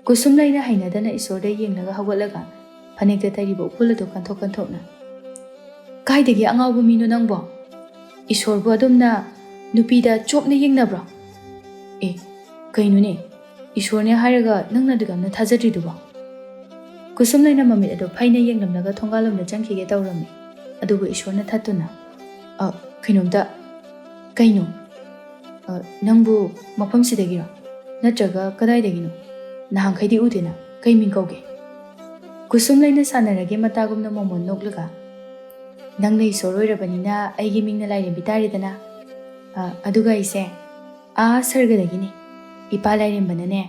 ꯀꯨꯁꯨꯝꯂꯩꯅ ꯍꯩꯅꯗꯅ ꯏꯁꯣꯔꯗ ꯌꯦꯡꯂꯒ ꯍꯧꯒꯠꯂꯒ ꯐꯅꯦꯛꯇ ꯇꯩꯔꯤꯕ ꯎꯐꯨꯜ ꯑꯗꯨ ꯀꯟꯊꯣꯛ ꯀꯟꯊꯣꯛꯅ, "ꯀꯥꯏꯗꯒꯤ ꯑꯉꯥꯎꯕ ꯃꯤꯅꯣ ꯅꯪꯕꯣ? ꯏꯁꯣꯔꯕꯨ ꯑꯗꯨꯝꯅ ꯅꯨꯄꯤꯗ ꯆꯣꯞꯅ ꯌꯦꯡꯅꯕ꯭ꯔꯣ? ꯑꯦ, ꯀꯩꯅꯣꯅꯦ? ꯏꯁꯣꯔꯅꯦ ꯍꯥꯏꯔꯒ ꯅꯪꯅ ꯑꯗꯨꯛ ꯌꯥꯝꯅ ꯊꯥꯖꯗ꯭ꯔꯤꯗꯨꯕꯣ?" ꯀꯨꯁꯨꯝꯂꯩꯅ ꯃꯃꯤꯠ ꯑꯗꯨ ꯐꯩꯅ ꯌꯦꯡꯂꯝꯂꯒ ꯊꯣꯡꯒꯥꯜꯂꯣꯝꯗ ꯆꯪꯈꯤꯒꯦ ꯇꯧꯔꯝꯃꯤ꯫ ꯑꯗꯨꯕꯨ ꯏꯁꯣꯔꯅ ꯊꯠꯇꯨꯅ, "ꯑ, ꯀꯩꯅꯣꯝꯇ, ꯀꯩꯅꯣ? ꯑ, ꯅꯪꯕꯨ ꯃꯐꯝꯁꯤꯗꯒꯤꯔꯣ? ꯅꯠꯇ꯭ꯔꯒ ꯀꯗꯥꯏꯗꯒꯤꯅꯣ? ꯅꯍꯥꯟꯈꯩꯗꯤ ꯎꯗꯦꯅ꯫ ꯀꯩ ꯃꯤꯡ ꯀꯧꯒꯦ?" ꯀꯨꯁꯨꯝꯂꯩꯅ ꯁꯥꯟꯅꯔꯒꯦ ꯃꯇꯥꯒꯨꯝꯅ ꯃꯣꯃꯣꯟ ꯅꯣꯛꯂꯒ, "ꯅꯪꯅ ꯏꯁꯣꯔ ꯑꯣꯏꯔꯕꯅꯤꯅ ꯑꯩꯒꯤ ꯃꯤꯡꯅ ꯂꯥꯏꯔꯦꯝꯕꯤ ꯇꯥꯔꯦꯗꯅ꯫ ꯑ, ꯑꯗꯨꯒ ꯑꯩꯁꯦ ꯑꯥ ꯁꯔꯒꯗꯒꯤꯅꯤ꯫ ꯏꯄꯥ ꯂꯥꯏꯔꯦꯝꯕꯅꯅꯦ,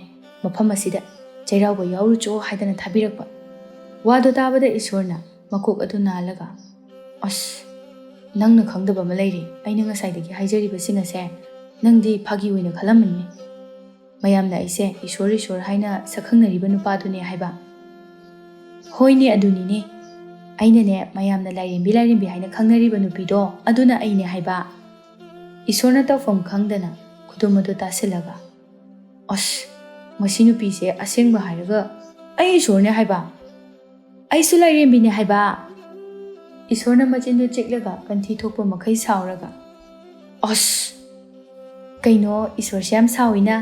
ꯃꯐꯝ ꯑꯁꯤꯗ ꯆꯩꯔꯥꯎꯕ ꯌꯥꯎꯔꯨꯆꯣ ꯍꯥꯏꯗꯅ ꯊꯥꯕꯤꯔꯛꯄ꯫" ꯋꯥꯗꯣ ꯇꯥꯕꯗ ꯏꯁꯣꯔꯅ ꯃꯀꯣꯛ ꯑꯗꯨ ꯅꯥꯜꯂꯒ, "ꯑꯁ, ꯅꯪꯅ ꯈꯪꯗꯕ ꯑꯃ ꯂꯩꯔꯦ꯫ ꯑꯩꯅ ꯉꯁꯥꯏꯗꯒꯤ ꯍꯥꯏꯖꯔꯤꯕꯁꯤꯡ ꯑꯁꯦ ꯅꯪꯗꯤ ꯐꯥꯒꯤ ꯑꯣꯏꯅ ꯈꯜꯂꯝꯃꯅꯤ꯫ ꯃꯌꯥꯝꯅ ꯑꯩꯁꯦ ꯏꯁꯣꯔ, ꯏꯁꯣꯔ ꯍꯥꯏꯅ ꯁꯛꯈꯪꯅꯔꯤꯕ ꯅꯨꯄꯥꯗꯨꯅꯦ ꯍꯥꯏꯕ꯫" "ꯍꯣꯏꯅꯦ, ꯑꯗꯨꯅꯤꯅꯦ꯫ ꯑꯩꯅꯅꯦ, ꯃꯌꯥꯝꯅ ꯂꯥꯏꯔꯦꯝꯕꯤ, ꯂꯥꯏꯔꯦꯝꯕꯤ ꯍꯥꯏꯅ ꯈꯪꯅꯔꯤꯕ ꯅꯨꯄꯤꯗꯣ, ꯑꯗꯨꯅ ꯑꯩꯅꯦ ꯍꯥꯏꯕ꯫" ꯏꯁꯣꯔꯅ ꯇꯧꯐꯝ ꯈꯪꯗꯅ ꯈꯨꯗꯨꯝ ꯑꯗꯨ ꯇꯥꯁꯤꯜꯂꯒ, "ꯑꯁ, ꯃꯁꯤ ꯅꯨꯄꯤꯁꯦ ꯑꯁꯦꯡꯕ ꯍꯥꯏꯔꯒ ꯑꯩ ꯏꯁꯣꯔꯅꯦ ꯍꯥꯏꯕ, ꯑꯩꯁꯨ ꯂꯥꯏꯔꯦꯝꯕꯤꯅꯦ ꯍꯥꯏꯕ꯫" ꯏꯁꯣꯔꯅ ꯃꯆꯤꯟꯗꯨ ꯆꯤꯛꯂꯒ ꯀꯟꯊꯤ ꯊꯣꯛꯄ ꯃꯈꯩ ꯁꯥꯎꯔꯒ, "ꯑꯁ, ꯀꯩꯅꯣ, ꯏꯁꯣꯔꯁꯦ ꯌꯥꯝ ꯁꯥꯎꯏꯅ?"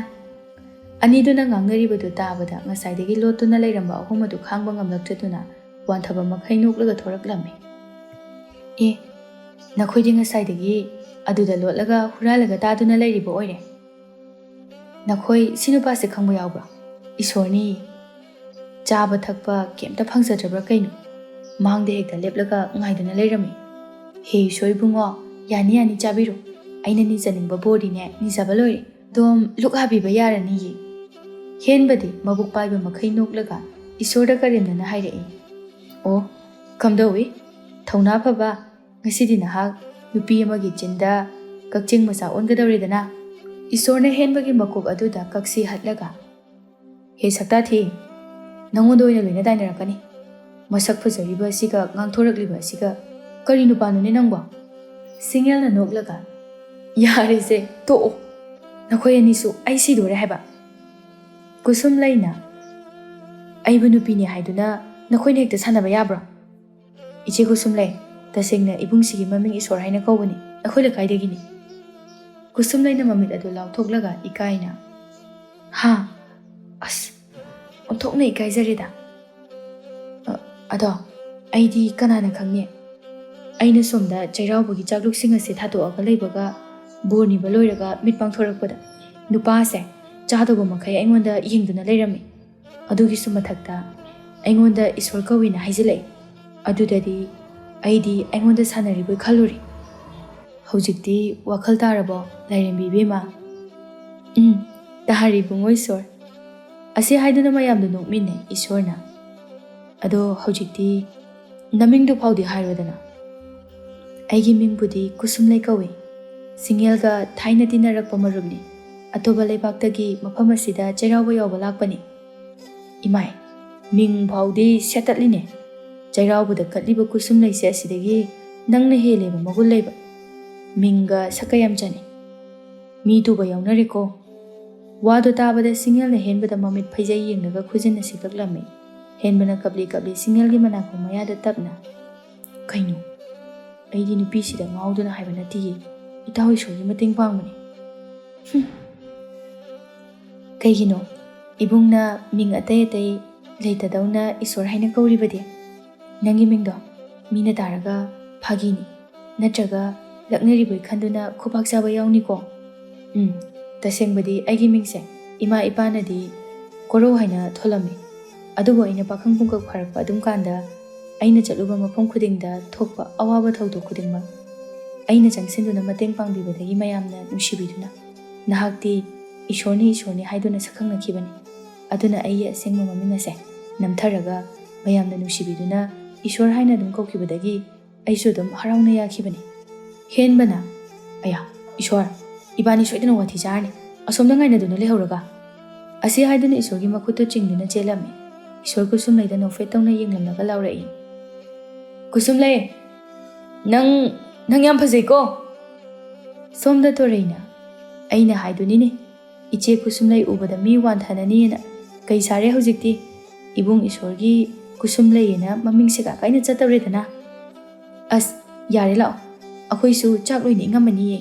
ꯑꯅꯤꯗꯨꯅ ꯉꯥꯡꯅꯔꯤꯕꯗꯨ ꯇꯥꯕꯗ ꯉꯁꯥꯏꯗꯒꯤ ꯂꯣꯠꯇꯨꯅ ꯂꯩꯔꯝꯕ ꯑꯍꯨꯝ ꯑꯗꯨ ꯈꯥꯡꯕ ꯉꯝꯂꯛꯇꯗꯨꯅ ꯋꯥꯟꯊꯕ ꯃꯈꯩ ꯅꯣꯛꯂꯒ ꯊꯣꯔꯛꯂꯝꯃꯤ꯫ "ꯑꯦ, ꯅꯈꯣꯏꯗꯤ ꯉꯁꯥꯏꯗꯒꯤ ꯑꯗꯨꯗ ꯂꯣꯠꯂꯒ ꯍꯨꯔꯥꯜꯂꯒ ꯇꯥꯗꯨꯅ ꯂꯩꯔꯤꯕ ꯑꯣꯏꯔꯦ?" "ꯅꯈꯣꯏ ꯁꯤ ꯅꯨꯄꯥꯁꯦ ꯈꯪꯕ ꯌꯥꯎꯕ꯭ꯔꯥ? ꯏꯁꯣꯔꯅꯤ꯫ ꯆꯥꯕ ꯊꯛꯄ ꯀꯩꯝꯇ ꯐꯪꯖꯗ꯭ꯔꯕ꯭ꯔꯥ ꯀꯩꯅꯣ? ꯃꯥꯡꯗ ꯍꯦꯛꯇ ꯂꯦꯞꯂꯒ ꯉꯥꯏꯗꯨꯅ ꯂꯩꯔꯝꯃꯤ꯫ ꯍꯦ ꯏꯁꯣꯔ ꯏꯕꯨꯡꯉꯣ, ꯌꯥꯅꯤ ꯌꯥꯅꯤ, ꯆꯥꯕꯤꯔꯣ꯫ ꯑꯩꯅ ꯅꯤꯖꯅꯤꯡꯕ ꯕꯣꯔꯗꯤꯅꯦ ꯅꯤꯖꯕ ꯂꯣꯏꯔꯦ꯫ ꯑꯗꯨꯝ ꯂꯨꯛ ꯍꯥꯕꯤꯕ ꯌꯥꯔꯅꯤꯌꯦ꯫" ꯍꯦꯟꯕꯗꯤ ꯃꯕꯨꯛ ꯄꯥꯏꯕ ꯃꯈꯩ ꯅꯣꯛꯂꯒ ꯏꯁꯣꯔꯗ ꯀꯔꯦꯝꯅꯅ ꯍꯥꯏꯔꯛꯏ꯫ "ꯑꯣ, ꯀꯝꯗꯧꯏ? ꯊꯧꯅꯥ ꯐꯕ, ꯉꯁꯤꯗꯤ ꯅꯍꯥꯛ ꯅꯨꯄꯤ ꯑꯃꯒꯤ ꯆꯤꯟꯗ ꯀꯛꯆꯦꯡ ꯃꯆꯥ ꯑꯣꯟꯒꯗꯧꯔꯦꯗꯅ?" ꯏꯁꯣꯔꯅ ꯍꯦꯟꯕꯒꯤ ꯃꯀꯣꯛ ꯑꯗꯨꯗ ꯀꯛꯁꯤ ꯍꯠꯂꯒ, "ꯍꯦ ꯁꯛꯇꯥ ꯊꯤ, ꯅꯪꯉꯣꯟꯗ ꯑꯣꯏꯅ ꯂꯣꯏꯅ ꯇꯥꯏꯅꯔꯛꯀꯅꯤ꯫ ꯃꯁꯛ ꯐꯖꯔꯤꯕ ꯑꯁꯤꯒ ꯉꯥꯡꯊꯣꯔꯛꯂꯤꯕ ꯑꯁꯤꯒ ꯀꯔꯤ ꯅꯨꯄꯥꯅꯣꯅꯦ ꯅꯪꯕꯣ?" ꯁꯤꯡꯉꯦꯜꯅ ꯅꯣꯛꯂꯒ, "ꯌꯥꯔꯦꯁꯦ, ꯇꯣꯛꯑꯣ꯫ ꯅꯈꯣꯏ ꯑꯅꯤꯁꯨ ꯑꯩ ꯁꯤꯗꯣꯔꯦ ꯍꯥꯏꯕ꯫ ꯀꯨꯁꯨꯝꯂꯩꯅ ꯑꯩꯕꯨ ꯅꯨꯄꯤꯅꯤ ꯍꯥꯏꯗꯨꯅ ꯅꯈꯣꯏꯅ ꯍꯦꯛꯇ ꯁꯥꯟꯅꯕ ꯌꯥꯕ꯭ꯔꯣ? ꯏꯆꯦ ꯀꯨꯁꯨꯝꯂꯩ, ꯇꯁꯦꯡꯅ ꯏꯕꯨꯡꯁꯤꯒꯤ ꯃꯃꯤꯡ ꯏꯁꯣꯔ ꯍꯥꯏꯅ ꯀꯧꯕꯅꯤ, ꯑꯩꯈꯣꯏ ꯂꯩꯀꯥꯏꯗꯒꯤꯅꯤ꯫" ꯀꯨꯁꯨꯝꯂꯩꯅ ꯃꯃꯤꯠ ꯑꯗꯨ ꯂꯥꯎꯊꯣꯛꯂꯒ ꯏꯀꯥꯏꯅ, "ꯍꯥ? ꯑꯁ, ꯑꯣꯟꯊꯣꯛꯅ ꯏꯀꯥꯏꯖꯔꯦꯗ꯫ ꯑ, ꯑꯗꯣ ꯑꯩꯗꯤ ꯀꯅꯥꯅ ꯈꯪꯅꯤ? ꯑꯩꯅ ꯁꯣꯝꯗ ꯆꯩꯔꯥꯎꯕꯒꯤ ꯆꯥꯛꯂꯨꯛꯁꯤꯡ ꯑꯁꯦ ꯊꯥꯗꯣꯛꯑꯒ ꯂꯩꯕꯒ, ꯕꯣꯔ ꯅꯤꯕ ꯂꯣꯏꯔꯒ ꯃꯤꯠ ꯄꯥꯡꯊꯣꯔꯛꯄꯗ ꯅꯨꯄꯥꯁꯦ ꯆꯥꯗꯧꯕ ꯃꯈꯩ ꯑꯩꯉꯣꯟꯗ ꯌꯦꯡꯗꯨꯅ ꯂꯩꯔꯝꯃꯤ꯫ ꯑꯗꯨꯒꯤꯁꯨ ꯃꯊꯛꯇ ꯑꯩꯉꯣꯟꯗ ꯏꯁꯣꯔ ꯀꯧꯏꯅ ꯍꯥꯏꯖꯤꯜꯂꯛꯏ꯫ ꯑꯗꯨꯗꯗꯤ ꯑꯩꯗꯤ ꯑꯩꯉꯣꯟꯗ ꯁꯥꯟꯅꯔꯤꯕꯣꯏ ꯈꯜꯂꯨꯔꯦ꯫ ꯍꯧꯖꯤꯛꯇꯤ ꯋꯥꯈꯜ ꯇꯥꯔꯕꯣ, ꯂꯥꯏꯔꯦꯝꯕꯤ ꯏꯕꯦꯝꯃ?" "ꯎꯝ, ꯇꯥꯔꯦ ꯏꯕꯨꯡꯉꯣ ꯏꯁꯣꯔ꯫" ꯑꯁꯤ ꯍꯥꯏꯗꯨꯅ ꯃꯌꯥꯝꯗꯨ ꯅꯣꯛꯃꯤꯟꯅꯩ ꯏꯁꯣꯔꯅ꯫ "ꯑꯗꯣ ꯍꯧꯖꯤꯛꯇꯤ ꯅꯃꯤꯡꯗꯨ ꯐꯥꯎꯗꯤ ꯍꯥꯏꯔꯣꯗꯅ?" "ꯑꯩꯒꯤ ꯃꯤꯡꯕꯨꯗꯤ ꯀꯨꯁꯨꯝꯂꯩ ꯀꯧꯏ꯫ ꯁꯤꯡꯉꯦꯜꯒ ꯊꯥꯏꯅ ꯇꯤꯟꯅꯔꯛꯄ ꯃꯔꯨꯞꯅꯤ꯫ ꯑꯇꯣꯞꯄ ꯂꯩꯕꯥꯛꯇꯒꯤ ꯃꯐꯝ ꯑꯁꯤꯗ ꯆꯩꯔꯥꯎꯕ ꯌꯥꯎꯕ ꯂꯥꯛꯄꯅꯤ꯫" "ꯏꯃꯥꯏ, ꯃꯤꯡ ꯐꯥꯎꯗꯤ ꯁꯦꯠꯇꯠꯂꯤꯅꯦ꯫ ꯆꯩꯔꯥꯎꯕꯗ ꯀꯠꯂꯤꯕ ꯀꯨꯁꯨꯝꯂꯩꯁꯦ ꯑꯁꯤꯗꯒꯤ ꯅꯪꯅ ꯍꯦꯜꯂꯦꯕ ꯃꯒꯨꯟ ꯂꯩꯕ꯫ ꯃꯤꯡꯒ ꯁꯛꯀ ꯌꯥꯝ ꯆꯥꯟꯅꯩ꯫ ꯃꯤ ꯇꯨꯕ ꯌꯥꯎꯅꯔꯦꯀꯣ꯫" ꯋꯥꯗꯣ ꯇꯥꯕꯗ ꯁꯤꯡꯉꯦꯜꯅ ꯍꯦꯟꯕꯗ ꯃꯃꯤꯠ ꯐꯩꯖꯩ ꯌꯦꯡꯂꯒ ꯈꯨꯖꯤꯟꯅ ꯁꯤꯛꯂꯛꯂꯝꯃꯤ꯫ ꯍꯦꯟꯕꯅ ꯀꯞꯂꯤ ꯀꯞꯂꯤ ꯁꯤꯡꯉꯦꯜꯒꯤ ꯃꯅꯥꯀꯣꯡ ꯃꯌꯥꯗ ꯇꯞꯅ, "ꯀꯩꯅꯣ? ꯑꯩꯗꯤ ꯅꯨꯄꯤꯁꯤꯗ ꯉꯥꯎꯗꯨꯅ ꯍꯥꯏꯕ ꯅꯠꯇꯤꯌꯦ꯫ ꯏꯇꯥꯎ ꯏꯁꯣꯔꯒꯤ ꯃꯇꯦꯡ ꯄꯥꯡꯕꯅꯤ꯫" "ꯍꯨꯝ꯫ ꯀꯩꯒꯤꯅꯣ ꯏꯕꯨꯡꯅ ꯃꯤꯡ ꯑꯇꯩ ꯑꯇꯩ ꯂꯩꯇꯗꯧꯅ ꯏꯁꯣꯔ ꯍꯥꯏꯅ ꯀꯧꯔꯤꯕꯗꯤ? ꯅꯪꯒꯤ ꯃꯤꯡꯗꯣ ꯃꯤꯅ ꯇꯥꯔꯒ ꯐꯥꯒꯤꯅꯤ ꯅꯠꯇ꯭ꯔꯒ ꯂꯛꯅꯔꯤꯕꯣꯏ ꯈꯟꯗꯨꯅ ꯈꯨꯄꯥꯛ ꯆꯥꯕ ꯌꯥꯎꯅꯤꯀꯣ꯫" "ꯎꯝ, ꯇꯁꯦꯡꯕꯗꯤ ꯑꯩꯒꯤ ꯃꯤꯡꯁꯦ ꯏꯃꯥ ꯏꯄꯥꯅꯗꯤ ꯀꯣꯔꯧ ꯍꯥꯏꯅ ꯊꯣꯜꯂꯝꯃꯤ꯫ ꯑꯗꯨꯕꯨ ꯑꯩꯅ ꯄꯥꯈꯪ ꯄꯨꯡꯀꯛ ꯐꯥꯔꯛꯄ ꯑꯗꯨꯝ ꯀꯥꯟꯗ ꯑꯩꯅ ꯆꯠꯂꯨꯕ ꯃꯐꯝ ꯈꯨꯗꯤꯡꯗ ꯊꯣꯛꯄ ꯑꯋꯥꯕ ꯊꯧꯗꯣꯛ ꯈꯨꯗꯤꯡꯃꯛ ꯑꯩꯅ ꯆꯪꯁꯤꯟꯗꯨꯅ ꯃꯇꯦꯡ ꯄꯥꯡꯕꯤꯕꯗꯒꯤ ꯃꯌꯥꯝꯅ ꯅꯨꯡꯁꯤꯕꯤꯗꯨꯅ "ꯅꯍꯥꯛꯇꯤ ꯏꯁꯣꯔꯅꯤ, ꯏꯁꯣꯔꯅꯤ" ꯍꯥꯏꯗꯨꯅ ꯁꯛꯈꯪꯅꯈꯤꯕꯅꯤ꯫ ꯑꯗꯨꯅ ꯑꯩꯒꯤ ꯑꯁꯦꯡꯕ ꯃꯃꯤꯡ ꯑꯁꯦ ꯅꯝꯊꯔꯒ ꯃꯌꯥꯝꯅ ꯅꯨꯡꯁꯤꯕꯤꯗꯨꯅ ꯏꯁꯣꯔ ꯍꯥꯏꯅ ꯑꯗꯨꯝ ꯀꯧꯈꯤꯕꯗꯒꯤ ꯑꯩꯁꯨ ꯑꯗꯨꯝ ꯍꯔꯥꯎꯅ ꯌꯥꯈꯤꯕꯅꯤ꯫ ꯍꯦꯟꯕꯅ, "ꯑꯌꯥ, ꯏꯁꯣꯔ, ꯏꯕꯥꯅꯤ ꯁꯣꯏꯗꯅ ꯋꯥꯊꯤ ꯆꯥꯔꯅꯤ, ꯑꯁꯣꯝꯗ ꯉꯥꯏꯅꯗꯨꯅ ꯂꯩꯍꯧꯔꯒ" ꯑꯁꯤ ꯍꯥꯏꯗꯨꯅ ꯏꯁꯣꯔꯒꯤ ꯃꯈꯨꯠꯇꯨ ꯆꯤꯡꯗꯨꯅ ꯆꯦꯜꯂꯝꯃꯤ꯫ ꯏꯁꯣꯔ ꯀꯨꯁꯨꯝꯂꯩꯗ ꯅꯣꯛꯐꯦꯠ ꯇꯧꯅ ꯌꯦꯡꯂꯝꯂꯒ ꯂꯥꯎꯔꯛꯏ, "ꯀꯨꯁꯨꯝꯂꯩ, ꯅꯪ, ꯅꯪ ꯌꯥꯝ ꯐꯖꯩꯀꯣ!" ꯁꯣꯝꯗ ꯇꯣꯔꯩꯅ, "ꯑꯩꯅ ꯍꯥꯏꯗꯨꯅꯤꯅꯦ, ꯏꯆꯦ ꯀꯨꯁꯨꯝꯂꯩ ꯎꯕꯗ ꯃꯤ ꯋꯥꯟꯊꯅꯅꯤꯅ꯫ ꯀꯩ ꯁꯥꯔꯦ ꯍꯧꯖꯤꯛꯇꯤ? ꯏꯕꯨꯡ ꯏꯁꯣꯔꯒꯤ ꯀꯨꯁꯨꯝꯂꯩ ꯍꯥꯏꯅ ꯃꯃꯤꯡ ꯁꯦꯒꯥ ꯀꯥꯏꯅ ꯆꯠꯇꯧꯔꯦꯗꯅ꯫ ꯑꯁ, ꯌꯥꯔꯦ ꯂꯥꯛꯑꯣ, ꯑꯩꯈꯣꯏꯁꯨ ꯆꯥꯛ ꯂꯣꯏꯅ ꯏꯪꯉꯝꯃꯅꯤꯌꯦ꯫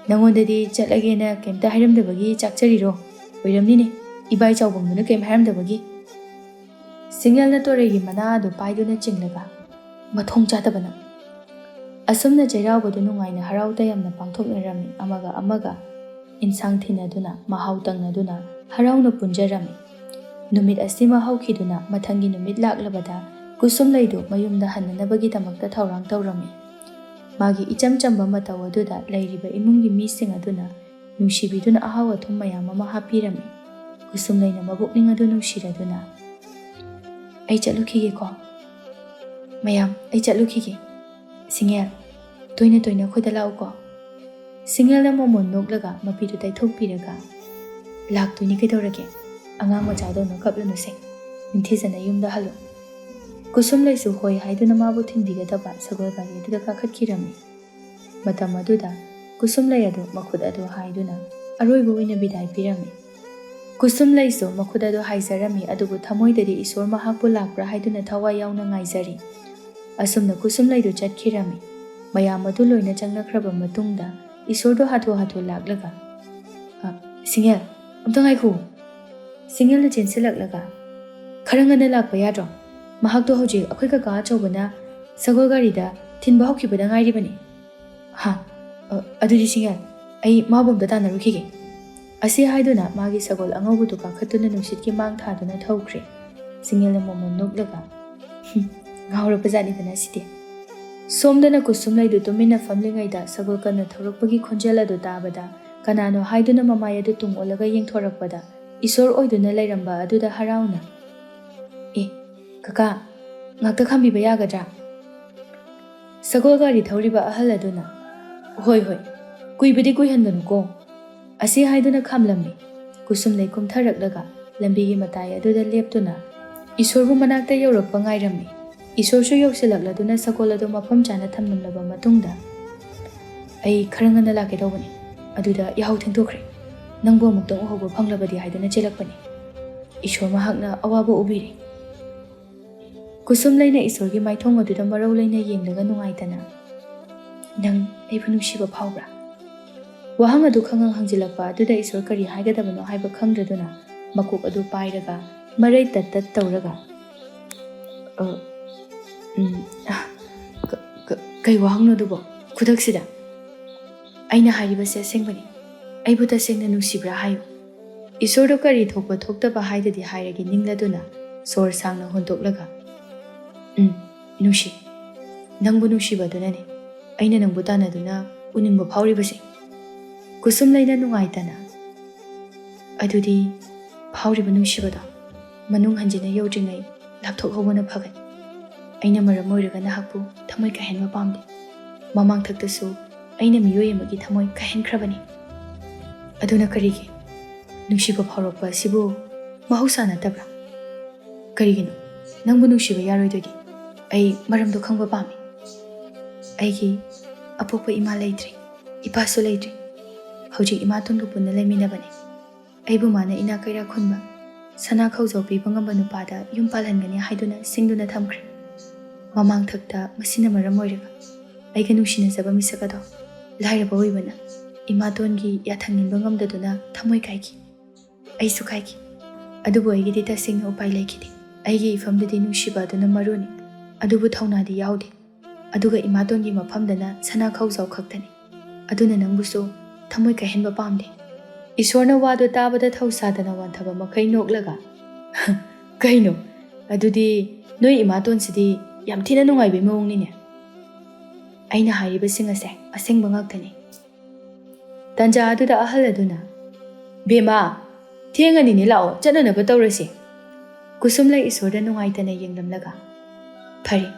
ꯅꯉꯣꯟꯗꯗꯤ ꯆꯠꯂꯒꯦꯅ ꯀꯩꯝꯇ ꯍꯥꯏꯔꯝꯗꯕꯒꯤ ꯆꯥꯛꯆꯔꯤꯔꯣ? ꯑꯣꯏꯔꯝꯅꯤꯅꯦ, ꯏꯕꯥꯏ ꯆꯥꯎꯕꯝꯗꯨꯅ ꯀꯩꯝ ꯍꯥꯏꯔꯝꯗꯕꯒꯤ꯫" ꯁꯤꯡꯉꯦꯜꯅ ꯇꯣꯔꯩꯒꯤ ꯃꯅꯥ ꯑꯗꯨ ꯄꯥꯏꯗꯨꯅ ꯆꯤꯡꯂꯒ, "ꯃꯊꯣꯡ ꯆꯥꯗꯕꯅ!" ꯑꯁꯨꯝꯅ ꯆꯩꯔꯥꯎꯕꯗꯨ ꯅꯨꯡꯉꯥꯏꯅ ꯍꯔꯥꯎ ꯇꯌꯥꯝꯅ ꯄꯥꯡꯊꯣꯛꯅꯔꯝꯃꯤ꯫ ꯑꯃꯒ ꯑꯃꯒ ꯏꯟꯁꯥꯡ ꯊꯤꯟꯅꯗꯨꯅ, ꯃꯍꯥꯎ ꯇꯪꯅꯗꯨꯅ ꯍꯔꯥꯎꯅ ꯄꯨꯟꯖꯔꯝꯃꯤ꯫ ꯅꯨꯃꯤꯠ ꯑꯁꯤꯃ ꯍꯧꯈꯤꯗꯨꯅ ꯃꯊꯪꯒꯤ ꯅꯨꯃꯤꯠ ꯂꯥꯛꯂꯕꯗ ꯀꯨꯁꯨꯝꯂꯩꯗꯨ ꯃꯌꯨꯝꯗ ꯍꯟꯅꯅꯕꯒꯤꯗꯃꯛꯇ ꯊꯧꯔꯥꯡ ꯇꯧꯔꯝꯃꯤ꯫ ꯃꯥꯒꯤ ꯏꯆꯝ ꯆꯝꯕ ꯃꯇꯧ ꯑꯗꯨꯗ ꯂꯩꯔꯤꯕ ꯏꯃꯨꯡꯒꯤ ꯃꯤꯁꯤꯡ ꯑꯗꯨꯅ ꯅꯨꯡꯁꯤꯕꯤꯗꯨꯅ ꯑꯍꯥꯎ ꯑꯊꯨꯝ ꯃꯌꯥꯝ ꯑꯃ ꯍꯥꯞꯄꯤꯔꯝꯃꯤ꯫ ꯀꯨꯁꯨꯝꯂꯩꯅ ꯃꯕꯨꯛꯅꯤꯡ ꯑꯗꯨ ꯅꯨꯡꯁꯤꯔꯗꯨꯅ, "ꯑꯩ ꯆꯠꯂꯨꯈꯤꯒꯦꯀꯣ꯫ ꯃꯌꯥꯝ, ꯑꯩ ꯆꯠꯂꯨꯈꯤꯒꯦ꯫" "ꯁꯤꯡꯉꯦꯜ, ꯇꯣꯏꯅ ꯇꯣꯏꯅ ꯑꯩꯈꯣꯏꯗ ꯂꯥꯛꯎꯀꯣ꯫" ꯁꯤꯡꯉꯦꯜꯅ ꯃꯣꯃꯣꯟ ꯅꯣꯛꯂꯒ ꯃꯄꯤꯗꯨ ꯇꯩꯊꯣꯛꯄꯤꯔꯒ, "ꯂꯥꯛꯇꯣꯏꯅꯤ ꯀꯩꯗꯧꯔꯒꯦ? ꯑꯉꯥꯡ ꯃꯆꯥꯗꯧꯅ ꯀꯞꯂꯨꯅꯨꯁꯦ꯫ ꯅꯤꯡꯊꯤꯖꯅ ꯌꯨꯝꯗ ꯍꯜꯂꯨ꯫" ꯀꯨꯁꯨꯝꯂꯩꯁꯨ ꯍꯣꯏ ꯍꯥꯏꯗꯨꯅ ꯃꯥꯕꯨ ꯊꯤꯟꯕꯤꯒꯗꯕ ꯁꯒꯣꯜ ꯒꯥꯔꯤ ꯑꯗꯨꯗ ꯀꯥꯈꯠꯈꯤꯔꯝꯃꯤ꯫ ꯃꯇꯝ ꯑꯗꯨꯗ ꯀꯨꯁꯨꯝꯂꯩ ꯑꯗꯨ ꯃꯈꯨꯠ ꯑꯗꯨ ꯍꯥꯏꯗꯨꯅ ꯑꯔꯣꯏꯕ ꯑꯣꯏꯅ ꯕꯤꯗꯥꯏ ꯄꯤꯔꯝꯃꯤ꯫ ꯀꯨꯁꯨꯝꯂꯩꯁꯨ ꯃꯈꯨꯠ ꯑꯗꯨ ꯍꯥꯏꯖꯔꯝꯃꯤ, ꯑꯗꯨꯕꯨ ꯊꯃꯣꯏꯗꯗꯤ ꯏꯁꯣꯔ ꯃꯍꯥꯛꯄꯨ ꯂꯥꯛꯄ꯭ꯔꯥ ꯍꯥꯏꯗꯨꯅ ꯊꯋꯥꯏ ꯌꯥꯎꯅ ꯉꯥꯏꯖꯔꯤ꯫ ꯑꯁꯨꯝꯅ ꯀꯨꯁꯨꯝꯂꯩꯗꯨ ꯆꯠꯈꯤꯔꯝꯃꯤ꯫ ꯃꯌꯥꯝ ꯑꯗꯨ ꯂꯣꯏꯅ ꯆꯪꯅꯈ꯭ꯔꯕ ꯃꯇꯨꯡꯗ ꯏꯁꯣꯔꯗꯨ ꯍꯥꯊꯨ ꯍꯥꯊꯨ ꯂꯥꯛꯂꯒ, "ꯑ, ꯁꯤꯡꯉꯦꯜ, ꯑꯝꯇ ꯉꯥꯏꯈꯣ!" ꯁꯤꯡꯉꯦꯜꯅ ꯆꯦꯟꯁꯤꯜꯂꯛꯂꯒ, "ꯈꯔ ꯉꯟꯅ ꯂꯥꯛꯄ ꯌꯥꯗ꯭ꯔꯣ? ꯃꯍꯥꯛꯇꯣ ꯍꯧꯖꯤꯛ ꯑꯩꯈꯣꯏ ꯀꯀꯥ ꯑꯆꯧꯕꯅ ꯁꯒꯣꯜ ꯒꯥꯔꯤꯗ ꯊꯤꯟꯕ ꯍꯧꯈꯤꯕꯗ ꯉꯥꯏꯔꯤꯕꯅꯤ꯫" "ꯍꯥ? ꯑ, ꯑꯗꯨꯗꯤ ꯁꯤꯡꯉꯦꯜ, "ꯑꯩ ꯃꯥꯕꯨ ꯑꯝꯇ ꯇꯥꯟꯅꯔꯨꯈꯤꯒꯦ"꯫ ꯑꯁꯤ ꯍꯥꯏꯗꯨꯅ ꯃꯥꯒꯤ ꯁꯒꯣꯜ ꯑꯉꯧꯕꯗꯨ ꯀꯥꯈꯠꯇꯨꯅ ꯅꯨꯡꯁꯤꯠꯀꯤ ꯃꯥꯡ ꯊꯥꯗꯨꯅ ꯊꯧꯈ꯭ꯔꯦ꯫ ꯁꯤꯡꯉꯦꯜ ꯑꯃꯣꯝꯅ ꯅꯣꯛꯂꯒ, "ꯍꯨꯝ, ꯉꯥꯎꯔꯕꯖꯥꯠꯅꯤꯗꯅ ꯁꯤꯗꯤ"꯫ ꯁꯣꯝꯗꯅ ꯀꯨꯁꯨꯝꯂꯩꯗꯨ ꯇꯨꯃꯤꯟꯅ ꯐꯝꯂꯤꯉꯩꯗ ꯁꯒꯣꯜ ꯀꯟꯅ ꯊꯧꯔꯛꯄꯒꯤ ꯈꯣꯟꯖꯦꯜ ꯑꯗꯨ ꯇꯥꯕꯗ, ꯀꯅꯥꯅꯣ ꯍꯥꯏꯗꯨꯅ ꯃꯃꯥꯏ ꯑꯗꯨ ꯇꯨꯡ ꯑꯣꯜꯂꯒ ꯌꯦꯡꯊꯣꯔꯛꯄꯗ, ꯏꯁꯣꯔ ꯑꯣꯏꯗꯨꯅ ꯂꯩꯔꯝꯕ ꯑꯗꯨꯗ ꯍꯔꯥꯎꯅ, "ꯑꯦ, ꯀꯀꯥ, ꯉꯥꯛꯇ ꯈꯥꯝꯕꯤꯕ ꯌꯥꯒꯗ꯭ꯔꯥ?" ꯁꯒꯣꯜ ꯒꯥꯔꯤ ꯊꯧꯔꯤꯕ ꯑꯍꯜ ꯑꯗꯨꯅ, "ꯍꯣꯏ, ꯍꯣꯏ, ꯀꯨꯏꯕꯗꯤ ꯀꯨꯏꯍꯟꯒꯅꯨꯀꯣ"꯫ ꯑꯁꯤ ꯍꯥꯏꯗꯨꯅ ꯈꯥꯝꯂꯝꯃꯤ꯫ ꯀꯨꯁꯨꯝꯂꯩ ꯀꯨꯝꯊꯔꯛꯂꯒ ꯂꯝꯕꯤꯒꯤ ꯃꯇꯥꯏ ꯑꯗꯨꯗ ꯂꯦꯞꯇꯨꯅ ꯏꯁꯣꯔꯕꯨ ꯃꯅꯥꯛꯇ ꯌꯧꯔꯛꯄ ꯉꯥꯏꯔꯝꯃꯤ꯫ ꯏꯁꯣꯔꯁꯨ ꯌꯧꯁꯤꯜꯂꯛꯂꯗꯨꯅ ꯁꯒꯣꯜ ꯑꯗꯨ ꯃꯐꯝ ꯆꯥꯅ ꯊꯝꯂꯝꯂꯕ ꯃꯇꯨꯡꯗ, "ꯑꯩ ꯈꯔ ꯉꯟꯅ ꯂꯥꯛꯀꯦ ꯇꯧꯕꯅꯤ, ꯑꯗꯨꯗ ꯌꯥꯍꯧ ꯊꯦꯡꯗꯣꯛꯈ꯭ꯔꯦ꯫ ꯅꯪꯕꯨ ꯑꯃꯨꯛꯇꯪ ꯎꯍꯧꯕ ꯐꯪꯂꯕꯗꯤ ꯍꯥꯏꯗꯨꯅ ꯆꯦꯜꯂꯛꯄꯅꯤ"꯫ ꯏꯁꯣꯔ ꯃꯍꯥꯛꯅ ꯑꯋꯥꯕ ꯎꯕꯤꯔꯦ꯫ ꯀꯨꯁꯨꯝꯂꯩꯅ ꯏꯁꯣꯔꯒꯤ ꯃꯥꯏꯊꯣꯡ ꯑꯗꯨꯗ ꯃꯔꯧ ꯂꯩꯅ ꯌꯦꯡꯂꯒ ꯅꯨꯡꯉꯥꯏꯇꯅ, "ꯅꯪ ꯑꯩꯕꯨ ꯅꯨꯡꯁꯤꯕ ꯐꯥꯎꯕ꯭ꯔꯥ?" ꯋꯥꯍꯪ ꯑꯗꯨ ꯈꯪꯍꯪ ꯍꯪꯖꯤꯜꯂꯛꯄ ꯑꯗꯨꯗ ꯏꯁꯣꯔ ꯀꯔꯤ ꯍꯥꯏꯒꯗꯕꯅꯣ ꯍꯥꯏꯕ ꯈꯪꯗ꯭ꯔꯗꯨꯅ ꯃꯀꯣꯛ ꯑꯗꯨ ꯄꯥꯏꯔꯒ ꯃꯔꯩ ꯇꯠ ꯇꯠ ꯇꯧꯔꯒ, "ꯑ, ꯎꯝ, ꯑ, ꯀ-, ꯀ-, ꯀꯩ ꯋꯥꯍꯪꯅꯣ ꯑꯗꯨꯕꯣ? ꯈꯨꯗꯛꯁꯤꯗ?" "ꯑꯩꯅ ꯍꯥꯏꯔꯤꯕꯁꯦ ꯑꯁꯦꯡꯕꯅꯤ꯫ ꯑꯩꯕꯨ ꯇꯁꯦꯡꯅ ꯅꯨꯡꯁꯤꯕ꯭ꯔꯥ ꯍꯥꯏꯌꯨ"꯫ ꯏꯁꯣꯔꯗꯣ ꯀꯔꯤ ꯊꯣꯛꯄ ꯊꯣꯛꯇꯕ ꯍꯥꯏꯗꯗꯤ ꯍꯥꯏꯔꯒꯦ ꯅꯤꯡꯂꯗꯨꯅ ꯁꯣꯔ ꯁꯥꯡꯅ ꯍꯣꯟꯗꯣꯛꯂꯒ, "ꯎꯝ, ꯅꯨꯡꯁꯤ꯫ ꯅꯪꯕꯨ ꯅꯨꯡꯁꯤꯕꯗꯨꯅꯅꯤ ꯑꯩꯅ ꯅꯪꯕꯨ ꯇꯥꯟꯅꯗꯨꯅ ꯎꯅꯤꯡꯕ ꯐꯥꯎꯔꯤꯕꯁꯦ"꯫ ꯀꯨꯁꯨꯝꯂꯩꯅ ꯅꯨꯡꯉꯥꯏꯇꯅ, "ꯑꯗꯨꯗꯤ ꯐꯥꯎꯔꯤꯕ ꯅꯨꯡꯁꯤꯕꯗꯣ ꯃꯅꯨꯡ ꯍꯟꯖꯤꯟꯅ ꯌꯧꯗ꯭ꯔꯤꯉꯩ ꯂꯥꯞꯊꯣꯛꯍꯧꯕꯅ ꯐꯒꯅꯤ꯫ ꯑꯩꯅ ꯃꯔꯝ ꯑꯣꯏꯔꯒ ꯅꯍꯥꯛꯄꯨ ꯊꯃꯣꯏ ꯀꯥꯏꯍꯟꯕ ꯄꯥꯝꯗꯦ꯫ ꯃꯃꯥꯡꯊꯛꯇꯁꯨ ꯑꯩꯅ ꯃꯤꯑꯣꯏ ꯑꯃꯒꯤ ꯊꯃꯣꯏ ꯀꯥꯏꯍꯟꯈ꯭ꯔꯕꯅꯤ꯫ ꯑꯗꯨꯅ ꯀꯔꯤꯒꯤ? ꯅꯨꯡꯁꯤꯕ ꯐꯥꯎꯔꯛꯄ ꯑꯁꯤꯕꯨ ꯃꯍꯧꯁꯥ ꯅꯠꯇꯕ꯭ꯔꯥ? ꯀꯔꯤꯒꯤꯅꯣ ꯅꯪꯕꯨ ꯅꯨꯡꯁꯤꯕ ꯌꯥꯔꯣꯏꯗꯣꯏꯗꯤ? ꯑꯩ ꯃꯔꯝꯗꯣ ꯈꯪꯕ ꯄꯥꯝꯃꯤ꯫ ꯑꯩꯒꯤ ꯑꯄꯣꯛꯄ ꯏꯃꯥ ꯂꯩꯇ꯭ꯔꯦ, ꯏꯄꯥꯁꯨ ꯂꯩꯇ꯭ꯔꯦ꯫ ꯍꯧꯖꯤꯛ ꯏꯃꯥꯇꯣꯟꯒ ꯄꯨꯟꯅ ꯂꯩꯃꯤꯟꯅꯕꯅꯤ꯫ ꯑꯩꯕꯨ ꯃꯥꯅ ꯏꯅꯥꯛ ꯀꯩꯔꯥꯛ ꯈꯨꯟꯕ, ꯁꯅꯥ ꯈꯧꯖꯥꯎ ꯄꯤꯕ ꯉꯝꯕ ꯅꯨꯄꯥꯗ ꯌꯨꯝ ꯄꯥꯜꯍꯟꯒꯅꯤ ꯍꯥꯏꯗꯨꯅ ꯁꯤꯡꯗꯨꯅ ꯊꯝꯈ꯭ꯔꯦ꯫ ꯃꯃꯥꯡꯊꯛꯇ ꯃꯁꯤꯅ ꯃꯔꯝ ꯑꯣꯏꯔꯒ ꯑꯩꯒ ꯅꯨꯡꯁꯤꯅꯖꯕ ꯃꯤꯁꯛ ꯑꯗꯣ ꯂꯥꯏꯔꯕ ꯑꯣꯏꯕꯅ ꯏꯃꯥꯇꯣꯟꯒꯤ ꯌꯥꯊꯪ ꯏꯟꯕ ꯉꯝꯗꯗꯨꯅ ꯊꯃꯣꯏ ꯀꯥꯏꯈꯤ꯫ ꯑꯩꯁꯨ ꯀꯥꯏꯈꯤ꯫ ꯑꯗꯨꯕꯨ ꯑꯩꯒꯤꯗꯤ ꯇꯁꯦꯡꯅ ꯎꯄꯥꯏ ꯂꯩꯈꯤꯗꯦ꯫ ꯑꯩꯒꯤ ꯏꯐꯝꯗꯗꯤ ꯅꯨꯡꯁꯤꯕ ꯑꯗꯨꯅ ꯃꯔꯨꯅꯤ, ꯑꯗꯨꯕꯨ ꯊꯧꯅꯥꯗꯤ ꯌꯥꯎꯗꯦ꯫ ꯑꯗꯨꯒ ꯏꯃꯥꯇꯣꯟꯒꯤ ꯃꯐꯝꯗꯅ ꯁꯅꯥ ꯈꯧꯖꯥꯎ ꯈꯛꯇꯅꯤ꯫ ꯑꯗꯨꯅ ꯅꯪꯕꯨꯁꯨ ꯊꯃꯣꯏ ꯀꯥꯏꯍꯟꯕ ꯄꯥꯝꯗꯦ꯫ ꯏꯁꯣꯔꯅ ꯋꯥꯗꯨ ꯇꯥꯕꯗ ꯊꯧꯁꯥꯗꯅ ꯋꯥꯟꯊꯕ ꯃꯈꯩ ꯅꯣꯛꯂꯒ, "ꯀꯩꯅꯣ? ꯑꯗꯨꯗꯤ ꯅꯣꯏ ꯏꯃꯥꯇꯣꯟꯁꯤꯗꯤ ꯌꯥꯝ ꯊꯤꯅ ꯅꯨꯡꯉꯥꯏꯕꯩ ꯃꯑꯣꯡꯅꯤꯅꯦ꯫ ꯑꯩꯅ ꯍꯥꯏꯔꯤꯕꯁꯤꯡ ꯑꯁꯦ ꯑꯁꯦꯡꯕ ꯉꯥꯛꯇꯅꯤ꯫" ꯇꯟꯖꯥ ꯑꯗꯨꯗ ꯑꯍꯜ ꯑꯗꯨꯅ, "ꯕꯦꯝꯃ, ꯊꯦꯡꯉꯅꯤꯅꯦ, ꯂꯥꯛꯑꯣ, ꯆꯠꯅꯅꯕ ꯇꯧꯔꯁꯤ꯫" ꯀꯨꯁꯨꯝꯂꯩ ꯏꯁꯣꯔꯗ ꯅꯨꯡꯉꯥꯏꯇꯅ ꯌꯦꯡꯂꯝꯂꯒ, "ꯐꯔꯦ,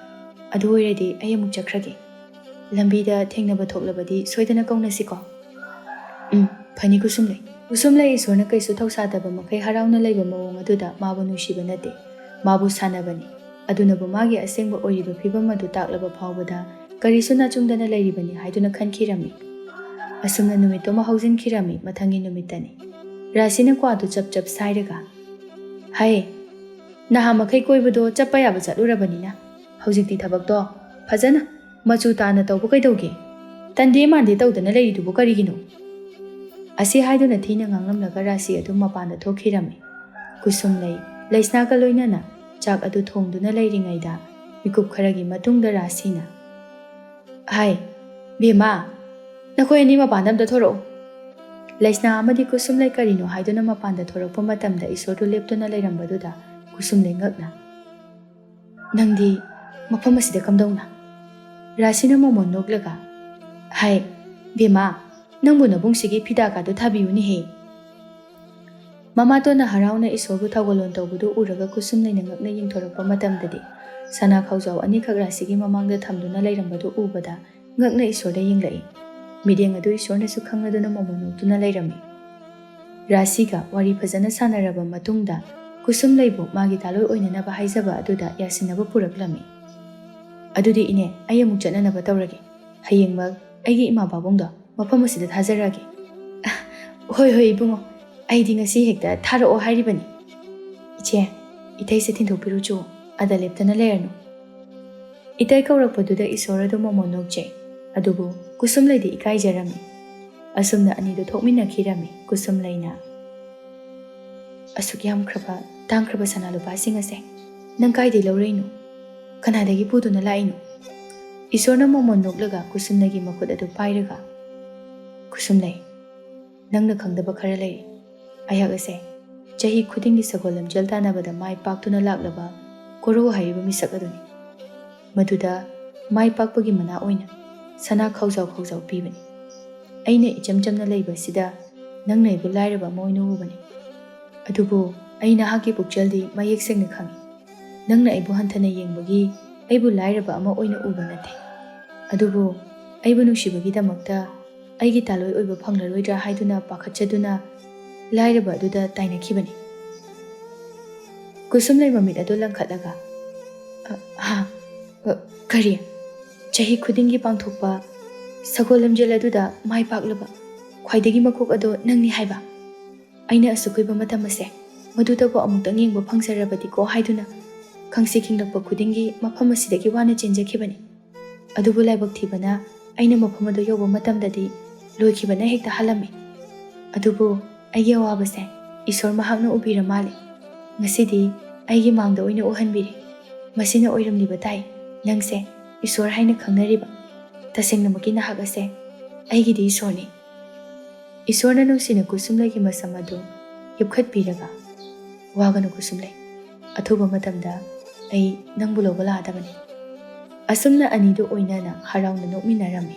ꯑꯗꯨ ꯑꯣꯏꯔꯗꯤ ꯑꯩ ꯑꯃꯨꯛ ꯆꯠꯈ꯭ꯔꯒꯦ꯫ ꯂꯝꯕꯤꯗ ꯊꯦꯡꯅꯕ ꯊꯣꯛꯂꯕꯗꯤ ꯁꯣꯏꯗꯅ ꯀꯧꯅꯁꯤꯀꯣ꯫" "ꯎꯝ, ꯐꯅꯤ ꯀꯨꯁꯨꯝꯂꯩ꯫" ꯀꯨꯁꯨꯝꯂꯩ ꯏꯁꯣꯔꯅ ꯀꯩꯁꯨ ꯊꯧꯁꯥꯗꯕ ꯃꯈꯩ ꯍꯔꯥꯎꯅ ꯂꯩꯕ ꯃꯑꯣꯡ ꯑꯗꯨꯗ ꯃꯥꯕꯨ ꯅꯨꯡꯁꯤꯕ ꯅꯠꯇꯦ, ꯃꯥꯕꯨ ꯁꯥꯟꯅꯕꯅꯤ꯫ ꯑꯗꯨꯅꯕꯨ ꯃꯥꯒꯤ ꯑꯁꯦꯡꯕ ꯑꯣꯏꯔꯤꯕ ꯐꯤꯕꯝ ꯑꯗꯨ ꯇꯥꯛꯂꯕ ꯐꯥꯎꯕꯗ ꯀꯔꯤꯁꯨ ꯅꯥꯆꯨꯡꯗꯅ ꯂꯩꯔꯤꯕꯅꯤ ꯍꯥꯏꯗꯨꯅ ꯈꯟꯈꯤꯔꯝꯃꯤ꯫ ꯑꯁꯨꯝꯅ ꯅꯨꯃꯤꯠꯇꯨꯃ ꯍꯧꯖꯤꯟꯈꯤꯔꯝꯃꯤ꯫ ꯃꯊꯪꯒꯤ ꯅꯨꯃꯤꯠꯇꯅꯤ꯫ ꯔꯥꯁꯤꯅ ꯀ꯭ꯋꯥꯗꯨ ꯆꯞ ꯆꯞ ꯁꯥꯏꯔꯒ, "ꯍꯥꯏ, ꯅꯍꯥ ꯃꯈꯩ ꯀꯣꯏꯕꯗꯣ ꯆꯠꯄ ꯌꯥꯕ ꯆꯠꯂꯨꯔꯕꯅꯤꯅ ꯍꯧꯖꯤꯛꯇꯤ ꯊꯕꯛꯇꯣ ꯐꯖꯅ ꯃꯆꯨ ꯇꯥꯅ ꯇꯧꯕ ꯀꯩꯗꯧꯒꯦ? ꯇꯟꯗꯦ ꯃꯥꯟꯗꯦ ꯇꯧꯗꯅ ꯂꯩꯔꯤꯗꯨꯕꯨ ꯀꯔꯤꯒꯤꯅꯣ?" ꯑꯁꯤ ꯍꯥꯏꯗꯨꯅ ꯊꯤꯅ ꯉꯥꯡꯂꯝꯂꯒ ꯔꯥꯁꯤ ꯑꯗꯨ ꯃꯄꯥꯟꯗ ꯊꯣꯛꯈꯤꯔꯝꯃꯤ꯫ ꯀꯨꯁꯨꯝꯂꯩ, ꯂꯩꯁꯅꯥꯒ ꯂꯣꯏꯅꯅ ꯆꯥꯛ ꯑꯗꯨ ꯊꯣꯡꯗꯨꯅ ꯂꯩꯔꯤꯉꯩꯗ ꯃꯤꯀꯨꯞ ꯈꯔꯒꯤ ꯃꯇꯨꯡꯗ ꯔꯥꯁꯤꯅ, "ꯍꯥꯏ, ꯕꯦꯝꯃ, ꯅꯈꯣꯏ ꯑꯅꯤ ꯃꯄꯥꯟꯗ ꯑꯝꯇ ꯊꯣꯔꯛꯎ꯫" ꯂꯩꯁꯅꯥ ꯑꯃꯗꯤ ꯀꯨꯁꯨꯝꯂꯩ ꯀꯔꯤꯅꯣ ꯍꯥꯏꯗꯨꯅ ꯃꯄꯥꯟꯗ ꯊꯣꯔꯛꯄ ꯃꯇꯝꯗ ꯏꯁꯣꯔꯗꯨ ꯂꯦꯞꯇꯨꯅ ꯂꯩꯔꯝꯕꯗꯨꯗ ꯀꯨꯁꯨꯝꯂꯩ ꯉꯛꯅ, "ꯅꯪꯗꯤ ꯃꯐꯝ ꯑꯁꯤꯗ ꯀꯝꯗꯧꯅ?" ꯔꯥꯁꯤꯅ ꯃꯣꯃꯣꯟ ꯅꯣꯛꯂꯒ, "ꯍꯥꯏ, ꯕꯦꯝꯃ, ꯅꯪꯕꯨ ꯅꯕꯨꯡꯁꯤꯒꯤ ꯐꯤꯗꯥ ꯀꯥꯗꯨ ꯊꯥꯕꯤꯌꯨꯅꯦꯍꯦ꯫" ꯃꯃꯥꯇꯣꯟꯅ ꯍꯔꯥꯎꯅ ꯏꯁꯣꯔꯕꯨ ꯊꯧꯒꯜꯂꯣꯟ ꯇꯧꯕꯗꯨ ꯎꯔꯒ ꯀꯨꯁꯨꯝꯂꯩꯅ ꯉꯛꯅ ꯌꯦꯡꯊꯣꯔꯛꯄ ꯃꯇꯝꯗꯗꯤ ꯁꯅꯥ ꯈꯥꯎꯖꯥꯎ ꯑꯅꯤꯈꯛ ꯔꯥꯁꯤꯒꯤ ꯃꯃꯥꯡꯗ ꯊꯝꯗꯨꯅ ꯂꯩꯔꯝꯕꯗꯨ ꯎꯕꯗ ꯉꯛꯅ ꯏꯁꯣꯔꯗ ꯌꯦꯡꯂꯛꯏ꯫ ꯃꯤꯠꯌꯦꯡ ꯑꯗꯨ ꯏꯁꯣꯔꯅꯁꯨ ꯈꯪꯂꯗꯨꯅ ꯃꯣꯃꯣꯟ ꯅꯣꯛꯇꯨꯅ ꯂꯩꯔꯝꯃꯤ꯫ ꯔꯥꯁꯤꯒ ꯋꯥꯔꯤ ꯐꯖꯅ ꯁꯥꯟꯅꯔꯕ ꯃꯇꯨꯡꯗ ꯀꯨꯁꯨꯝꯂꯩꯕꯨ ꯃꯥꯒꯤ ꯗꯥꯂꯣꯏ ꯑꯣꯏꯅꯅꯕ ꯍꯥꯏꯖꯕ ꯑꯗꯨꯗ ꯌꯥꯁꯤꯟꯅꯕ ꯄꯨꯔꯛꯂꯝꯃꯤ꯫ "ꯑꯗꯨꯗꯤ ꯏꯅꯦ, ꯑꯩ ꯑꯃꯨꯛ ꯆꯠꯅꯅꯕ ꯇꯧꯔꯒꯦ꯫ ꯍꯌꯦꯡꯃꯛ ꯑꯩꯒꯤ ꯏꯃꯥ ꯄꯥꯕꯨꯡꯗꯣ ꯃꯐꯝ ꯑꯁꯤꯗ ꯊꯥꯖꯔꯛꯑꯒꯦ꯫" "ꯍꯣꯏ, ꯍꯣꯏ ꯏꯕꯨꯡꯉꯣ, ꯑꯩꯗꯤ ꯉꯁꯤ ꯍꯦꯛꯇ ꯊꯥꯔꯛꯑꯣ ꯍꯥꯏꯔꯤꯕꯅꯤ꯫" "ꯏꯆꯦ, ꯏꯇꯩꯁꯦ ꯊꯤꯟꯗꯣꯛꯄꯤꯔꯨ ꯆꯣ, ꯑꯗ ꯂꯦꯞꯇꯅ ꯂꯩꯔꯅꯨ꯫" ꯏꯇꯩ ꯀꯧꯔꯛꯄꯗꯨꯗ ꯏꯁꯣꯔ ꯑꯗꯨ ꯃꯣꯃꯣꯟ ꯅꯣꯛꯆꯩ, ꯑꯗꯨꯕꯨ ꯀꯨꯁꯨꯝꯂꯩꯗꯤ ꯏꯀꯥꯏꯖꯔꯝꯃꯤ꯫ ꯑꯁꯨꯝꯅ ꯑꯅꯤꯗꯨ ꯊꯣꯛꯃꯤꯟꯅꯈꯤꯔꯝꯃꯤ꯫ ꯀꯨꯁꯨꯝꯂꯩꯅ, "ꯑꯁꯨꯛ ꯌꯥꯝꯈ꯭ꯔꯕ, ꯇꯥꯡꯈ꯭ꯔꯕ ꯁꯅꯥ ꯂꯨꯄꯥꯁꯤꯡ ꯑꯁꯦ ꯅꯪ ꯀꯥꯏꯗꯩ ꯂꯧꯔꯛꯏꯅꯣ? ꯀꯅꯥꯗꯒꯤ ꯄꯨꯗꯨꯅ ꯂꯥꯛꯏꯅꯣ?" ꯏꯁꯣꯔꯅ ꯃꯣꯃꯣꯟ ꯅꯣꯛꯂꯒ ꯀꯨꯁꯨꯝꯂꯩꯒꯤ ꯃꯈꯨꯠ ꯑꯗꯨ ꯄꯥꯏꯔꯒ, ꯈꯨꯁꯨꯝꯂꯩ, ꯅꯪꯅ ꯈꯪꯗꯕ ꯈꯔ ꯂꯩꯔꯤ꯫ ꯑꯩꯍꯥꯛ ꯑꯁꯦ ꯆꯍꯤ ꯈꯨꯗꯤꯡꯒꯤ ꯁꯒꯣꯜ ꯂꯝꯖꯦꯜ ꯇꯥꯟꯅꯕꯗ ꯃꯥꯏ ꯄꯥꯛꯇꯨꯅ ꯂꯥꯛꯂꯕ ꯀꯣꯔꯧ ꯍꯥꯏꯔꯤꯕ ꯃꯤꯁꯛ ꯑꯗꯨꯅꯤ꯫ ꯃꯗꯨꯗ ꯃꯥꯏ ꯄꯥꯛꯄꯒꯤ ꯃꯅꯥ ꯑꯣꯏꯅ ꯁꯅꯥ ꯈꯥꯎꯖꯥꯎ ꯈꯥꯎꯖꯥꯎ ꯄꯤꯕꯅꯤ꯫ ꯑꯩꯅ ꯏꯆꯝ ꯆꯝꯅ ꯂꯩꯕ ꯑꯁꯤꯗ ꯅꯪꯅ ꯑꯩꯕꯨ ꯂꯥꯏꯔꯕ ꯑꯃ ꯑꯣꯏꯅ ꯎꯕꯅꯤ꯫ ꯑꯗꯨꯕꯨ ꯑꯩ ꯅꯍꯥꯛꯀꯤ ꯄꯨꯛꯆꯦꯜꯗꯤ ꯃꯌꯦꯛ ꯁꯦꯡꯅ ꯈꯪꯏ꯫ ꯅꯪꯅ ꯑꯩꯕꯨ ꯍꯟꯊꯅ ꯌꯦꯡꯕꯒꯤ ꯑꯩꯕꯨ ꯂꯥꯏꯔꯕ ꯑꯃ ꯑꯣꯏꯅ ꯎꯕ ꯅꯠꯇꯦ꯫ ꯑꯗꯨꯕꯨ ꯑꯩꯕꯨ ꯅꯨꯡꯁꯤꯕꯒꯤꯗꯃꯛꯇ ꯑꯩꯒꯤ ꯇꯥꯂꯣꯏ ꯑꯣꯏꯕ ꯐꯪꯂꯔꯣꯏꯗ꯭ꯔꯥ ꯍꯥꯏꯗꯨꯅ ꯄꯥꯈꯠꯆꯗꯨꯅ ꯂꯥꯏꯔꯕ ꯑꯗꯨꯗ ꯇꯥꯏꯅꯈꯤꯕꯅꯤ꯫ ꯀꯨꯁꯨꯝꯂꯩ ꯃꯃꯤꯠ ꯑꯗꯨ ꯂꯪꯈꯠꯂꯒ, "ꯑ, ꯍꯥ, ꯑ, ꯀꯔꯤ? ꯆꯍꯤ ꯈꯨꯗꯤꯡꯒꯤ ꯄꯥꯡꯊꯣꯛꯄ ꯁꯒꯣꯜ ꯂꯝꯖꯦꯜ ꯑꯗꯨꯗ ꯃꯥꯏ ꯄꯥꯛꯂꯕ ꯈ꯭ꯋꯥꯏꯗꯒꯤ ꯃꯀꯣꯛ ꯑꯗꯣ ꯅꯪꯅꯤ ꯍꯥꯏꯕ? ꯑꯩꯅ ꯑꯁꯨꯛ ꯀꯨꯏꯕ ꯃꯇꯝ ꯑꯁꯦ ꯃꯗꯨꯗꯕꯨ ꯑꯃꯨꯛꯇꯪ ꯌꯦꯡꯕ ꯐꯪꯖꯔꯕꯗꯤꯀꯣ ꯍꯥꯏꯗꯨꯅ ꯈꯪꯁꯤ ꯈꯤꯡꯂꯛꯄ ꯈꯨꯗꯤꯡꯒꯤ ꯃꯐꯝ ꯑꯁꯤꯗꯒꯤ ꯋꯥꯅ ꯆꯦꯟꯖꯈꯤꯕꯅꯤ꯫ ꯑꯗꯨꯕꯨ ꯂꯥꯏꯕꯛ ꯊꯤꯕꯅ ꯑꯩꯅ ꯃꯐꯝ ꯑꯗꯨ ꯌꯧꯕ ꯃꯇꯝꯗꯗꯤ ꯂꯣꯏꯈꯤꯕꯅ ꯍꯦꯛꯇ ꯍꯥꯜꯂꯝꯃꯤ꯫ ꯑꯗꯨꯕꯨ ꯑꯩꯒꯤ ꯑꯋꯥꯕꯁꯦ ꯏꯁꯣꯔ ꯃꯍꯥꯛꯅ ꯎꯕꯤꯔ ꯃꯥꯜꯂꯦ꯫ ꯉꯁꯤꯗꯤ ꯑꯩꯒꯤ ꯃꯥꯡꯗ ꯑꯣꯏꯅ ꯎꯍꯟꯕꯤꯔꯦ꯫ ꯃꯁꯤꯅ ꯑꯣꯏꯔꯝꯂꯤꯕ ꯇꯥꯏ꯫ ꯅꯪꯁꯦ ꯏꯁꯣꯔ ꯍꯥꯏꯅ ꯈꯪꯅꯔꯤꯕ꯫ ꯇꯁꯦꯡꯅꯃꯛꯀꯤ ꯅꯍꯥꯛ ꯑꯁꯦ ꯑꯩꯒꯤꯗꯤ ꯏꯁꯣꯔꯅꯤ꯫" ꯏꯁꯣꯔꯅ ꯅꯨꯡꯁꯤꯅ ꯀꯨꯁꯨꯝꯂꯩꯒꯤ ꯃꯁꯝ ꯑꯗꯨ ꯌꯨꯞꯈꯠꯄꯤꯔꯒ, "ꯋꯥꯒꯅꯨ ꯀꯨꯁꯨꯝꯂꯩ, ꯑꯊꯨꯕ ꯃꯇꯝꯗ ꯑꯩ ꯅꯪꯕꯨ ꯂꯧꯕ ꯂꯥꯛꯑꯗꯕꯅꯤ꯫" ꯑꯁꯨꯝꯅ ꯑꯅꯤꯗꯨ ꯑꯣꯏꯅꯅ ꯍꯔꯥꯎꯅ ꯅꯣꯛꯃꯤꯟꯅꯔꯝꯃꯤ꯫